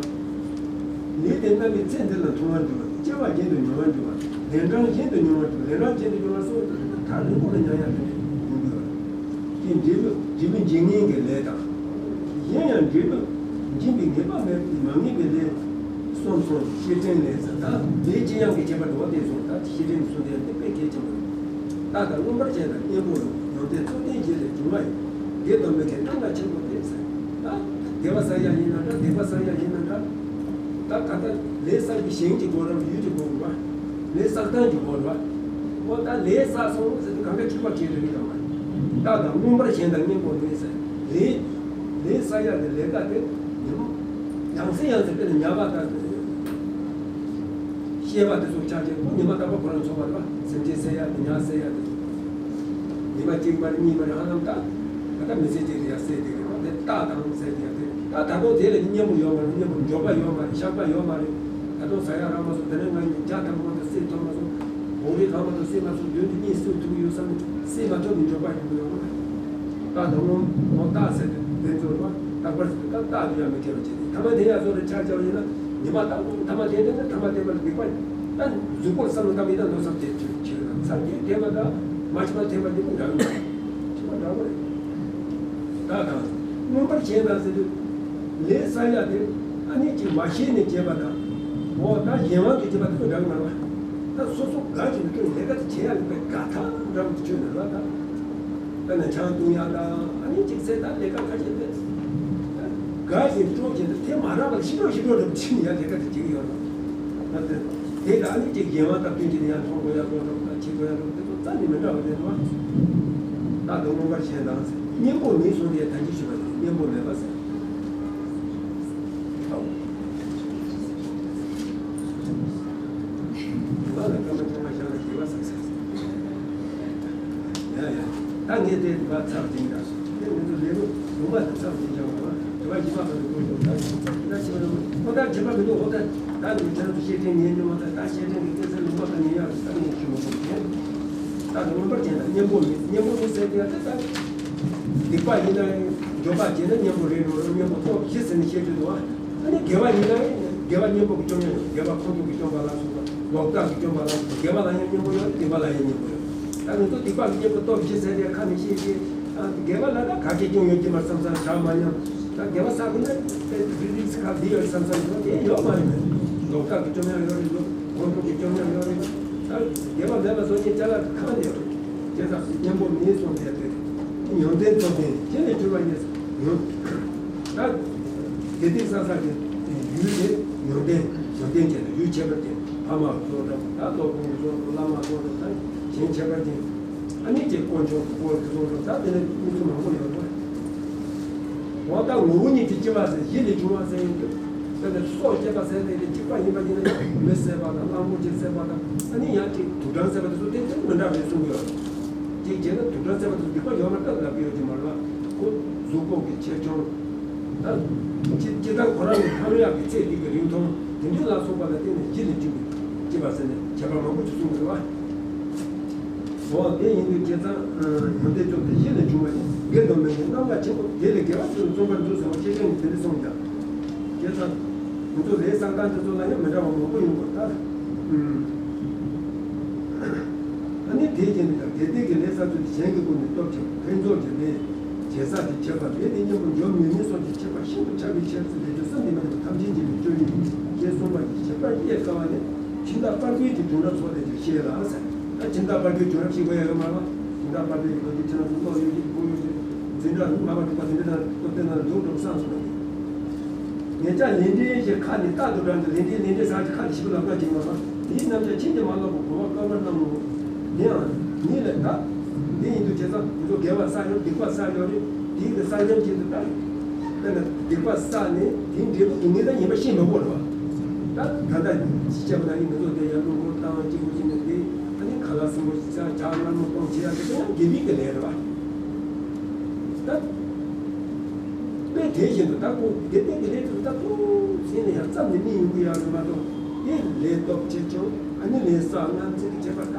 ལས་དེ་རྣམ་པའི་ཚེ་འདི་ལ་མཐོང་བར་འགྱུར་བ། སྐྱེ་བ་གཞན་དུ་མྱོང་བར་འགྱུར་བ། ལས་གྲངས་གཞན་དུ་མྱོང་བར་འགྱུར་བ། ལས་གྲངས་གཞན་དུ་མྱོང་བ་སོགས་ཐག་རིང་པོ་ལ་མྱོང་ཡག་དེ་འདྲ་ཡོང་གི་ཡོད། དེ་འབྲས་བུ་འབྲས་བུ་འབྱིན་མཁན་གྱི་ལས་དང་། གཞན་ཡང་འབྲས་བུ་འབྱིན་པའི་ངེས་པ་མེད་པའི་མ་ངེས་པའི་ལས་གསུམ་སོང་། བཤེས་སྤྲིང་ལས་ཟེར། ད་ལས་ཅི་ཡང་གི་ཁྱད་པར་འདུག་བ། དེ་སོང་ད་བཤེས་སྤྲིང་གསུམ་དེ་དེ་དཔེ་གལ་ཆེན་པོ་རེད། རྟ་དང་རྔོན་པར་བྱས་དང་གཉེན་པོ་ལ། ཡོན་ཏན་རྩོད་ལྡན་བཞི་ལས་བྱུང་བ་ཡིན། དགེ་དང་མི་དགེ་རྣམ་དག་ཆེན་པོ་སྟེ་ཟེར། ད་བདེ་བ་བསགས་ཡག་ཡིན་ན་འདྲ། སྡིག་པ་བསགས་ཡག་ཡིན་ན་འདྲ། ད་ག་ད་ལས་བསགས་པའི་ཞིང་གཅིག་དགོས་ར་ཡུལ་གཅིག་དགོས་ར། ལས་བསགས་སྟངས་གཅིག་དགོས་ར། འོ་ད་ལས་བསགས་སོང་ཟེར་དུས་གང་ག་འཁྲུལ་པ་གཅིག་རེད་ཀྱང་མ་རེད། རྟ་དང་རྔོན་པར་བྱས་དང་གཉེན་པོ་ལས་ཟེར། ལས་ལས་བསགས་ཡག་གི་ལས་ཀ་དེ་ཉིན་མོ་ཡང་སེ་ཡང་སེ་དཔེར་ན་ཉ་པ་ལྟར་དུ་ཡོད། ཤེས་པ་དེ་ཚོ་ཆགས་ཀྱི་ཁོ་ཉི་མ་རྟག་པར་ཁོ་རང་ཚོགས་པ་རེད་པ། སེམས་ཅན་བསད་ཡག་དེ་ཉ་བསད་ཡག་དེ། ཉི་མ་གཅིག་མ་རེད་གཉིས་མ་རེད་ཧ་ལམ་ད། ད་ལྟ་མི་ཚེ་གཅིག་རེད་ཡ་བསད་དེ་རེད་པ། དེ་རྟ་དང་བསད་དེ་ཡ་དེ་རེད། ད་ད་དུང་དེ་ལས་གཉེན་པོ་ཡོད་མ་རེད། གཉེན་པོ་འབྱོར་པ་ཡོད་མ་རེད། བཤགས་པ་ཡོད་མ་རེད། ད་དུང་ཟ་ཡག་རག་མ་སོང་། དེ་ནས་ང་གཉིས་བརྒྱ་ཐམ་པ་མ་གཏོགས་བསད་ཐུབ་མ་སོང་། འོ་རེ་གང་མ་གཏོགས་བསད་མ་སོང་། བདུན་དེ་གཉིས་བསད་ཐུབ་ཡོད་བསམ་ནས་བསད་མ་ཐུབ་པའི་འབྱོར་པ་ཡོང་གི་ཡོད་མ་རེད། རྟ་དང་ངོ་ངོ་རྟ་ཟེར་དེ་དེ་ཚོ་རེད་པ། རྟག་པར་ཟེར་དུས་སྐབས་རྟག་ཏུ་ཡང་མི་འཐད་པ་བྱས་ཏེ། ཐ་མ་དེ་ཡང་སོགས་ལ་ཆ་བཞག་པ་ཡིན་ན། ཉི་མ་ལྟ་བུ་ཐ་མ་དེ་འདི་ནི་ཐ་མ་དེ་མ་ལ་སྡིག་པ་ད་གཟུགས་པོར་བསམ་བློ་བཏང་བ་ཡིན་ན་མནོ་བསམ་དེ་ཆོས་ཆོས་ལ་མཚམས་སྐྱེས་དེ་མ་དང་མ་ཕྱི་མ་ཐེམ་པ་དེ་ནི་འདྲ་བ་ཕྱི་མ་འདྲ་བ་རེད། ད་གང་མངོན་པར་ཞེན་དང་ཟེར་དུས་ལས་བསགས་ཡ་དེ་ཨ་ནི་ཅིག་མ་ཤེས་ནས་བྱས་པ་དང་། འོ་ད་གཞན་དབང་དུ་བྱས་པ་དེ་ཚོ་འདྲ་བ་མ་རེད་བ། ད་སོ་སོ་དགའ་ཅིག་ནས་ཀྱང་ལས་ཀ་དེ་བྱེད་ཡ་ལས་པའི་དགའ་ཐག་འདྲ་བ་དེ་ཆོས་ནི་རེད་བ་ད། དཔེར་ན་ཆང་བཏུང་ཡག་དང་ཨ་ནི་ཅིག་ཚེ་ད་ལས་ཀ་ཁ་ཤས་ལས། དགའ་ཞིང་སྤྲོ་བཞིན་དུ་དེ་མ་རག་པར་ཤི་འགྲོ་ཤི་འགྲོ་འགྲོ་ཕྱིན་ཡང་དེ་ག་དེ་བྱེད་ཀྱི་ཡོད་རེད། ད་དེ་དེ་ལ་ཨ་ནི་ཅིག་གཞན་དབང་སྟབས་བསྟུན་གྱིས་ཡང་མཐོང་དགོས་ཡག་དགོས་རེད་དང་བྱེད་དགོས་ཡག་རེད་དེ་ཚོ་རྩ་ནས་མི་འདྲ་བ་རེད་བ། ད་དུང་མངོན་པར་ཞེན་དང་ཟེར་གཉེན་པོ་མིན་གསུངས་ཏེ་ད་ཅི་ཞུ་བ་དེ་གཉེན་པོ་མེད་པ་ཟེར། ང་ལ་སྐར་མ་བཅོ་ལྔ་ཤར་ལ་ཞེས་པ་ཟེར་ཟེར། ཡ་ཡ། ད་ངས་དེ་མ་ཚར་ཅིང་འདྲ། དེ་ངས་ཚོ་ལས་རོགས་ལུང་པ་དེ་ཚར་ཅིང་བྱ་བ་ལ་དྲི་བ་ཞིབ་པ་ཁ་ལ་དགོས་འདུག་ད་ཞིབ་པ་ད་ཞིབ་པ་ཁོ་ད་ཁྱད་པར་མི་འདུག་ཧོ་ད་ད་ནི་ཁྱེད་རང་ཚོ་བཤད་ཁྲིམས་ཉན་རྒྱུ་མ་ད་ད་བཤད་ཁྲིམས་ཀྱི་སྐད་ཆ་ལུང་པ་ཁ་ཉན་ཡག་ད་ངས་ཞུ་མ་དགོས་ཀྱི། ད་དུང་མངོན་པར་བྱས་ན་གཉེན་པོ་མིན་གཉེན་པོ་མིན་ཟེར་དུས་ད་ད་སྡིག་པ་ཡིན་ན་འགྱོད་པ་བྱས་ན་གཉེན་པོ་རེད་འགྲོ་རུང་གཉེན་པོ་སྟོབས་བཞི་ཟེར་ནས་བཤད་རྒྱུ་འདུག་ཨ། ཨ་ནི་དགེ་བ་ཡིན་ན་དགེ་བ་གཉེན་པོ་གི་སྐྱོང་ཡག་ཡོད། དགེ་བ་ཁོང་ཁྲོ་གིས་སྐྱོང་བ་ལ་སོགས་པ་ལོག་ལྟ་གིས་སྐྱོང་བ་ལ་སོགས་པ་དགེ་བ་ལ་ཡང་གཉེན་པོ་ཡོད། སྡིག་པ་ལ་ཡང་གཉེན་པོ་ཡོད། ད་ང་ཚོ་སྡིག་པ་གི་གཉེན་པོ་སྟོབས་བཞི་ཟེར་ཏེ་ཁ་ནས་བཤད་ཀྱི། ཨ་དགེ་བ་ལ་ད་ག་གེ་སྐྱོང་ཡོད་ཀྱི་མ་བསམ་བསམ་བྱ་མ་ཉམས། ད་དགེ་བ་བསགས་དགོས་ན་དེ་རིགས་རིགས་ཁ་འདི་ཡོད་བསམ་བསམ་ཡོད་དེ་ཡོད་མ་རེད། ལོག་ལྟ་གིས་སྐྱོང་ཡག་ཡོད་རེད་འདུག་ཁོང་ཁྲོ་གིས་སྐྱོང་ཡག་ཡོད་རེད་འདུག་ད་དགེ་བ་མེད་པ་བཟོ་མཁན་ཅ་ལག་གི་ཁ་ནས་ཡོད་རེད། བྱས་ཙང་གཉེན་པོ་མིན་གསུངས་ཏེ་དེ་ཉོན་ལྡན་རྟོགས་ལྡན་དེ་ལས་གྲོལ་བ་ཉིད་ཉོན། ད་དེ་དེ་ས་ས་གི་ཡུལ་དེ་ཉོན་ལྡན་ཉོན་ལྡན་བྱས་ན་ཡུལ་ཁྱད་པར་ཅན་ཕ་མ་སོགས་དང་ད་སློབ་དཔོན་སོགས་བླ་མ་སོགས་དང་ད་གཞན་ཁྱད་པར་ཅན་ཨ་ནི་ཅིག་དཀོན་མཆོག་དཀོན་མཆོག་སོགས་ད་དེ་ནས་མི་ཚོ་མང་པོ་ཡོད་རེད། འོ་ད་ངོ་བོ་ཉིད་ཀྱི་སྐྱེ་བ་ཟེར་གཞི་ལས་བྱུང་བ་ཟེར་ཡོང་དུས། དེ་ནས་སྲོག་བཅད་པ་ཟེར་དེ་གཅིག་པ་ཡིན་པ་ཡིན་ན་མི་བསད་པ་དང་གླང་པོ་ཆེ་བསད་པ་དང་ཨ་ནི་ཡང་གཅིག་དུག་སྦྲང་བསད་པ་དེ་ཚོ་དེ་ཚོ་མི་འདྲ་བའི་གསུང་གི་ཡོད། གཅིག་བྱས་ན་དུག་སྦྲང་བསད་པ་དེ་ཚོ་སྡིག་པ་ཡོད་མ་རེད་ལབ་ཀྱི་ཡོད་ཀྱི་མ་རེད་བ། ཁོ་གཟུགས་པོ་གི་ཆེ་ཆུང་། ད་སྤྱི་སྤྱི་བཏང་ཁོ་རང་གི་ཐང་ཡག་གི་ཚེ་འདི་གི་རིང་ཐུང་དེ་འདྲའི་ལ་སོགས་པ་ལ་བརྟེན་ནས་གཞི་ལས་བྱུང་བའི་སྐྱེ་བ་ཟེར་ནས་ཁྱད་པར་མང་པོ་ཅིག་གསུང་གི་རེད་བ། འོ་དེ་ཡིན་དུས་བྱས་ཙང་ཡོན་ཏན་བཅོ་བརྒྱད་གཞི་ལས་བྱུང་བ་ཡིན། དགེ་དང་མི་དགེ་རྣམ་དཀར་ཆེན་པོ་དེ་ལས་དགེ་བ་ཚུལ་བཙོང་པར་འདུག་ཟེར་བ་ཤེས་ཅན་གྱིས་དེ་འདྲ་གསུངས་ཀྱང་། བྱས་ཙང་ང་ཚོ་ལས་བསགས་སྟངས་དེ་ཚོ་ལ་ཡང་མི་འདྲ་བ་མང་པོ་ཡོང་དགོས་ད། ཨ་ནི་དེ་བཞིན་དུ་ཀྱང་དགེ་སྡིག་གི་ལས་བསགས་ཚུལ་གྱི་གཞན་གྱི་སྒོ་ནས་སྟོབས་ཆེ་བ་ཕུན་ཚོགས་ཀྱི་ལས་བྱེད་ས་དེ་ཁྱད་པར་ལས་དེ་གཉེན་པོ་འཇོམས་མི་ནུས་སོགས་ཀྱི་ཁྱད་པར་ཤིན་ཏུ་ཕྲ་བའི་ཕྱིར་ཟེར་ལས་ཀྱི་སེམས་དེ་མ་ཡིན་པ་ཐམས་ཅད་མཁྱེན་པའི་སྤྱོད་ཡུལ་ཞེས་གསུངས་པ་ཡི་ཁྱད་པར་དབྱེ་དཀའ་བ་ནི། ཁྱིམ་བདག་པར་འབུལ་གྱི་བྱུང་རབས་ཚོ་ལས་ཀྱང་ཤེས་ལ་ཟེར། ད་ཁྱིམ་བདག་པར་འབུལ་བྱུང་རབས་ཤེས་དགོས་ཡ་ཡོད་མ་རེད་བ། ཁྱིམ་བདག་པར་འབུལ་གྱི་ལོ་རྒྱུས་ཁྱེད་རང་ཚོ་ཀློག་ཡོད་ཀྱི་གོ་ཡོད་ཀྱི། འཛིན་གྲྭ་ལྔ་པ་དྲུག་པ་དེ་འདྲ་དང་སློབ་དེབ་ནང་ལ་འདུག་འགྲོ་བསམ་སོང་ངས། ངེད་ཅག་ལས་འབྲས་ཞེས་ཁ་ནས་རྟག་ཏུ་བགྲངས་ཏེ་ལས་འབྲས་ལས་འབྲས་ཟེར་གྱི་ཁ་ནས་ཞིབ་ལབ་ན་ཅིག་མ་གཏོགས་དེའི་རྣམ་གཞག་ཕྱིན་ཅི་མ་ལོག་པར་གོ་བ་བཀག་པར་གནང་ངོ་། དེའང་ཉིད་ལས་ད། འདི་ཡིན་དུས་བྱས་ཙང་ང་ཚོ་དགེ་བ་བསགས་ཡོད་སྡིག་པ་བསགས་ཡོད་རེད། དེའི་གི་བསགས་ཡོད་ཅིག་ཏུ་ད། དཔེར་ན་སྡིག་པ་བསགས་ནས་དེའི་འབྲས་བུ་དེ་ངེས་ད་ཡིན་པ་ཤེས་མི་དགོས་རེད་བ། ད་ད་ལྟ་ཅི་བྱས་པ་ན་ཡིན་ང་ཚོ་དེ་ཡར་རླུང་འཁོར་བཏང་གཅིག་པུ་ཅིག་ནས་དེ་ཨ་ནི་ཁ་ལག་སྲིན་པོ་ཞིག་ཆགས་ཇག་མངར་མོ་གཏོང་བྱེད་ཡ་དེ་ཚོ་ཡང་དགེ་སྡིག་གི་ལས་རེད་བ། ད། དཔེ་དེ་བཞིན་དུ་ད་ཁོ་དགེ་ལྡན་གྱི་ལས་དེ་ད་ཁོ་ཟིན་ནས་ཡང་བརྩམས་ནས་གནས་ཡོང་གི་ཡོད་རེད་མ་གཏོགས་དེ་ལས་སྟོབས་ཆེ་ཆུང་ཨ་ནི་ལས་བསགས་ངན་ཚིག་གི་ཁྱད་པར་ད་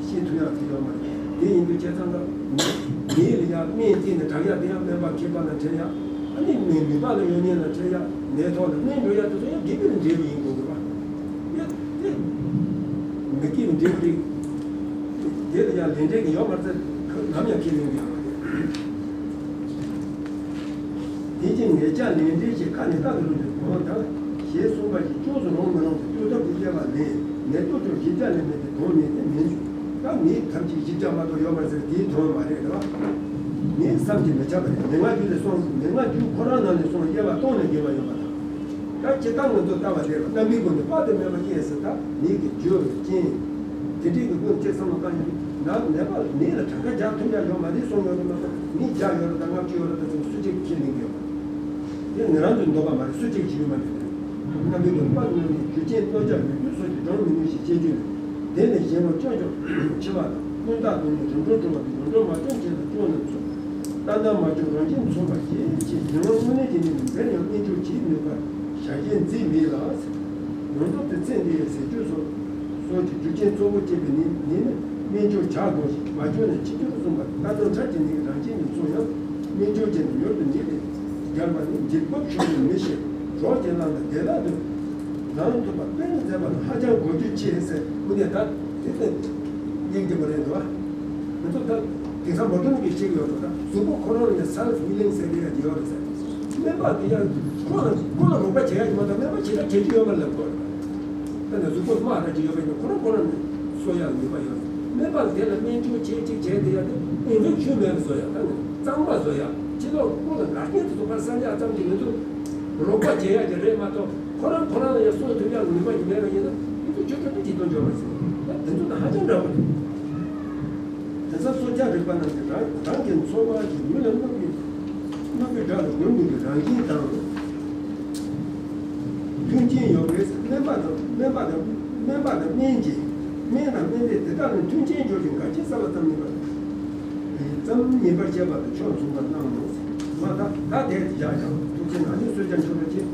ཤེས་ཐུབ་ཡག་དེ་ཡོད་མ་རེད། དེ་ཡིན་དུས་བྱས་ཙང་ཀ་མི་ལ་ཡང་སྨན་བསྟེན་ནས་དྲག་ཡག་དེ་ཡང་སྨན་པ་མཁས་པ་ལ་འཕྲད་ཡག་ཨ་ནི་མི་མི་པ་ལ་ཡོན་ཏན་ལ་འཕྲད་ཡག་ནད་ཐོག་ལ་སྨན་འགྲོ་ཡག་དེ་ཚོ་ཡང་དགེ་སྡིག་ལ་འབྲེལ་བ་ཡིན་དགོས་དགོས་པ། ཡོད་དེ། མི་དགེ་བའི་འབྲས་བུ་རིགས། དེ་ལ་ཡང་ལས་འབྲས་ཀྱི་ཡོད་མ་རེད་ཟེར་ནམ་ཡང་ཁས་ལེན་གྱི་ཡོད་མ་རེད། དེ་བཞིན་ངེད་ཅག་ལས་འབྲས་ཞེས་ཁ་ནས་རྟག་ཏུ་ལུང་གི་གོང་དང་ཞེས་གསུངས་པ་བཞིན་ཅུང་ཟད་རུང་མི་རུང་ཟེར་ལྟོས་ཐབས་ཀྱི་དབྱེ་བ་ལས་ནད་གཏོང་ཕྱོགས་བཞི་བརྒྱ་ལས་མེད་དེ་དོན་མེད་ནི་མིན། ད་མིའི་ཐམས་ཅད་བཞི་བརྒྱ་མ་གཏོགས་ཡོད་མ་རེད་ཟེར་དེའི་དོན་མ་རེད་རེད་བ། མིའི་བསམ་གྱིས་མི་ཁྱབ་པ་རེད། མན་ངག་རྒྱུད་ལས་གསུངས་མན་ངག་རྒྱུད་ཁོ་རང་ནང་ནས་གསུངས་དབྱེ་བ་སྟོང་ནས་བརྒལ་བ་ཡོད་པ་དང་། ད་ཇི་ལྟར་ང་ཚོ་ལྟ་བ་དེར་རྣམ་པའི་སྒོ་ནས་དཔག་ཏུ་མེད་པ་སྐྱེས་ཟེར་ད་མིག་གི་རྒྱུ་རྐྱེན། དེ་འདྲའི་གི་ཀུན་བཅས་བསམ་བློ་བཏང་ཡོང་དུས་ན་ནད་པ་ནད་ལ་གྲངས་ཀ་རྒྱག་ཐུབ་ཡ་ཡོད་མ་རེད་གསུངས་ཡོད་རེད་མ་གཏོགས་མི་བརྒྱ་ཡོད་རེད་ད་ལྔ་བཅུ་ཡོད་རེད་ད་ཟེར་སུ་གཅིག་ཁས་ལེན་གི་ཡོད་མ་རེད། དེ་ང་རང་ཚོའི་འདོད་པ་མ་རེད་སུ་གཅིག་བྱེད་ཡོད་མ་རེད། རྣམ་པའི་སྒོ་ནས་དཔག་ཏུ་མེད་པའི་རྒྱུ་རྐྱེན་ལྟོ་ཆས་ལུས་རྒྱུ་སོགས་ཀྱིས་འགྲོར་མི་ནུས་ཞེས་བཤད་རྒྱུ་ནི། དེ་ལས་གཞན་ངོ་སྐྱོན་ཅུང་ཆེ་བ་དང་ཀུན་བརྟགས་སྡུག་བསྔལ་རིམ་གྲོ་བྲོ་བ་དང་རིམ་གྲོ་མ་བྱུང་ཆེ་ལ་སྐྱོན་རྣམས་སོ། ལྟ་ན་མ་བྱུང་རང་བཞིན་མཚུངས་པ་ཞེས་བྱས་གཞན་དབང་དངོས་གནས་ཀྱི་གནས་ལུགས་འདིར་ཡང་རྣལ་འབྱོར་གྱིས་ནུས་པར་བྱ་བྱེད་འཛིན་མེད་ལ། ཡོངས་རྫོགས་དེ་ཚེ་འདི་ཡི་ཟས་སྤྱོད་སོགས་སོགས་ཀྱི་རྒྱུ་རྐྱེན་གཙོ་བོ་སྐྱེད་པའི་ནད་ནི་རྣལ་འབྱོར་བྱ་དགོངས་ཤིང་མ་བྱུང་ན་འཆི་འགྱུར་གསུངས་པ་ལྟར་ལྟ་ན་ཁྲག་གི་ནད་རང་བཞིན་གྱིས་མཚུངས་ཡང་རྣལ་འབྱོར་གྱིས་ནི་མྱུར་དུ་ནད་དེ་ སྦྱར་བ་ནི་འཇིགས་པ་ཆུང་ངུ་མི་ཞིག་གྲོགས་ཀྱིས་བླངས་ཏེ་བདེ་བླག་ཏུ་ལངས་ཐུབ་པ་དཔེ་ནི་མཛད་པ་ལ་ཧ་ཅང་གོ་རྒྱུ་ཆེ་ཟེར། དངོས་གནས་ད་དེ་ནི་སྙིང་རྗེ་མོ་རེད་འདུག་བ། མི་ཚོ་ད་དེང་སང་མོ་ཌན་གྱི་གཅིག་ཡོད་འདུག་ད་གཟུགས་པོ་ཁོ་རང་ནས་སེལ་ཕི་ལིང་ཟེར་གྱི་ཡ་ཡོད་རེད་ཟེར། སྨན་པ་དེ་ཡང་ཁོ་ལ་ཁོ་ལ་རོགས་པ་བྱེད་ཡ་ཡིན་མ་གཏོགས་སྨན་པ་ཞེ་དྲག་བྱེད་རྒྱུ་ཡོད་མ་རེད་ལབ་དགོས་རེད། ད་ནི་གཟུགས་པོ་དམར་ར་ཅིག་ཡོད་པ་ཡིན་ན་ཁོ་རང་ཁོ་རང་ནས་གསོ་ཡག་ནུས་པ་ཡོད། སྨན་པ་དེ་ལ་སྨན་བཅོས་བྱེད་ཅིག་བྱས་དེ་ཡ་དེ་ཨིན་ཕེག་ཤོན་མེད་པ་བཟོ་ཡག་ད་ནི་གཙང་མ་བཟོ་ཡག་ཕྱི་ལོགས་ཁོ་ལ་འགལ་རྐྱེན་དེ་ཚོ་ཕར་བསལ་ཡག་ཙམ་གྱིས་ང་ཚོ་རོགས་པ་བྱེད་ཡག་ཅིག་རེད་མ་གཏོགས་ཁོ་རང་ཁོ་རང་ལ་ཡང་གསོ་ཐུབ་ཡག་ནུས་པ་ཅིག་མེད་པ་ཡིན་ན་ང་ཚོ་ཆོས་ཁྲིམས་ཀྱི་དོན་འཇོག་པ་ཟེར་ད་དེ་ཚོ་དང་ཧ་ཅང་འདྲ་བོ་རེད། དེ་ཚོ་སྲོག་ཆགས་རིག་པ་རྣམས་ཀྱིས་རང་རང་གི་འཚོ་བ་གི་ཡུལ་ལ་གནོད་པའི་གནོད་པའི་དགྲ་ལ་མགོན་དུ་གྱུར་རང་བཞིན་དང་། མཐུན་རྐྱེན་ཡོད་པས་སྨན་པ་དང་སྨན་པ་དང་སྨན་པ་དང་སྨན་གྱི་སྨན་དང་སྨན་པས་དེ་དག་ལ་མཐུན་རྐྱེན་སྦྱོར་ཞིང་དགའ་སྐྱིད་བསགས་པ་ཙམ་ཡིན་པ་ཙམ་ཡིན་པར་བྱེད་པ་དང་ཕྱོགས་མཚུངས་པར་སྣང་ངོ་། མ་ད་ད་དེ་བཞག་ཀྱང་ཐུགས་རྗེ་ནང་ནས་གསོལ་ཇ་མཆོད་པ་བྱེད།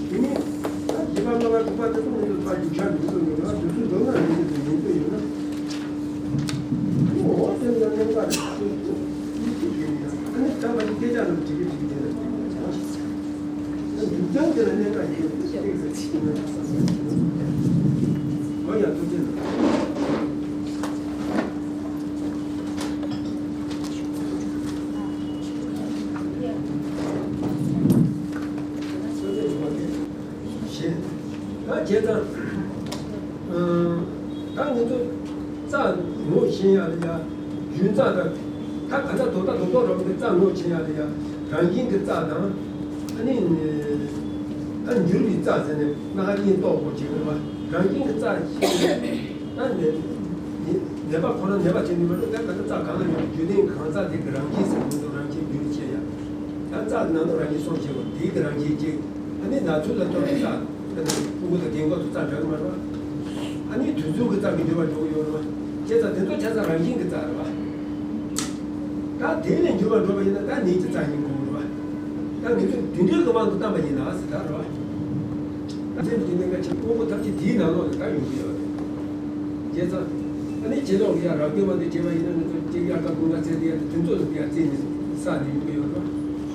དེ་ནས་ད་བཞི་པ་ལྔ་པ་དྲུག་པ་དེ་ཚོ་ནས་ཡོད་པ་རྒྱུ་ཆ་འདུག་ཏུ་ཡོད་ན་དུས་ཚོད་འདུག་ན་ཡིན་དུ་ཡིན་དུ་ཡོད་ན། ད་བྱས་ཙང་། ད་ང་ཚོ་རྩ་ངོ་ཤེས་ཡ་ལ་ཡ། རྒྱུན་རྩ་དང་། ད་ག་ཚ་དོ་ད་དོ་དོ་རོགས་ཀྱི་རྩ་ངོ་ཤེས་ཡ་ལ་ཡ། རང་བཞིན་གྱི་རྩ་དང་། ཨ་ནི། ད་འགྱུར་བའི་རྩ་ཟེར་ནས་སྣ་ཁ་གཉིས་རྟོགས་དགོས་བྱེད་དགོས་པ། རང་བཞིན་གྱི་རྩ་ཤེས་ནས། ད་ནད་ནད་པ་ཁོ་ན་ནད་པ་བྱེད་ནུས་པ་ད་ག་ཚ་རྩ་གང་ལ་ཡོད་རྒྱུ་ལྡན་གང་རྩ་དེ་གི་རང་བཞིན་ཟེར་ནས་རང་བཞིན་འགྱུར་བའི་ཆེད་ཡ། ད་རྩ་ནང་དུ་རང་བཞིན་སོང་བྱེད་པ་དེ་གི་རང་བཞིན་གཅིག་ཨ་ནི་ན་ཚོད་ལ་གཏོགས་པའི་རྩ། ཕྲུ་གུ་དང་རྒན་གོག་ཏུ་རྩ་འདྲ་གི་མ་རེད་བ། ཨ་ནི་དུས་ཚོད་ཀྱི་རྩ་གི་འགྱུར་བ་འགྲོ་གི་ཡོད་རེད་བ། བྱས་ཙང་དེ་ཚོ་ཆ་ཚང་རང་བཞིན་གྱི་རྩ་རེད་བ། ད་དེ་ལས་འགྱུར་བ་འགྲོ་བ་ཡིན་ན་ད་ནད་ཀྱི་རྩ་ཡིན་དགོས་རེད་བ། ད་ནད་ཀྱི་དེ་འདྲའི་ཀྱི་དབང་དུ་བཏང་པ་ཡིན་ན་ཟེར་ད་རེད་བ། ད་ཚེ་འདི་ནས་ང་ཆེ་དབང་པོ་ཐམས་ཅད་དེའི་ནང་ལོགས་ལ་ད་ཡོང་གི་ཡོད་རེད། བྱས་ཙང་། ཨ་ནི་ཕྱི་ལོགས་ལ་ཡ་རག་གི་མ་འདི་བྱས་པ་ཡིན་ན་ང་ཚོ་གཅིག་དབྱར་ཁ་དགུན་ཁ་ཚེ་འདི་ཡ་དེ་ཚོ་ལ་འདི་ཡ་རྩིས་ནས་ས་ནས་ཡོང་གི་ཡོད་རེད།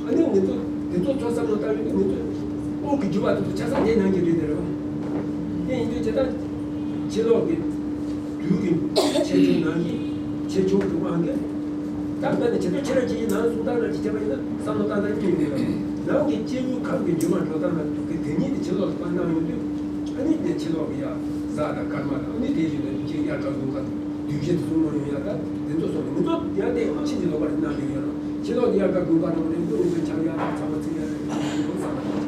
ཨ་ནི་ང་ཚོ་དེ་ཚོ་ཚོ་བསམ་བློ་བཏང་ཡོང་དུས་ང་ཚོ་དབང་གི་འགྱུར་བ་དེ་ཚོ་ཆ་ཚང་དེ་ནང་གི་རེད་དེ་རེད་བ། དེ་ཡིན་དུས་ཇི་ལྟར་ཕྱི་ལོགས་ཀྱི་དུས་ཀྱི་ཆེ་ཆུང་ནང་བཞིན་ཆེ་ཆུང་གི་དབང་གིས། ད་ལྟ་ནི་ཇི་ལྟར་ཁྱེད་རང་ཅིག་ཡིན་ནང་གསུང་སྟངས་ར་ཅིག་བྱས་པ་ཡིན་ན་བསམ་བློ་བཏང་སྟངས་གཉིས་ཡོད་རེད། ནང་གི་སྐྱེ་དངོས་ཁམས་ཀྱི་འགྱུར་བ་འགྲོ་སྟངས་ལ་དེ་དེ་ཉིད་དེ་ཕྱི་ལོགས་སུ་ཕར་སྣང་ཡོང་དུས་ཨ་ནི་དེ་ཕྱི་ལོགས་ཀྱི་ཡ་གཟའ་དང་སྐར་མ་དང་ཨ་ནི་དེ་བཞིན་དུ་ཅིག་དབྱར་ཁ་དགུན་ཁ་དུས་བཞི་དུ་སོང་མ་ཡོང་ཡ་ད་དེ་ཚོ་སོང་ནས་ང་ཚོ་ཡང་དེ་ཕྱིན་ཅི་ལོག་པར་སྣང་གི་ཡོད་རེད། ཕྱི་ལོགས་ནས་དབྱར་ཁ་དགུན་ཁ་རང་རེད་འདུག་ང་ཚོ་འཆར་ཡ་དང་ཚ་བ་ཚིག་ཡ་རེད་འདུག་བསམ་པ་དང་།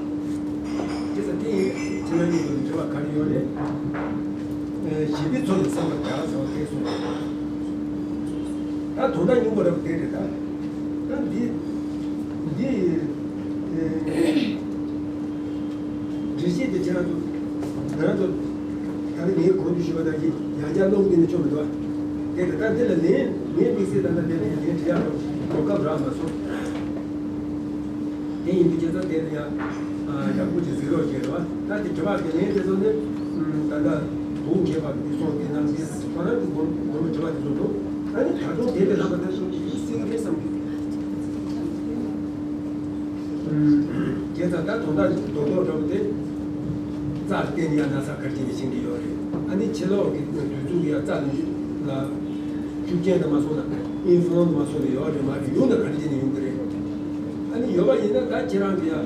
དེ་ཚོ་དེ་ཡིན་ཕྱི་ནང་གཉིས་པོ་ལ་འབྲེལ་བ་ག་རེ་ཡོད་རེད། ཞི་བདེ་འཚོ་བའི་བསམ་པ་དག་ཟེར་བ་དེ་གསུངས། ད་དོན་དག་སྙིང་པོ་རབ་དེ་རེད་ད། ད་འདི་འདི་འགྲེལ་བཤད་དེ་ཁྱེད་རང་ཚོ་ང་རང་ཚོ་ད་ནི་ངས་གོང་དུ་ཞུས་པ་ནང་བཞིན་ཡང་བསྐྱར་ཀློག་འདི་ནས་ཆོག་མི་འདུག་དེ་རེད་ད། འདི་ལ་ལན་ངས་དམིགས་བསལ་ད་ལྟ་དེ་ལ་ལན་འབྲི་ཡག་གོ་སྐབས་རག་མ་སོང་། དེ་ཡིན་དུས་ཁྱེད་ཚོ་དེ་ལ་ཡང་ཡག་པོ་ཅིག་གཟིགས་རོགས་བྱེད་རོགས། ད་དེ་དྲི་བ་དེ་ལན་དེ་ཚོ་ནི་ད་ལྟ་གོང་ཁེ་པ་གི་སོང་དེ་ནང་གི་ཁོ་རང་གི་གོང་གོང་གི་དྲི་བ་དེ་ཚོ་འདུག་ཨ་ནི་ད་དུང་དེ་ལས་ལྷག་པ་དེ་ཚོ་གི་སྲིད་རེད་བསམ་གི། ཁྱེད་ཚོ་ད་དོན་དག་རྡོག་རྡོག་འདྲ་པོ་དེ་རྩ་བརྟེན་ཡང་ན་ས་ཁར་ཅིག་ནས་ཤེས་ཀྱི་ཡོད་རེད། ཨ་ནི་ཕྱི་ལོགས་ཀྱི་དུས་ཚོད་ཀྱི་ཡང་རྩ་ནས་ལ། ཤུགས་རྐྱེན་དུ་མ་སོང་ན་ཨིན་ཧྥུ་ལན་ཛ་མ་སོང་ནས་ཡོད་རེད་མ་རེད་ཡོང་ན་ག་རེ་བྱས་ནས་ཡོང་གི་རེད། ཨ་ནི་ཡོད་པ་ཡིན་ན་ད་ཁྱེད་རང་གི་ཡ།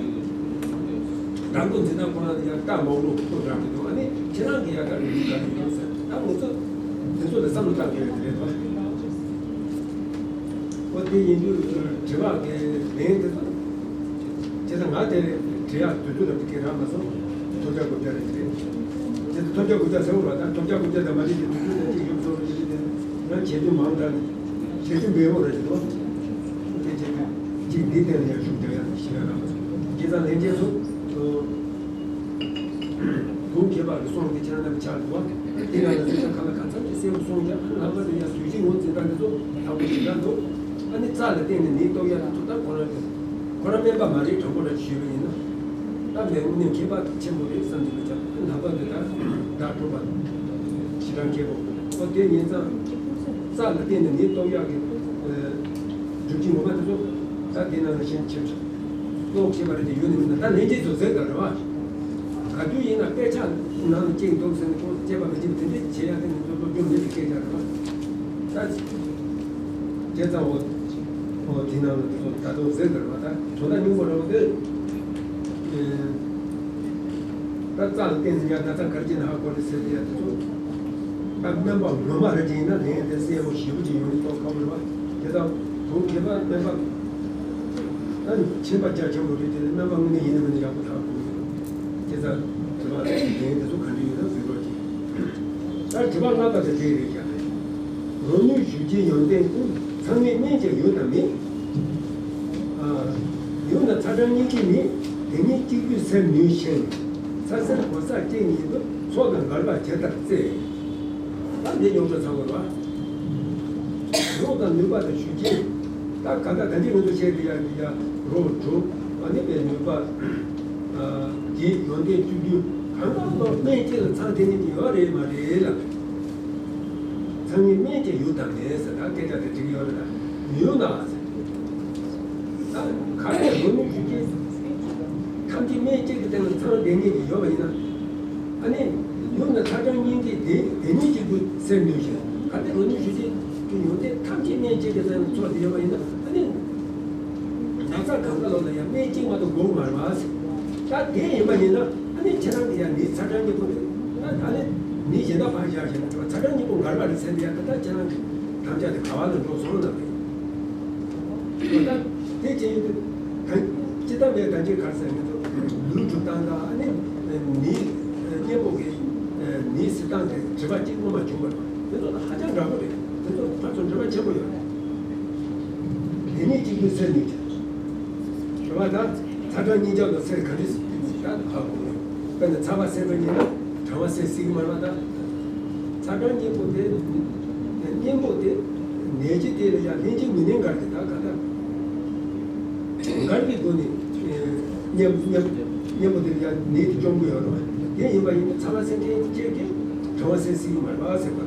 བདག་པོ་འཛིན་སྟངས་ཁོ་རང་ཡ་ལྟ་མང་པོ་ཐོག་རག་གི་འདུག་ཨ་ནི་ཁྱེད་རང་གི་ཡ་ད་རེད་ག་རེ་ཡོད་ཟེར་ད་ང་ཚོ་དེ་ཚོ་ལ་བསམ་བློ་བཏང་དགོས་ཡ་དེ་རེད་དོ། ཨོ་དེ་ཡིན་དུས་དྲི་བ་གི་ལན་དེ་ཚོ། བྱས་ཙང་ང་དེ་འབྲི་ཡག་དུས་ཚོད་ལ་དེ་གས་རག་མ་སོང་། ཐོབ་རྒྱ་དགོས་རྒྱ་རེད་དེ། བྱས་ཙང་ཐོབ་རྒྱ་དགོས་རྒྱ་ཟེར་བ་ལ་ད་ཐོབ་རྒྱ་དགོས་རྒྱ་དང་མ་བྱས་ཀྱི་དུས་ཚོད་དང་གཅིག་ཡོད་སོང་རེད་དེ། ང་བྱེད་དུས་མང་དྲགས་ནས་བྱེད་དུས་འབེལ་བོ་རེད་དོ། དེ་བྱེད་དུས་གཅིག་འདི་སྟེང་ལ་ཡང་ཤུགས་རྒྱག་ཡག་ཞེ་དྲག་རག་མ་སོང་། བྱས་ཙང་ལན་བྱས་སོང་། གོང་ཁེ་པ་གི་གསུང་དེ་ཁྱེད་རང་རྣམས་ཆགས་འདུག་བ། དེ་ཡང་ན་སེམས་ཁ་ལ་གང་འཚམ་གྱི་གསལ་པོ་གསུངས་ཀྱང་ལྷག་པར་དུ་ཡང་དུས་ཀྱི་ངོས་འཛིན་སྟངས་འདི་ཚོ་ཡག་པོ་ཞིག་རག་འདུག་ཨ་ནི་རྩ་ལ་བརྟེན་ནས་ནད་རྟོགས་ཡ་ལ་ཐུག་ད་ཁོ་རང་གི་ཁོ་རང་སྨན་པ་མ་རེད་དྲང་པོ་ར་ཞུས་པ་ཡིན་ན། ད་མེད་དངོས་གནས་མཁས་པ་ཆེན་པོ་རེད་བསམ་གྱི་འདུག་ཀྱང་ལྷག་པར་དུ་ད་བདག་སྤྲོ་པ་ཞེ་དྲག་མཁས་པོ་ཨོ་དེ་ཡིན་ཙང་རྩ་ལ་བརྟེན་ནས་ནད་རྟོགས་ཡག་གི་སྒྲུབ་བྱེད་ངོ་མ་དེ་ཚོ་ད་དེ་ནང་ལ་ཤན་ཆེ་ཆེ། ཀློག་ཤེས་པ་རེད་ཅེས་ཡོད་ནི་མིན་ན། ད་ལྷན་སྐྱེས་ཚོ་ཟེར་ག་རེད་བ། ག་དུས་ཡིན་ན་དཔེ་ཆ་ནང་ནས་སྐྱེས་འདུག་ཟེར་ནས་ཁོང་དཔྱད་པ་མི་བྱེད་པ་དེ་འདྲས་བྱེད་ཡ་དེ་ནི་ཚོ་སློབ་སྦྱོང་མེད་པའི་སྐད་ཆ་རེད་བ། ད་བྱས་ཙང་འོ་འོ་དེ་ནང་ལ་དེ་ཚོ་ད་དུང་ཟེར་ག་རེད་བ། ད་དོན་དག་སྙིང་པོ་རེད་བ་དེ། ད་རྩ་ལ་བརྟེན་ནས་ཡང་ན་རྩ་གར་སྐྱེས་ན་ཧ་གོ་རེད་ཟེར་དེ་ཡ་དེ་ཚོ། ད་སྨན་པ་ངོ་མ་རེད་ཅེས་ཡིན་ན་ལན་དེ་གསལ་པོ་ཞེ་པོ་ཅིག་ཡོང་གི་འདུག་ཁོ་མོ་རེད་བ། དེ་དང་བོད་མཁས་པ་སྨན་པ། ཨ་ནི་མཁྱེན་པ་རྒྱ་ཆེན་པོ་རེད་དེ་ནི་སྨན་པ་དངོས་གནས་ཡིན་ན་མིན་ན་ཡག་པོ་ཐག་གོ་མི་འདུག་དེ་ལྟར་དྲི་བ་ལན་དེ་ཚོ་ག་འདྲ་ཡོད་ན་ཟེར་རོགས་གྱིས། ད་དྲི་བ་ལྔ་པ་དེ་དེ་རེད་ཀྱང་། རོ་ནུས་ཞུ་རྒྱུའི་ཡོན་ཏན་ཀུན་ཚང་མས་སྨན་གྱི་ཡོད་དམ་མེད། ཡོད་ན་ཚ་གྲང་གཉིས་ཀྱི་མེད། དེ་ཉིད་གཅིག་པུས་སེལ་ནུས་ཤིང་། ཚ་སེལ་གོ་ས་གཅིག་ཉིད་དུ་ཚོགས་དང་འགལ་བ་ཇི་ལྟར་བཙལ། ད་འདི་ཉོག་བྲོ་ཚང་བར་བ། རོ་དང་ནུས་པ་དང་ཞུ་རྒྱུ། ད་ག་ད་ད་ཅི་ང་ཚོ་བཤད་དེ་ཡ་དེ་ཡ་རོ་གྲུབ་ཨ་ནི་པའི་ནུས་པ། ཨ་དེའི་ཡོན་ཏན་བཅུ་བདུན་གང་གང་ལོ་སྨན་གཅིག་ལ་ཚང་དེ་ནི་དེ་ཡོད་རེད་མ་རེད་ལ། ཚང་མའི་སྨན་གྱི་ཡུལ་དང་མེད་ཟེར་ན་སྐད་ཆ་དེ་འགྲིག་ཡོད་རེད་ད། ཡུལ་ན་ཟེར། ད་ག་རེ་རོ་ནུས་ཞུ་རྒྱུ། ཐམས་ཅད་སྨན་གཅིག་གི་སྟེང་ལ་ཚང་དེ་ནི་དེ་ཡོད་པ་ཡིན་ན། ཨ་ནི། ཡུལ་ན་ཚ་གྲང་གཉིས་ཀྱི་དེ་དེ་ཉིད་གཅིག་པུ་སེལ་ནུས་ཤིང་། གལ་ཏེ་རོ་ནུས་ཞུ་རྒྱུ་གི་ཡོན་ཏན་ཐམས་ཅད་སྨན་གཅིག་གི་སྟེང་ལ་ཚོགས་ཏེ་ཡོད་པ་ཡིན་ན། ཨ་ནི། ན་ཚ་གང་ག་ལོག་ལ་ཡང་སྨན་གཅིག་མ་གཏོགས་དགོས་མ་རེད་བ། ད་དེ་ཡིན་པ་ཡིན་ན་ཨ་ནི་ཁྱེད་རང་གི་ཡང་ནི་ཚ་གྲང་གཉིས་པོ་རེད། ད་ཨ་ནི་ནི་གཞན་དག་ཕར་བཞག་བྱས་ན་ཚ་གྲང་གཉིས་པོ་འགལ་བ་རེད་ཟེར་ཏེ་ཡང་ད་ལྟ་ཁྱེད་རང་གི་དམ་བཅའ་དེ་ག་བ་ལ་འགྲོ་སོང་ལབ་རེད། ད་དེ་བྱས་ཡོད་དུས་ད་སྤྱི་བཏང་མེད་ད་ཅི་གར་ཟེར་མི་འདུག་ལུས་གྲུབ་སྟངས་དང་ཨ་ནི་ནི་གཉེན་པོ་གི་ནི་སྲིད་སྟངས་དེ་དྲི་བ་གཅིག་སྔོན་མ་བྱུང་བ་རེད། དེ་ཚོ་ད་ཧ་ཅང་འདྲ་པོ་རེད། དེ་ཚོ་ཕར་ཚུར་འབྲེལ་བ་ཆེན་པོ་ཡོད་རེད། དེ་ནས་གཅིག་ཏུ་སེལ་ནུས་ཀྱི། དྲི་བ་དང་ཚ་གྲང་གཉིས་ཆར་དུ་སེལ་ག་འདྲ་སེལ་ད་ཧ་གོ་རེད། དཔེར་ན་ཚ་བ་སེལ་བ་ཡིན་ན་གྲང་བ་སེལ་སྲིད་ཀྱི་མ་རེད་པ། ད་ཚ་གྲང་གཉིས་པོ་དེ་གཉེན་པོ་དེ་ནད་ཀྱི་དེ་ལ་ཡང་ལྷན་ཅིག་མི་ལྷན་འགལ་གྱི་ད་ག་ད་འགལ་གྱི་སྒོ་ནས་གཉེན་གཉེན་གཉེན་པོ་དེ་ལ་ཡང་ནད་དེ་བཅོམ་གྱི་ཡོད་རེད་པ། དེ་ཡིན་པ་ཡིན་ན་ཚ་བ་སེལ་མཁན་གཅིག་གིས་གྲང་བ་སེལ་སྲིད་ཀྱི་མ་རེད་པ་ཟེར་བ།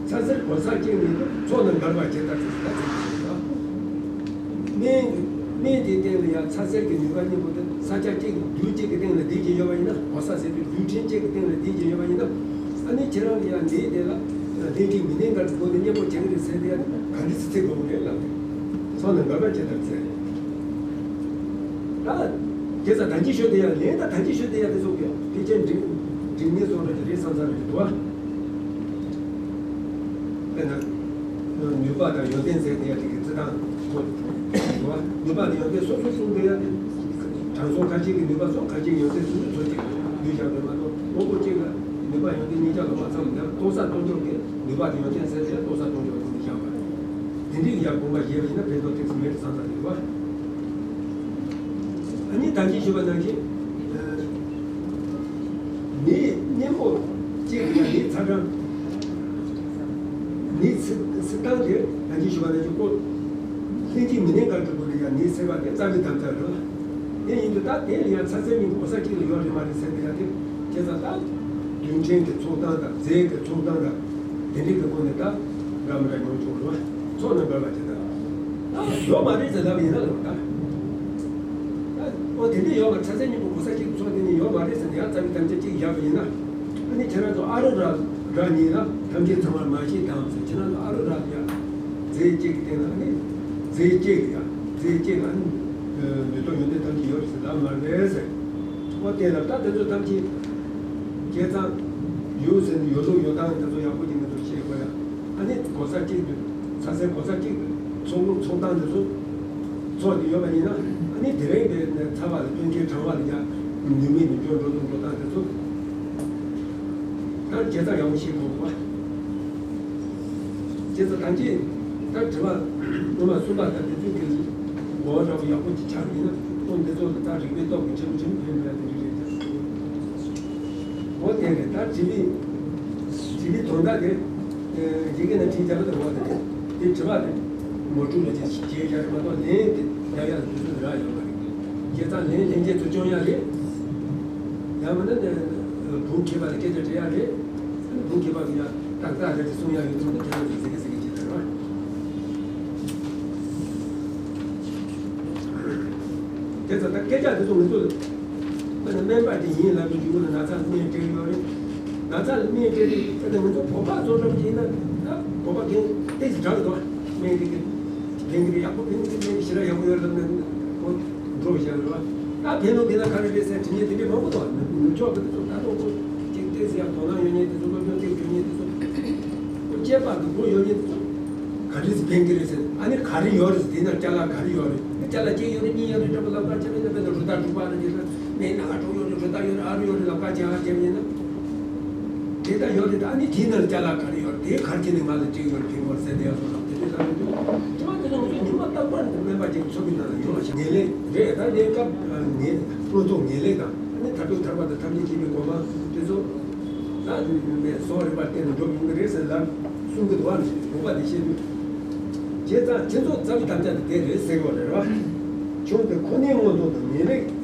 ཚ་སེལ་གོ་ས་གཅིག་ཉིད་དུ་ཚོགས་ན་འགལ་བ་ཇི་ལྟར་ཟེར་ད་ཟེར་གྱི་ཡོད་ལ། སྨན་སྨན་དེའི་སྟེང་ལ་ཡང་ཚ་སེལ་གྱི་ནུས་པ་གཉིས་པོ་དེ་ས་ཆ་གཅིག་དུས་གཅིག་གི་སྟེང་ལ་ལྡན་གྱི་ཡོད་པ་ཡིན་ན། གོ་ས་ཟེར་དུས་དུས་ཕྲན་གཅིག་གི་སྟེང་ལ་ལྡན་གྱི་ཡོད་པ་ཡིན་ན། ཨ་ནི་ཁྱེད་རང་གིས་ཡང་འདིའི་དེ་ལ་ལྡན་གྱི་མི་ལྡན་འགལ་གྱི་སྒོ་ནས་གཉེན་པོ་བྱེད་ཀྱི་རེད་ཟེར་དེ་ཡང་ག་འདྲ་སེ་བརྩི་དགོས་ཀྱི་རེད་ལབ་དེ། ཚོགས་ན་འགལ་བ་ཇི་ལྟར་བཙལ། ད་དེ་ཚ་ད་ཅི་ཤོད་དེ་ཡང་ལན་ད་ད་ཅི་ཤོད་དེ་ཡང་དེ་ཚོ་གི་ཕལ་ཆེར་འགྲིག་འགྲིག་ནས་སོང་འགྲོ་གི་རེད་བསམ་ས་རེད་འདུག་བ། དཔེར་ན། ནུས་པ་དང་ཡོན་ཏན་ཟེར་དེ་ཡང་དེ་གི་རྩི་སྟངས་ཁོ། འདུག་བ། ནུས་པ་དང་ཡོན་ཏན་སོ་སོ་གསུམ་དེ་ཡང་དེ། དྲང་སྲོང་ཁ་ཅིག་གི་ནུས་པ་སོགས་ཁ་ཅིག་ཡོན་ཏན་སོ་སོ་ཚོ་གཅིག་ལ་ལུས་བཞག་པས་མ་གཏོགས་དངོས་པོ་གཅིག་ལ་ནུས་པ་ཡོན་ཏན་གཉིས་ཆ་ལ་མ་ཚང་མི་འདུག་རྟོགས་ས་རྟོགས་འཇོག་གི་ནུས་པ་དང་ཡོན་ཏན་ཟེར་ཏེ་རྟོགས་ས་རྟོགས་འཇོག་ལ་བཞག་པ་རེད། དེ་འདྲའི་ཡང་དགོངས་པ་བཞེས་པ་ཡིན་ན་ཕན་ཐོགས་ཏོག་ཙམ་མེད་དུ་བསམ་ས་རེད་བ། ཨ་ནི་ད་གིན་ཞུས་པ་ནང་བཞིན། མི་གཉེན་པོ་གཅིག་ཡང་མི་ཚ་གྲང་། མི་སྲིད་སྲིད་སྟངས་དེ་ད་གིན་ཞུས་པ་ནང་བཞིན་ཀོ། ལྷན་ཅིག་མི་ལྡན་འགལ་གྱི་སྒོ་ནས་ཡང་མི་སེལ་བ་དེ་རྩ་བའི་དམ་བཅའ་རེད། དེ་ཡིན་དུས་ད་དེ་ལ་ཡང་ཚ་སེལ་གཉིས་གོ་ས་གཅིག་ལ་ཡོད་རེད་མ་རེད་ཟེར་ཏེ་ཡང་དེ་བྱས་ཙང་ད། རྡུལ་ཕྲན་གྱི་ཚོགས་སྟངས་དང་རྫས་ཀྱི་ཚོགས་སྟངས་དང་། དེ་འདྲའི་གི་སྒོ་ནས་ད་འདྲ་མི་འདྲ་མྱོང་ཆོག་རེད་བ། ཚོགས་ན་འགལ་བ་ཇི་ལྟར། ཡོད་མ་རེད་ཟེར་ལབ་ཡིན་ན་ལབ་ད། ཨོ་དེ་འདྲ་ཡོད་མ་རེད། ཚ་སེལ་གཉིས་པོ་གོ་ས་གཅིག་ཚོགས་དེ་ནི་ཡོད་མ་རེད་ཟེར་ནས་ཡང་རྩ་བའི་དམ་བཅའ་གཅིག་བཞག་པ་ཡིན་ན། ཨ་ནི་ཁྱེད་རང་ཚོ་ཨ་རུ་ར་ར་གཉིས་ལ་ཐམས་ཅད་ཚང་བར་མ་ཤེས་དང་ཟེར། ཁྱེད་རང་ཚོ་ཨ་རུ་ར་ཡ་རྫས་གཅིག་གི་སྟེང་ལ་ཨ་ནི་རྫས་གཅིག་ཡ་རྫས་གཅིག་ཨ་ནི་ལུས་དང་ཡོན་ཏན་ཐམས་ཅད་ཡོད་ཟེར་ལབ་མ་རེད་ཟེར། ཨོ་དེ་ལ་ད་དེ་ཚོ་ཐམས་ཅད་བྱས་ཙང་ཡོད་ཟེར་ནས་ཡོད་ལུགས་ཡོད་སྟངས་དེ་ཚོ་ཡག་པོ་ཅིག་ང་ཚོ་ཤེས་དགོས་ཡ། ཨ་ནི་གོ་ས་གཅིག་ཏུ་ཚ་སེལ་གོ་ས་གཅིག་ཏུ་ཚོགས་ལུགས་ཚོགས་སྟངས་དེ་ཚོ་ཚོགས་ཏེ་ཡོད་པ་ཡིན་ན། ཨ་ནི་དེ་རིང་དེ་ཚ་བ་ལ་སྐྱོན་ཅན། གྲང་བ་ལ་ཡང་ནུས་མེད་ནུས་སྐྱོན་འགྲོ་འདུག་འགྲོ་སྟངས་དེ་ཚོ་ད་བྱས་ཙང་ཡག་པོ་ཤེས་དགོས་པ། བྱས་ཙང་ད་གིན་ད་དྲི་བ་སྔོན་མ་གསུམ་པ་དང་དེ་ཚོ་གི་གོ་བ་འདྲ་པོ་ཡག་པོ་ཅིག་ཆགས་ཡིན་ན། ཁོང་འདི་ཚོ་ལ་ད་རིག་པའི་སྟོབས་ཀྱིས་ཆེན་པོ་ཆེན་པོ་ཕན་པ་དེ་འདྲ་རེད་ཀྱང་། འོ་དེ་རེད། ད་དྲི་བའི་དྲི་བའི་དོན་དག་དེ། ཡི་གེ་ནང་བྲིས་རྒྱག་གི་འདུག་བ། དེ་དྲི་བ་དེ་ངོ་སྤྲོད་ལ་ཅིག་བྱས་རྒྱག་གི་མ་གཏོགས་ལན་དེ་རྒྱག་ཡག་ལ་དུས་ཚོད་རག་ཡོད་མ་རེད། བྱས་ཙང་ལན་ལྷན་རྒྱས་ཚོ་སྐྱོན་ཡག་རེད། ཡང་མིན་ན་ནི་བུ་མཁས་པ་ལ་སྐད་ཆ་དྲི་ཡག་རེད། བུ་མཁས་པ་གིས་ཡང་ཏག་ཏག་རེད་དེ་གསུང་ཡག་ཡོད་ཚོད་ནི་ཁྱེད་རང་ཚོས་ཟེར་གི་ཟེར་གི་བྱེད་དང་ར། དེ་ཚོ་ད་སྐད་ཆ་དེ་ཚོ་ང་ཚོ་དཔེར་ན་སྨན་པ་དེ་ཡིན་ལབ་ཀྱི་འཇུག་ན་ན་ཚ་སྨན་སྤྲད་ཡོད་རེད། ན་ཚ་ལ་སྨན་སྤྲད་དུས་དཔེར་ན་ང་ཚོ་བོད་པ་ཚོ་འདྲ་པོ་ཡིན་ན་ད་བོད་པ་རྒན་ཏོག་ཙམ་དྲག་གི་འདུག་སྨན་དེ་གི་རྒན་གི་ཡག་པོ་ཕན་ཚུན་སྨན་གི་ཞེ་དྲག་ཡག་པོ་ཡོད་ལབ་ན་ཁོ་འགྲོ་བཞག་རེད་བ། ད་ཕན་ནོ་ཕན་ན་ག་རེ་རེད་ཟེར་དྲི་ཉན་དེ་འདྲ་མང་པོ་འདུག་ནུབ་ཕྱོགས་གི་དེ་ཚོ་ད་དུང་ཁོ་ཅིག་ཏོག་ཙམ་ཡང་དོ་སྣང་ཡོད་མཁན་དེ་ཚོ་སློབ་སྦྱོང་ཏོག་ཙམ་ཡོད་མཁན་དེ་ཚོ་ཁོ་དཔྱད་པ་གི་སྒོ་ཡོད་མཁན་དེ་ཚོ། ག་འདྲས་སེ་ཕན་གི་རེད་ཟེར། ཨ་ནི་ག་རེ་ཡོད་རེད་ཟེར། དེ་ན་ཅ་ལག་ག་རེ་ཡོད་རེད། ཨ་ཅ་ལག་གཅིག་ཡོད་རེད། གཉིས་ཡོད་རེད། འདྲ་པོ་ལབ་ཁ་བྱས་པ་ཡིན་ན། དཔེར་ན་རུ་ཏ་དྲུག་པ་རེད་ཟེར་ན། མེད་ན་ང་དྲུག་ཡོད་རེད། རུ་ཏ་ཡོད་རེད། ཨ་རུ་ཡོད་རེད་ལབ་ཁ་བྱས་ཁ་བྱས་པ་ཡིན་ན། དེ་ད་ཡོད་རེད། ཨ་ནི་དེའི་ནང་ལ་ཅ་ལག་ག་རེ་ཡོད་རེད། དེ་ག་རེ་བྱས་ནས་ང་ལ་སྤྲད་ཡོད་རེད། ཕན་གི་རེད་ཟེར། དེ་ཡག་སོ་ལབ་དེ་འདྲས་ལབ་ཡོད་དུས། དེ་བ་དེ་ཚོ་ང་ཚོ་ཉི་མ་རྟག་པར་སྨན་པ་ཅིག་ཚོགས་པའི་ནང་ལ་ཡོང་བ་ཞིག་ངེས་ལེགས་རེད། ད་དེ་སྐབས་ངེས་དངོས་ཐོག་ངེས་ལེགས་དང་། ཨ་ནི་ཐར་པའི་ཐར་པ་དང་ཐམས་ཅད་མཁྱེན་པའི་གོ་འཕང་དེ་ཚོ། ད་དུས་རྒྱུན་པས་གསོ་བ་རིག་པར་བརྟེན་ནས་འགྲོ་དགོས་ཀྱི་རེད་ཟེར་ལབ་གསུང་གི་འདུག་བ། ལུང་པ་འདི་བཤད་དུས། བྱས་ཙང་ཁྱེད་ཚོ་རྩ་བའི་དམ་བཅའ་དེ་དེ་རེད་ཟེར་གི་རེད་བ། ཁྱོད་དེ་ཁོ་ནའི་མངོན་རྟོགས་དང་ངེས་ལེགས་